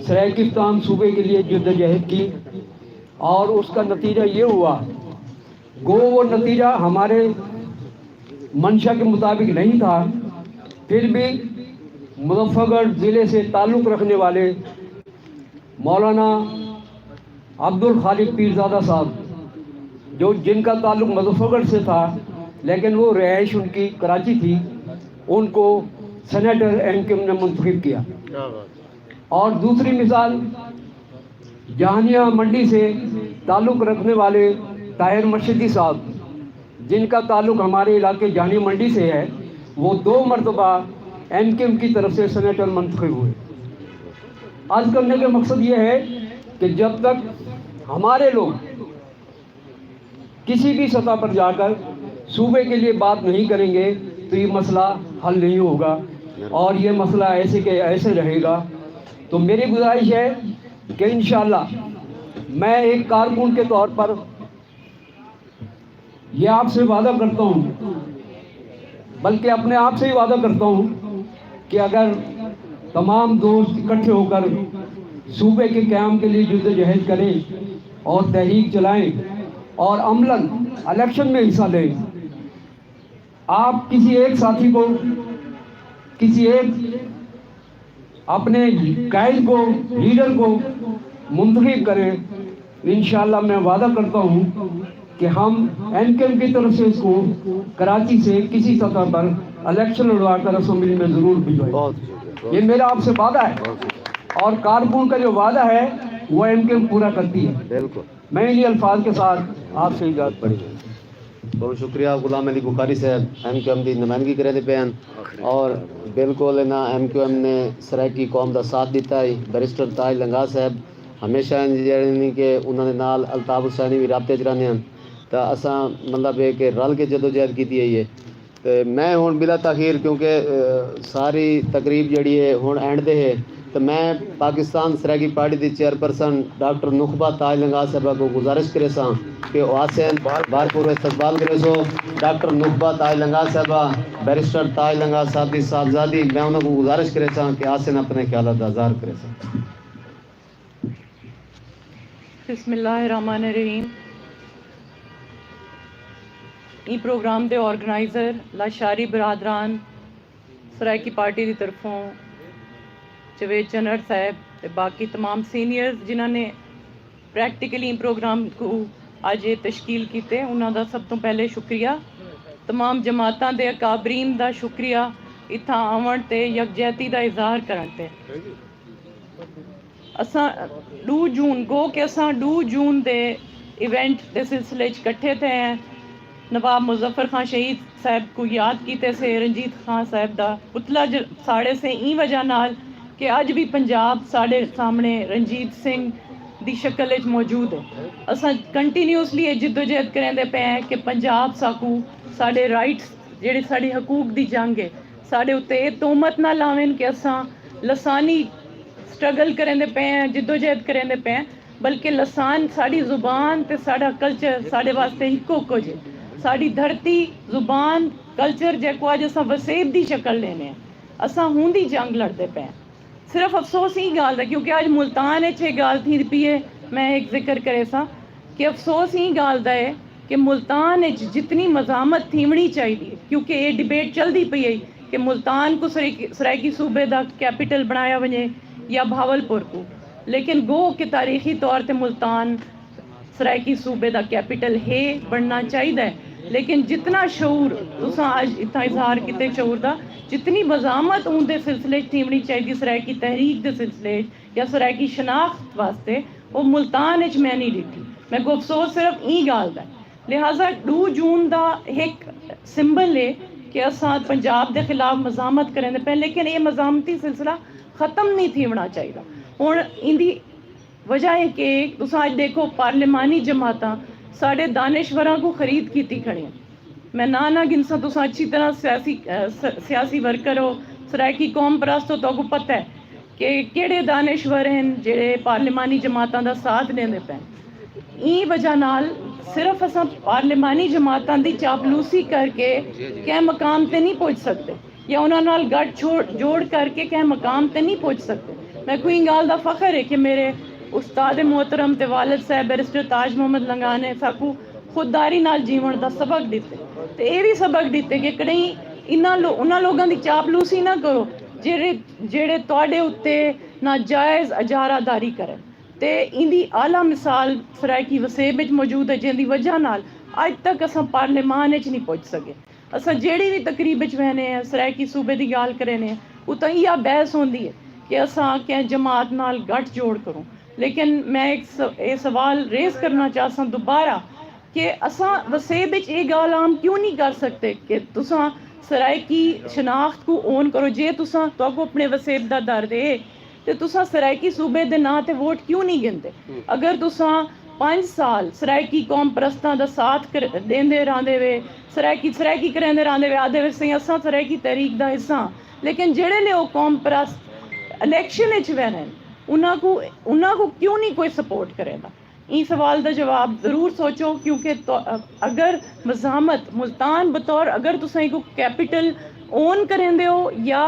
سرائیکستان صوبے کے لیے جدوجہد کی اور اس کا نتیجہ یہ ہوا، گو وہ نتیجہ ہمارے منشا کے مطابق نہیں تھا، پھر بھی مظفر گڑھ ضلع سے تعلق رکھنے والے مولانا عبدالخالق پیرزادہ صاحب، جو جن کا تعلق مظفر گڑھ سے تھا لیکن وہ رہائش ان کی کراچی تھی، ان کو سینیٹر ایم کیو ایم نے منتخب کیا۔ اور دوسری مثال، جہانیہ منڈی سے تعلق رکھنے والے طاہر مشرقی صاحب، جن کا تعلق ہمارے علاقے جہانیہ منڈی سے ہے، وہ دو مرتبہ ایم کیو ایم کی طرف سے سینیٹر منتخب ہوئے۔ عرض کرنے کا مقصد یہ ہے کہ جب تک ہمارے لوگ کسی بھی سطح پر جا کر صوبے کے لیے بات نہیں کریں گے تو یہ مسئلہ حل نہیں ہوگا اور یہ مسئلہ ایسے کے ایسے رہے گا۔ تو میری گزارش ہے کہ انشاءاللہ میں ایک کارکن کے طور پر یہ آپ سے وعدہ کرتا ہوں، بلکہ اپنے آپ سے ہی وعدہ کرتا ہوں کہ اگر تمام دوست اکٹھے ہو کر صوبے کے قیام کے لیے جدوجہد کریں اور تحریک چلائیں اور عملاً الیکشن میں حصہ لیں، آپ کسی ایک ساتھی کو، کسی ایک اپنے قائد کو، لیڈر کو منتخب کریں، انشاءاللہ میں وعدہ کرتا ہوں کہ ہم ایم کیو ایم کی طرف سے اس کو کراچی سے کسی سطح پر الیکشن لڑوا کر اسمبلی میں ضرور بھجوائیں۔ بہت شکریہ، بہت یہ میرا آپ سے وعدہ ہے۔ بہت شکریہ۔ اور کارکن کا جو وعدہ ہے وہ ایم کیو ایم پورا کرتی ہے۔ بالکل۔ میں انہی الفاظ کے ساتھ آپ سے اجازت۔ بڑی بہت شکریہ غلام علی بخاری صاحب، ایم کیو ایم دی نمائندگی کریندے پئے ہن، اور بالکل انہاں ایم کیو ایم نے سرائیکی قوم دا ساتھ ݙتا ہے۔ بیرسٹر تاج لنگاہ صاحب ہمیشہ ہن جیڑھے نی کہ انہاں دے نال الطاف حسینی وی رابطے اچ رہندے ہن، تاں اساں مطلب ہے کہ رل کے جدوجہد کیتی ہئی ہے۔ تے میں ہݨ بلا تاخیر، کیونکہ، اے، ساری تقریب جیڑھی ہے ہݨ اینڈ تے ہے، تے میں پاکستان سرائیکی پارٹی دی چیئرپرسن ڈاکٹر نخبہ تاج لنگاہ صاحبہ کوں گزارش کریساں کہ او آسن، بھرپور استقبال کریسو۔ ڈاکٹر نخبہ تاج لنگاہ صاحبہ، بیرسٹر تاج لنگاہ صاحب دی صاحبزادی، میں انہاں کوں گزارش کریساں کہ آسن اپݨے خیالات دا اظہار کریسن۔ بسم اللہ الرحمن الرحیم۔ ایں پروگرام دے آرگنائزر لاشاری برادران سرائیکی پارٹی دی طرفوں جاوید چنڑ صاحب تے باقی تمام سینئرز جنہاں نے پریکٹیکلی ایں پروگرام کوں اج اے تشکیل کیتے، انہاں دا سب توں پہلے شکریہ۔ تمام جماعتاں دے اکابرین دا شکریہ اتھاں آوݨ تے یکجہتی دا اظہار کرݨ تے۔ اساں ݙو جون، گو کہ اساں ݙو جون دے ایونٹ دے سلسلے اچ کٹھے تھئے ہیں۔ نواب مظفر خان شہید صاحب کوں یاد کیتے سے، رنجیت خان صاحب دا پتلا ساڑے سے ایں وجہ نال کہ اڄ وی پنجاب ساݙے سامݨے رنجیت سنگھ دی شکل اچ موجود ہے۔ اساں کنٹینیوسلی اے جدوجہد کریندے پئے ہیں کہ پنجاب ساکوں ساݙے رائٹس، جیڑھے ساݙی حقوق دی جنگ ہے، ساݙے اتے اے تہمت نہ لاون کہ اساں لسانی سٹرگل کریندے پئے ہیں، جدوجہد کریندے پئے ہیں، بلکہ لسان، ساݙی زبان تے ساݙا کلچر ساݙے واسطے ہکو کجھ ہے۔ ساݙی دھرتی، زبان، کلچر جیکوں اڄ اساں وسیب دی شکل ݙیندے ہیں، اساں ہوندی جنگ لڑدے پئے ہیں۔ صرف افسوس ایں ڳالھ دا، کیونکہ اڄ ملتان اچ اے ڳالھ تھیندی پئی ہے، میں ہک ذکر کریساں کہ افسوس ایں ڳالھ دا ہے کہ ملتان اچ جتنی مزاحمت تھیوݨی چاہیدی ہے، کیونکہ اے ڈبیٹ چلدی پئی ہے کہ ملتان کوں سرائیکی صوبے دا کیپٹل بݨایا ونڄے یا بھاولپور کوں، لیکن گو کہ تاریخی طور تے ملتان سرائیکی صوبے دا کیپٹل ہے، بݨنا چاہیدا ہے، لیکن جتنا شعور، تساں اڄ اتھاں اظہار کیتے شعور دا، جتنی مزاحمت اوندے سلسلے اچ تھیوݨی چاہیدی سرائیکی تحریک دے سلسلے اچ یا سرائیکی شناخت واسطے، او ملتان اچ میں نی ݙٹھی۔ میکوں افسوس صرف ایں ڳالھ دا ہے۔ لہذا ݙو جون دا ہک سمبل ہے کہ اساں پنجاب دے خلاف مزاحمت کریندے پئے، لیکن اے مزاحمتی سلسلہ ختم نی تھیوݨا چاہیدا۔ ہݨ ایندی وجہ اے کہ تساں اڄ ݙیکھو پارلیمانی جماعتاں ساݙے دانشوراں کوں خرید کیتی کھڑیاں۔ میں ناں نہ گھنساں، تساں اچھی طرح سیاسی سیاسی ورکر ہو، سرائیکی قوم پرست ہو، تہاکوں پتہ ہے کہ کیڑھے دانشور ہن جیڑھے پارلیمانی جماعتاں دا ساتھ ݙیندے پئن۔ ایں وجہ نال صرف اساں پارلیمانی جماعتاں دی چاپلوسی کر کے کہیں مقام تے نہیں پہنچ سکدے، یا انہاں نال گٹھ چھوڑ جوڑ کر کے کہیں مقام تے نہیں پہنچ سکدے۔ میکوں ایں ڳالھ دا فخر ہے کہ میرے استاد محترم تے والد صاحب بیرسٹر تاج محمد لنگاہ نے ساکوں خودداری نال جیوݨ دا سبق ݙتے، تے اے وی سبق ݙتے کہ کݙہیں انہاں لو انہاں لوکاں دی چاپلوسی نہ کرو جیڑھے جیڑھے تہاݙے اتے ناجائز اجارہ داری کرن۔ تے ایندی اعلی مثال سرائیکی وسیب اچ موجود ہے، جیندی وجہ نال اڄ تک اساں پارلیمان اچ نی پہنچ سڳے۔ اساں جیڑھی وی تقریب اچ ویندے ہیں، سرائیکی صوبے دی ڳالھ کریندے ہیں، اتاں ایہا بحث ہوندی ہے کہ اساں کہیں جماعت نال گٹھ جوڑ کروں۔ لیکن میں ایک س- اے سوال ریز کرنا چاہساں دوبارہ کہ اساں وسیب اچ اے ڳالھ عام کیوں نی کر سڳدے کہ تساں سرائیکی شناخت کوں اون کرو؟ جے تساں تہاکوں اپݨے وسیب دا درد ہے تے تساں سرائیکی صوبے دے ناں تے ووٹ کیوں نی گھندے؟ اگر تساں پنج سال سرائیکی قوم پرستاں دا ساتھ کر ݙیندے رہندے وے، سرائیکی سرائیکی کریندے رہندے وے، آہدے وے سئیں اساں سرائیکی تحریک دا حصہ ہاں، لیکن جیڑھے لے او قوم پرست الیکشن اچ ویندن، انہاں کوں انہاں کوں کیوں نی کوئی سپورٹ کریندا؟ ایں سوال دا جواب ضرور سوچو، کیونکہ تو اگر مزاحمت ملتان بطور اگر تساں ایکوں کیپٹل اون کریندے ہو یا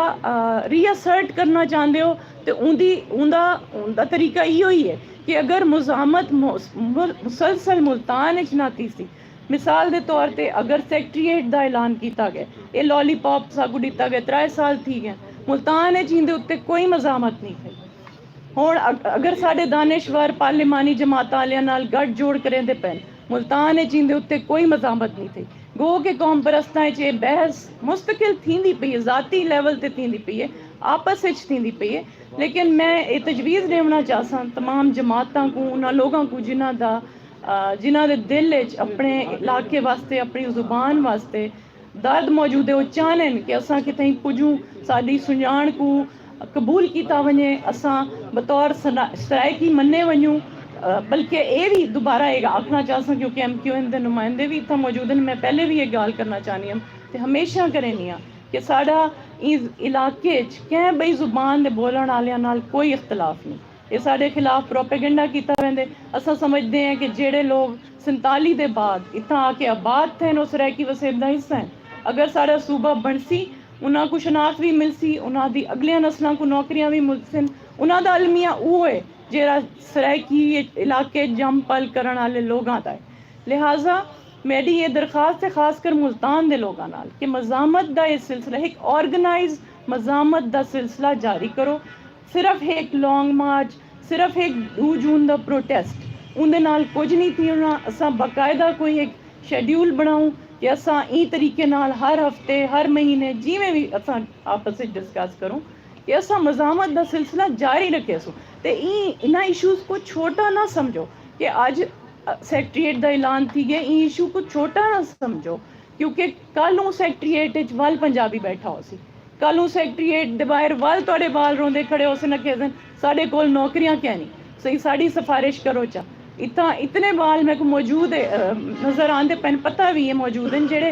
ری اسرٹ کرنا چاہندے ہو، تے اوندی اوندا اوندا طریقہ ایہو ہی ہے کہ اگر مزاحمت مسلسل ملتان اچ نہ تھیسی، مثال دے طور تے اگر سیکٹریٹ دا اعلان کیتا گئے، اے لالی پاپ ساکوں ݙتا گئے، ترائے سال تھی گئے، ملتان اچ ایندے اتے کوئی مزاحمت نہیں تھئی۔ ہݨ اگر ساݙے دانشور پارلیمانی جماعتاں آلیاں نال گٹھ جوڑ کریندے پئن، ملتان اچ ایندے اتے کوئی مزاحمت نی تھئی۔ گو کہ قوم پرستاں اچ اے بحث مستقل تھیندی پئی ہے، ذاتی لیول تے تھیندی پئی ہے، آپس اچ تھیندی پئی ہے، لیکن میں اے تجویز ݙیوݨا چاہساں تمام جماعتاں کوں، انہاں لوکاں کوں جنہاں دا جنہاں دے دل اچ اپݨے علاقے واسطے، اپݨی زبان واسطے درد موجود ہے، او چاہندن کہ اساں کتھائیں پڄوں، ساݙی سنڄاݨ کوں قبول کیتا ونڄے، اساں بطور سرائیکی منے ونڄوں۔ بلکہ اے وی دوبارہ اے آکھݨا چاہساں، کیونکہ ایم کیو ایم دے نمائندے وی اتھاں موجود ہن، میں پہلے وی اے ڳالھ کرݨا چاہندی ہم تے ہمیشہ کریندی ہاں کہ ساݙا ایں علاقے اچ کہیں ٻئی زبان دے ٻولݨ آلیاں نال کوئی اختلاف نی۔ اے ساݙے خلاف پروپیگنڈا کیتا ویندے۔ اساں سمجھدے ہیں کہ جیڑھے لوک سنتالی دے بعد اتھاں آ کے آباد تھئن، او سرائیکی وسیب دا حصہ ہن۔ اگر ساݙا صوبہ بݨسی، انہاں کوں شناخت وی ملسی، انہاں دی اڳلیاں نسلاں کوں نوکریاں وی ملسن۔ انہاں دا المیہ اوہو ہے جیڑھا سرائیکی علاقے ڄم پل کرݨ آلے لوکاں دا ہے۔ لہذا میݙی اے درخواست ہے خاص کر ملتان دے لوکاں نال کہ مزاحمت دا اے سلسلہ، ہک آرگنائز مزاحمت دا سلسلہ جاری کرو۔ صرف ہک لانگ مارچ، صرف ہک ݙو جون دا پروٹیسٹ اوندے نال کجھ نی تھیوݨا۔ اساں باقاعدہ کوئی ہک شیڈیول بݨاؤں کہ اساں ایں طریقے نال ہر ہفتے، ہر مہینے، جیویں وی اساں آپس وچ ڈسکس کروں کہ اساں مزاحمت دا سلسلہ جاری رکھیسوں۔ تے ایں انہاں ایشوز کوں چھوٹا نہ سمجھو کہ اڄ سیکرٹریٹ دا اعلان تھی ڳئے، ایں ایشو کوں چھوٹا نہ سمجھو، کیونکہ کل اوں سیکرٹریٹ اچ ول پنجابی بیٹھا ہوسی، کل اوں سیکرٹریٹ دے ٻاہر ول تہاݙے ٻال روندے کھڑے ہوسن، آکھیسن ساݙے کول نوکریاں کینی، سئیں ساݙی سفارش کرو چا۔ اتھاں اتنے ٻال میکوں موجود نظر آندے پئن، پتہ وی ہے موجود ہن، جیڑھے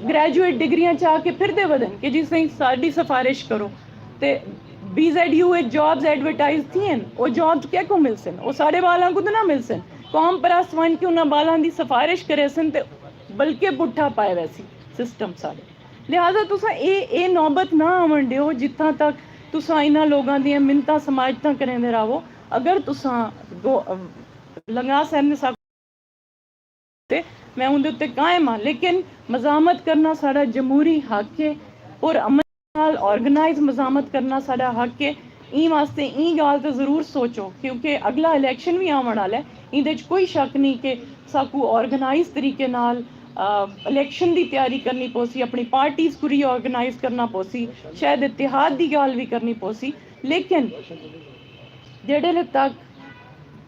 گریجویٹ ڈگریاں چا کے پھردے ودن کہ جی سئیں ساݙی سفارش کرو۔ تے بی زیڈ یو اچ جابز ایڈورٹائز تھین، او جابز کیکوں ملسن؟ او ساݙے ٻالاں کوں تاں نہ ملسن۔ قوم پرست ونڄ کے انہاں ٻالاں دی سفارش کریسن تے بلکہ پٹھا پائے ویسی سسٹم ساݙے۔ لہذا تساں اے اے نوبت نہ آوݨ ݙیو جتھاں تک تساں انہاں لوکاں دیاں منتاں سماجتاں کریندے رہو۔ اگر تساں لنگاہ صاحب نے ساکوں تے میں اوندے اتے قائم ہاں، لیکن مزاحمت کرنا ساݙا جمہوری حق ہے، پر امن نال آرگنائز مزاحمت کرنا ساݙا حق ہے۔ ایں واسطے ایں ڳالھ تے ضرور سوچو، کیونکہ اڳلا الیکشن وی آوݨ آلا ہے، ایندے اچ کوئی شک نی کہ ساکوں آرگنائز طریقے نال الیکشن دی تیاری کرنی پوسی، اپݨی پارٹیز کوں ری آرگنائز کرنا پوسی، شاید اتحاد دی ڳالھ وی کرنی پوسی، لیکن جیڑھے لے تک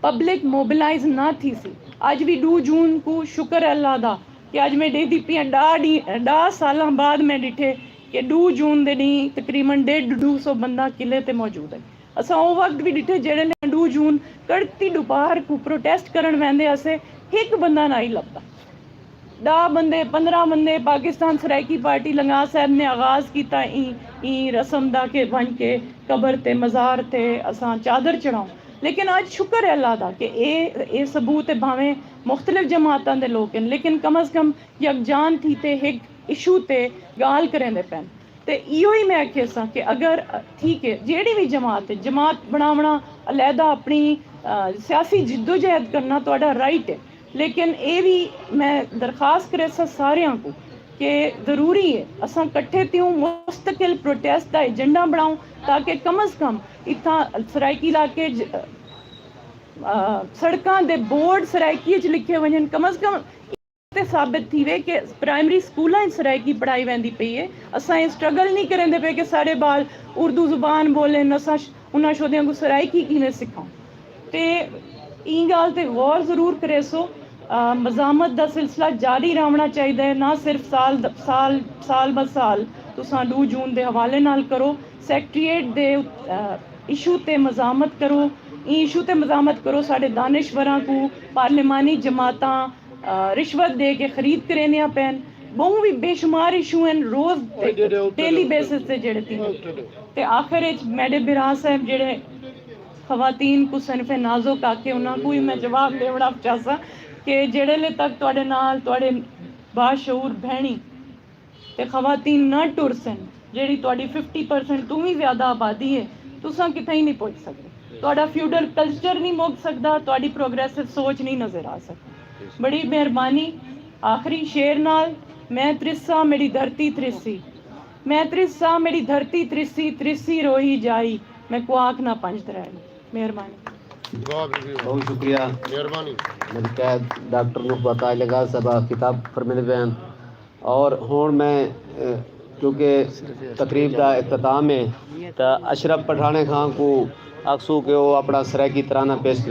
پبلک موبلائز نہ تھیسی۔ اج وی ݙو جون کوں شکر ہے اللہ دا کہ اج میں ݙیہدی پئی آں، ݙاہ ݙینہہ، ݙاہ سالاں بعد میں ݙٹھے کہ ݙو جون دے ݙینہہ تقریبا ݙیڈھ ݙو سو بندہ قلعے تے موجود ہن۔ اساں او وقت وی ݙٹھے جیڑھے لے ݙو جون کڑکتی ݙوپہر کوں پروٹیسٹ کرݨ ویندے ہاسے، ہک بندہ نہ ہی لبھدا۔ ݙاہ بندے، پندرہ بندے پاکستان سرائیکی پارٹی لنگاہ صاحب نے آغاز کیتا ایں ایں رسم دا کہ ونڄ کے قبر تے مزار تے اساں چادر چڑھاؤں۔ لیکن اڄ شکر ہے اللہ دا کہ اے اے ثبوت ہے، بھاویں مختلف جماعتاں دے لوک ہن، لیکن کم از کم یکجان تھی تے ہک ایشو تے ڳالھ کریندے پئن۔ تے ایہو ہی میں آکھیساں کہ اگر، ٹھیک ہے، جیڑھی وی جماعت ہے، جماعت بݨاوݨا علیحدہ اپݨی، آ، سیاسی جدوجہد کرݨا تہاݙا رائٹ ہے، لیکن اے وی میں درخواست کریساں ساریاں کوں کہ ضروری ہے اساں کٹھے تھیوں، مستقل پروٹیسٹ دا ایجنڈا بݨاؤں، تاکہ کم از کم اتھاں سرائیکی علاقے اچ، آ، سڑکاں دے بورڈ سرائیکی اچ لکھے ونڄن، کم از کم تے ثابت تھیوے کہ پرائمری سکولاں اچ سرائیکی پڑھائی ویندی پئی ہے۔ اساں اے سٹرگل نہیں کریندے پئے کہ ساݙے ٻال اردو زبان ٻولن، اساں ش-، انہاں شودیاں کوں سرائیکی کیویں سکھاؤں۔ تے ایں ڳالھ تے غور ضرور کریسو۔ آ، مزاحمت دا سلسلہ جاری رہوݨا چاہیدا ہے، نہ صرف سال د-، سال، سال بہ سال تساں ݙو جون دے حوالے نال کرو۔ سیکریٹریٹ دے، آ، ایشو تے مزاحمت کرو۔ ایں ایشو تے مزاحمت کرو، ساݙے دانشوراں کوں پارلیمانی جماعتاں، آ، رشوت ݙے کے خرید کریندیاں پئن۔ ٻہوں وی بے شمار ایشو ہن، روز ڈیلی بیسس تے جیڑھے تھیندے۔ تے آخر اچ میݙے بھرا صاحب جیڑھے خواتین کوں صنف نازک آکھے، انہاں کوں وی میں جواب ݙیوݨا چاہساں کہ جیڑھے لے تک تہاݙے نال تہاݙے باشعور بھیݨیں تے خواتین نہ ٹرسن، جیڑھی تہاݙی ففٹی پرسنٹ توں وی زیادہ آبادی ہے، تساں کتھائیں نہیں پہنچ سڳدے۔ تہاݙا فیوڈل کلچر نہیں مک سڳدا، تہاݙی پروگریسو سوچ نہیں نظر آ سڳدی۔ بڑی مہربانی۔ آخری شعر نال، میں ترساں میݙی دھرتی ترسی، میں ترساں میݙی دھرتی ترسی، ترسی روہی جائی، میکوں آکھ نہ پنج درائے۔ مہربانی۔ بہت شکریہ۔ مہربانی۔ میرے قائد ڈاکٹر نخبہ تاج لگا صاحبہ خطاب فرمیندے پئے ہن۔ اور ہݨ میں، اے، کیونکہ تقریب دا اختتام ہے، تاں اشرف پٹھاݨے خاں کوں آکھسوں کہ او اپݨا سرائیکی ترانہ پیش کرے۔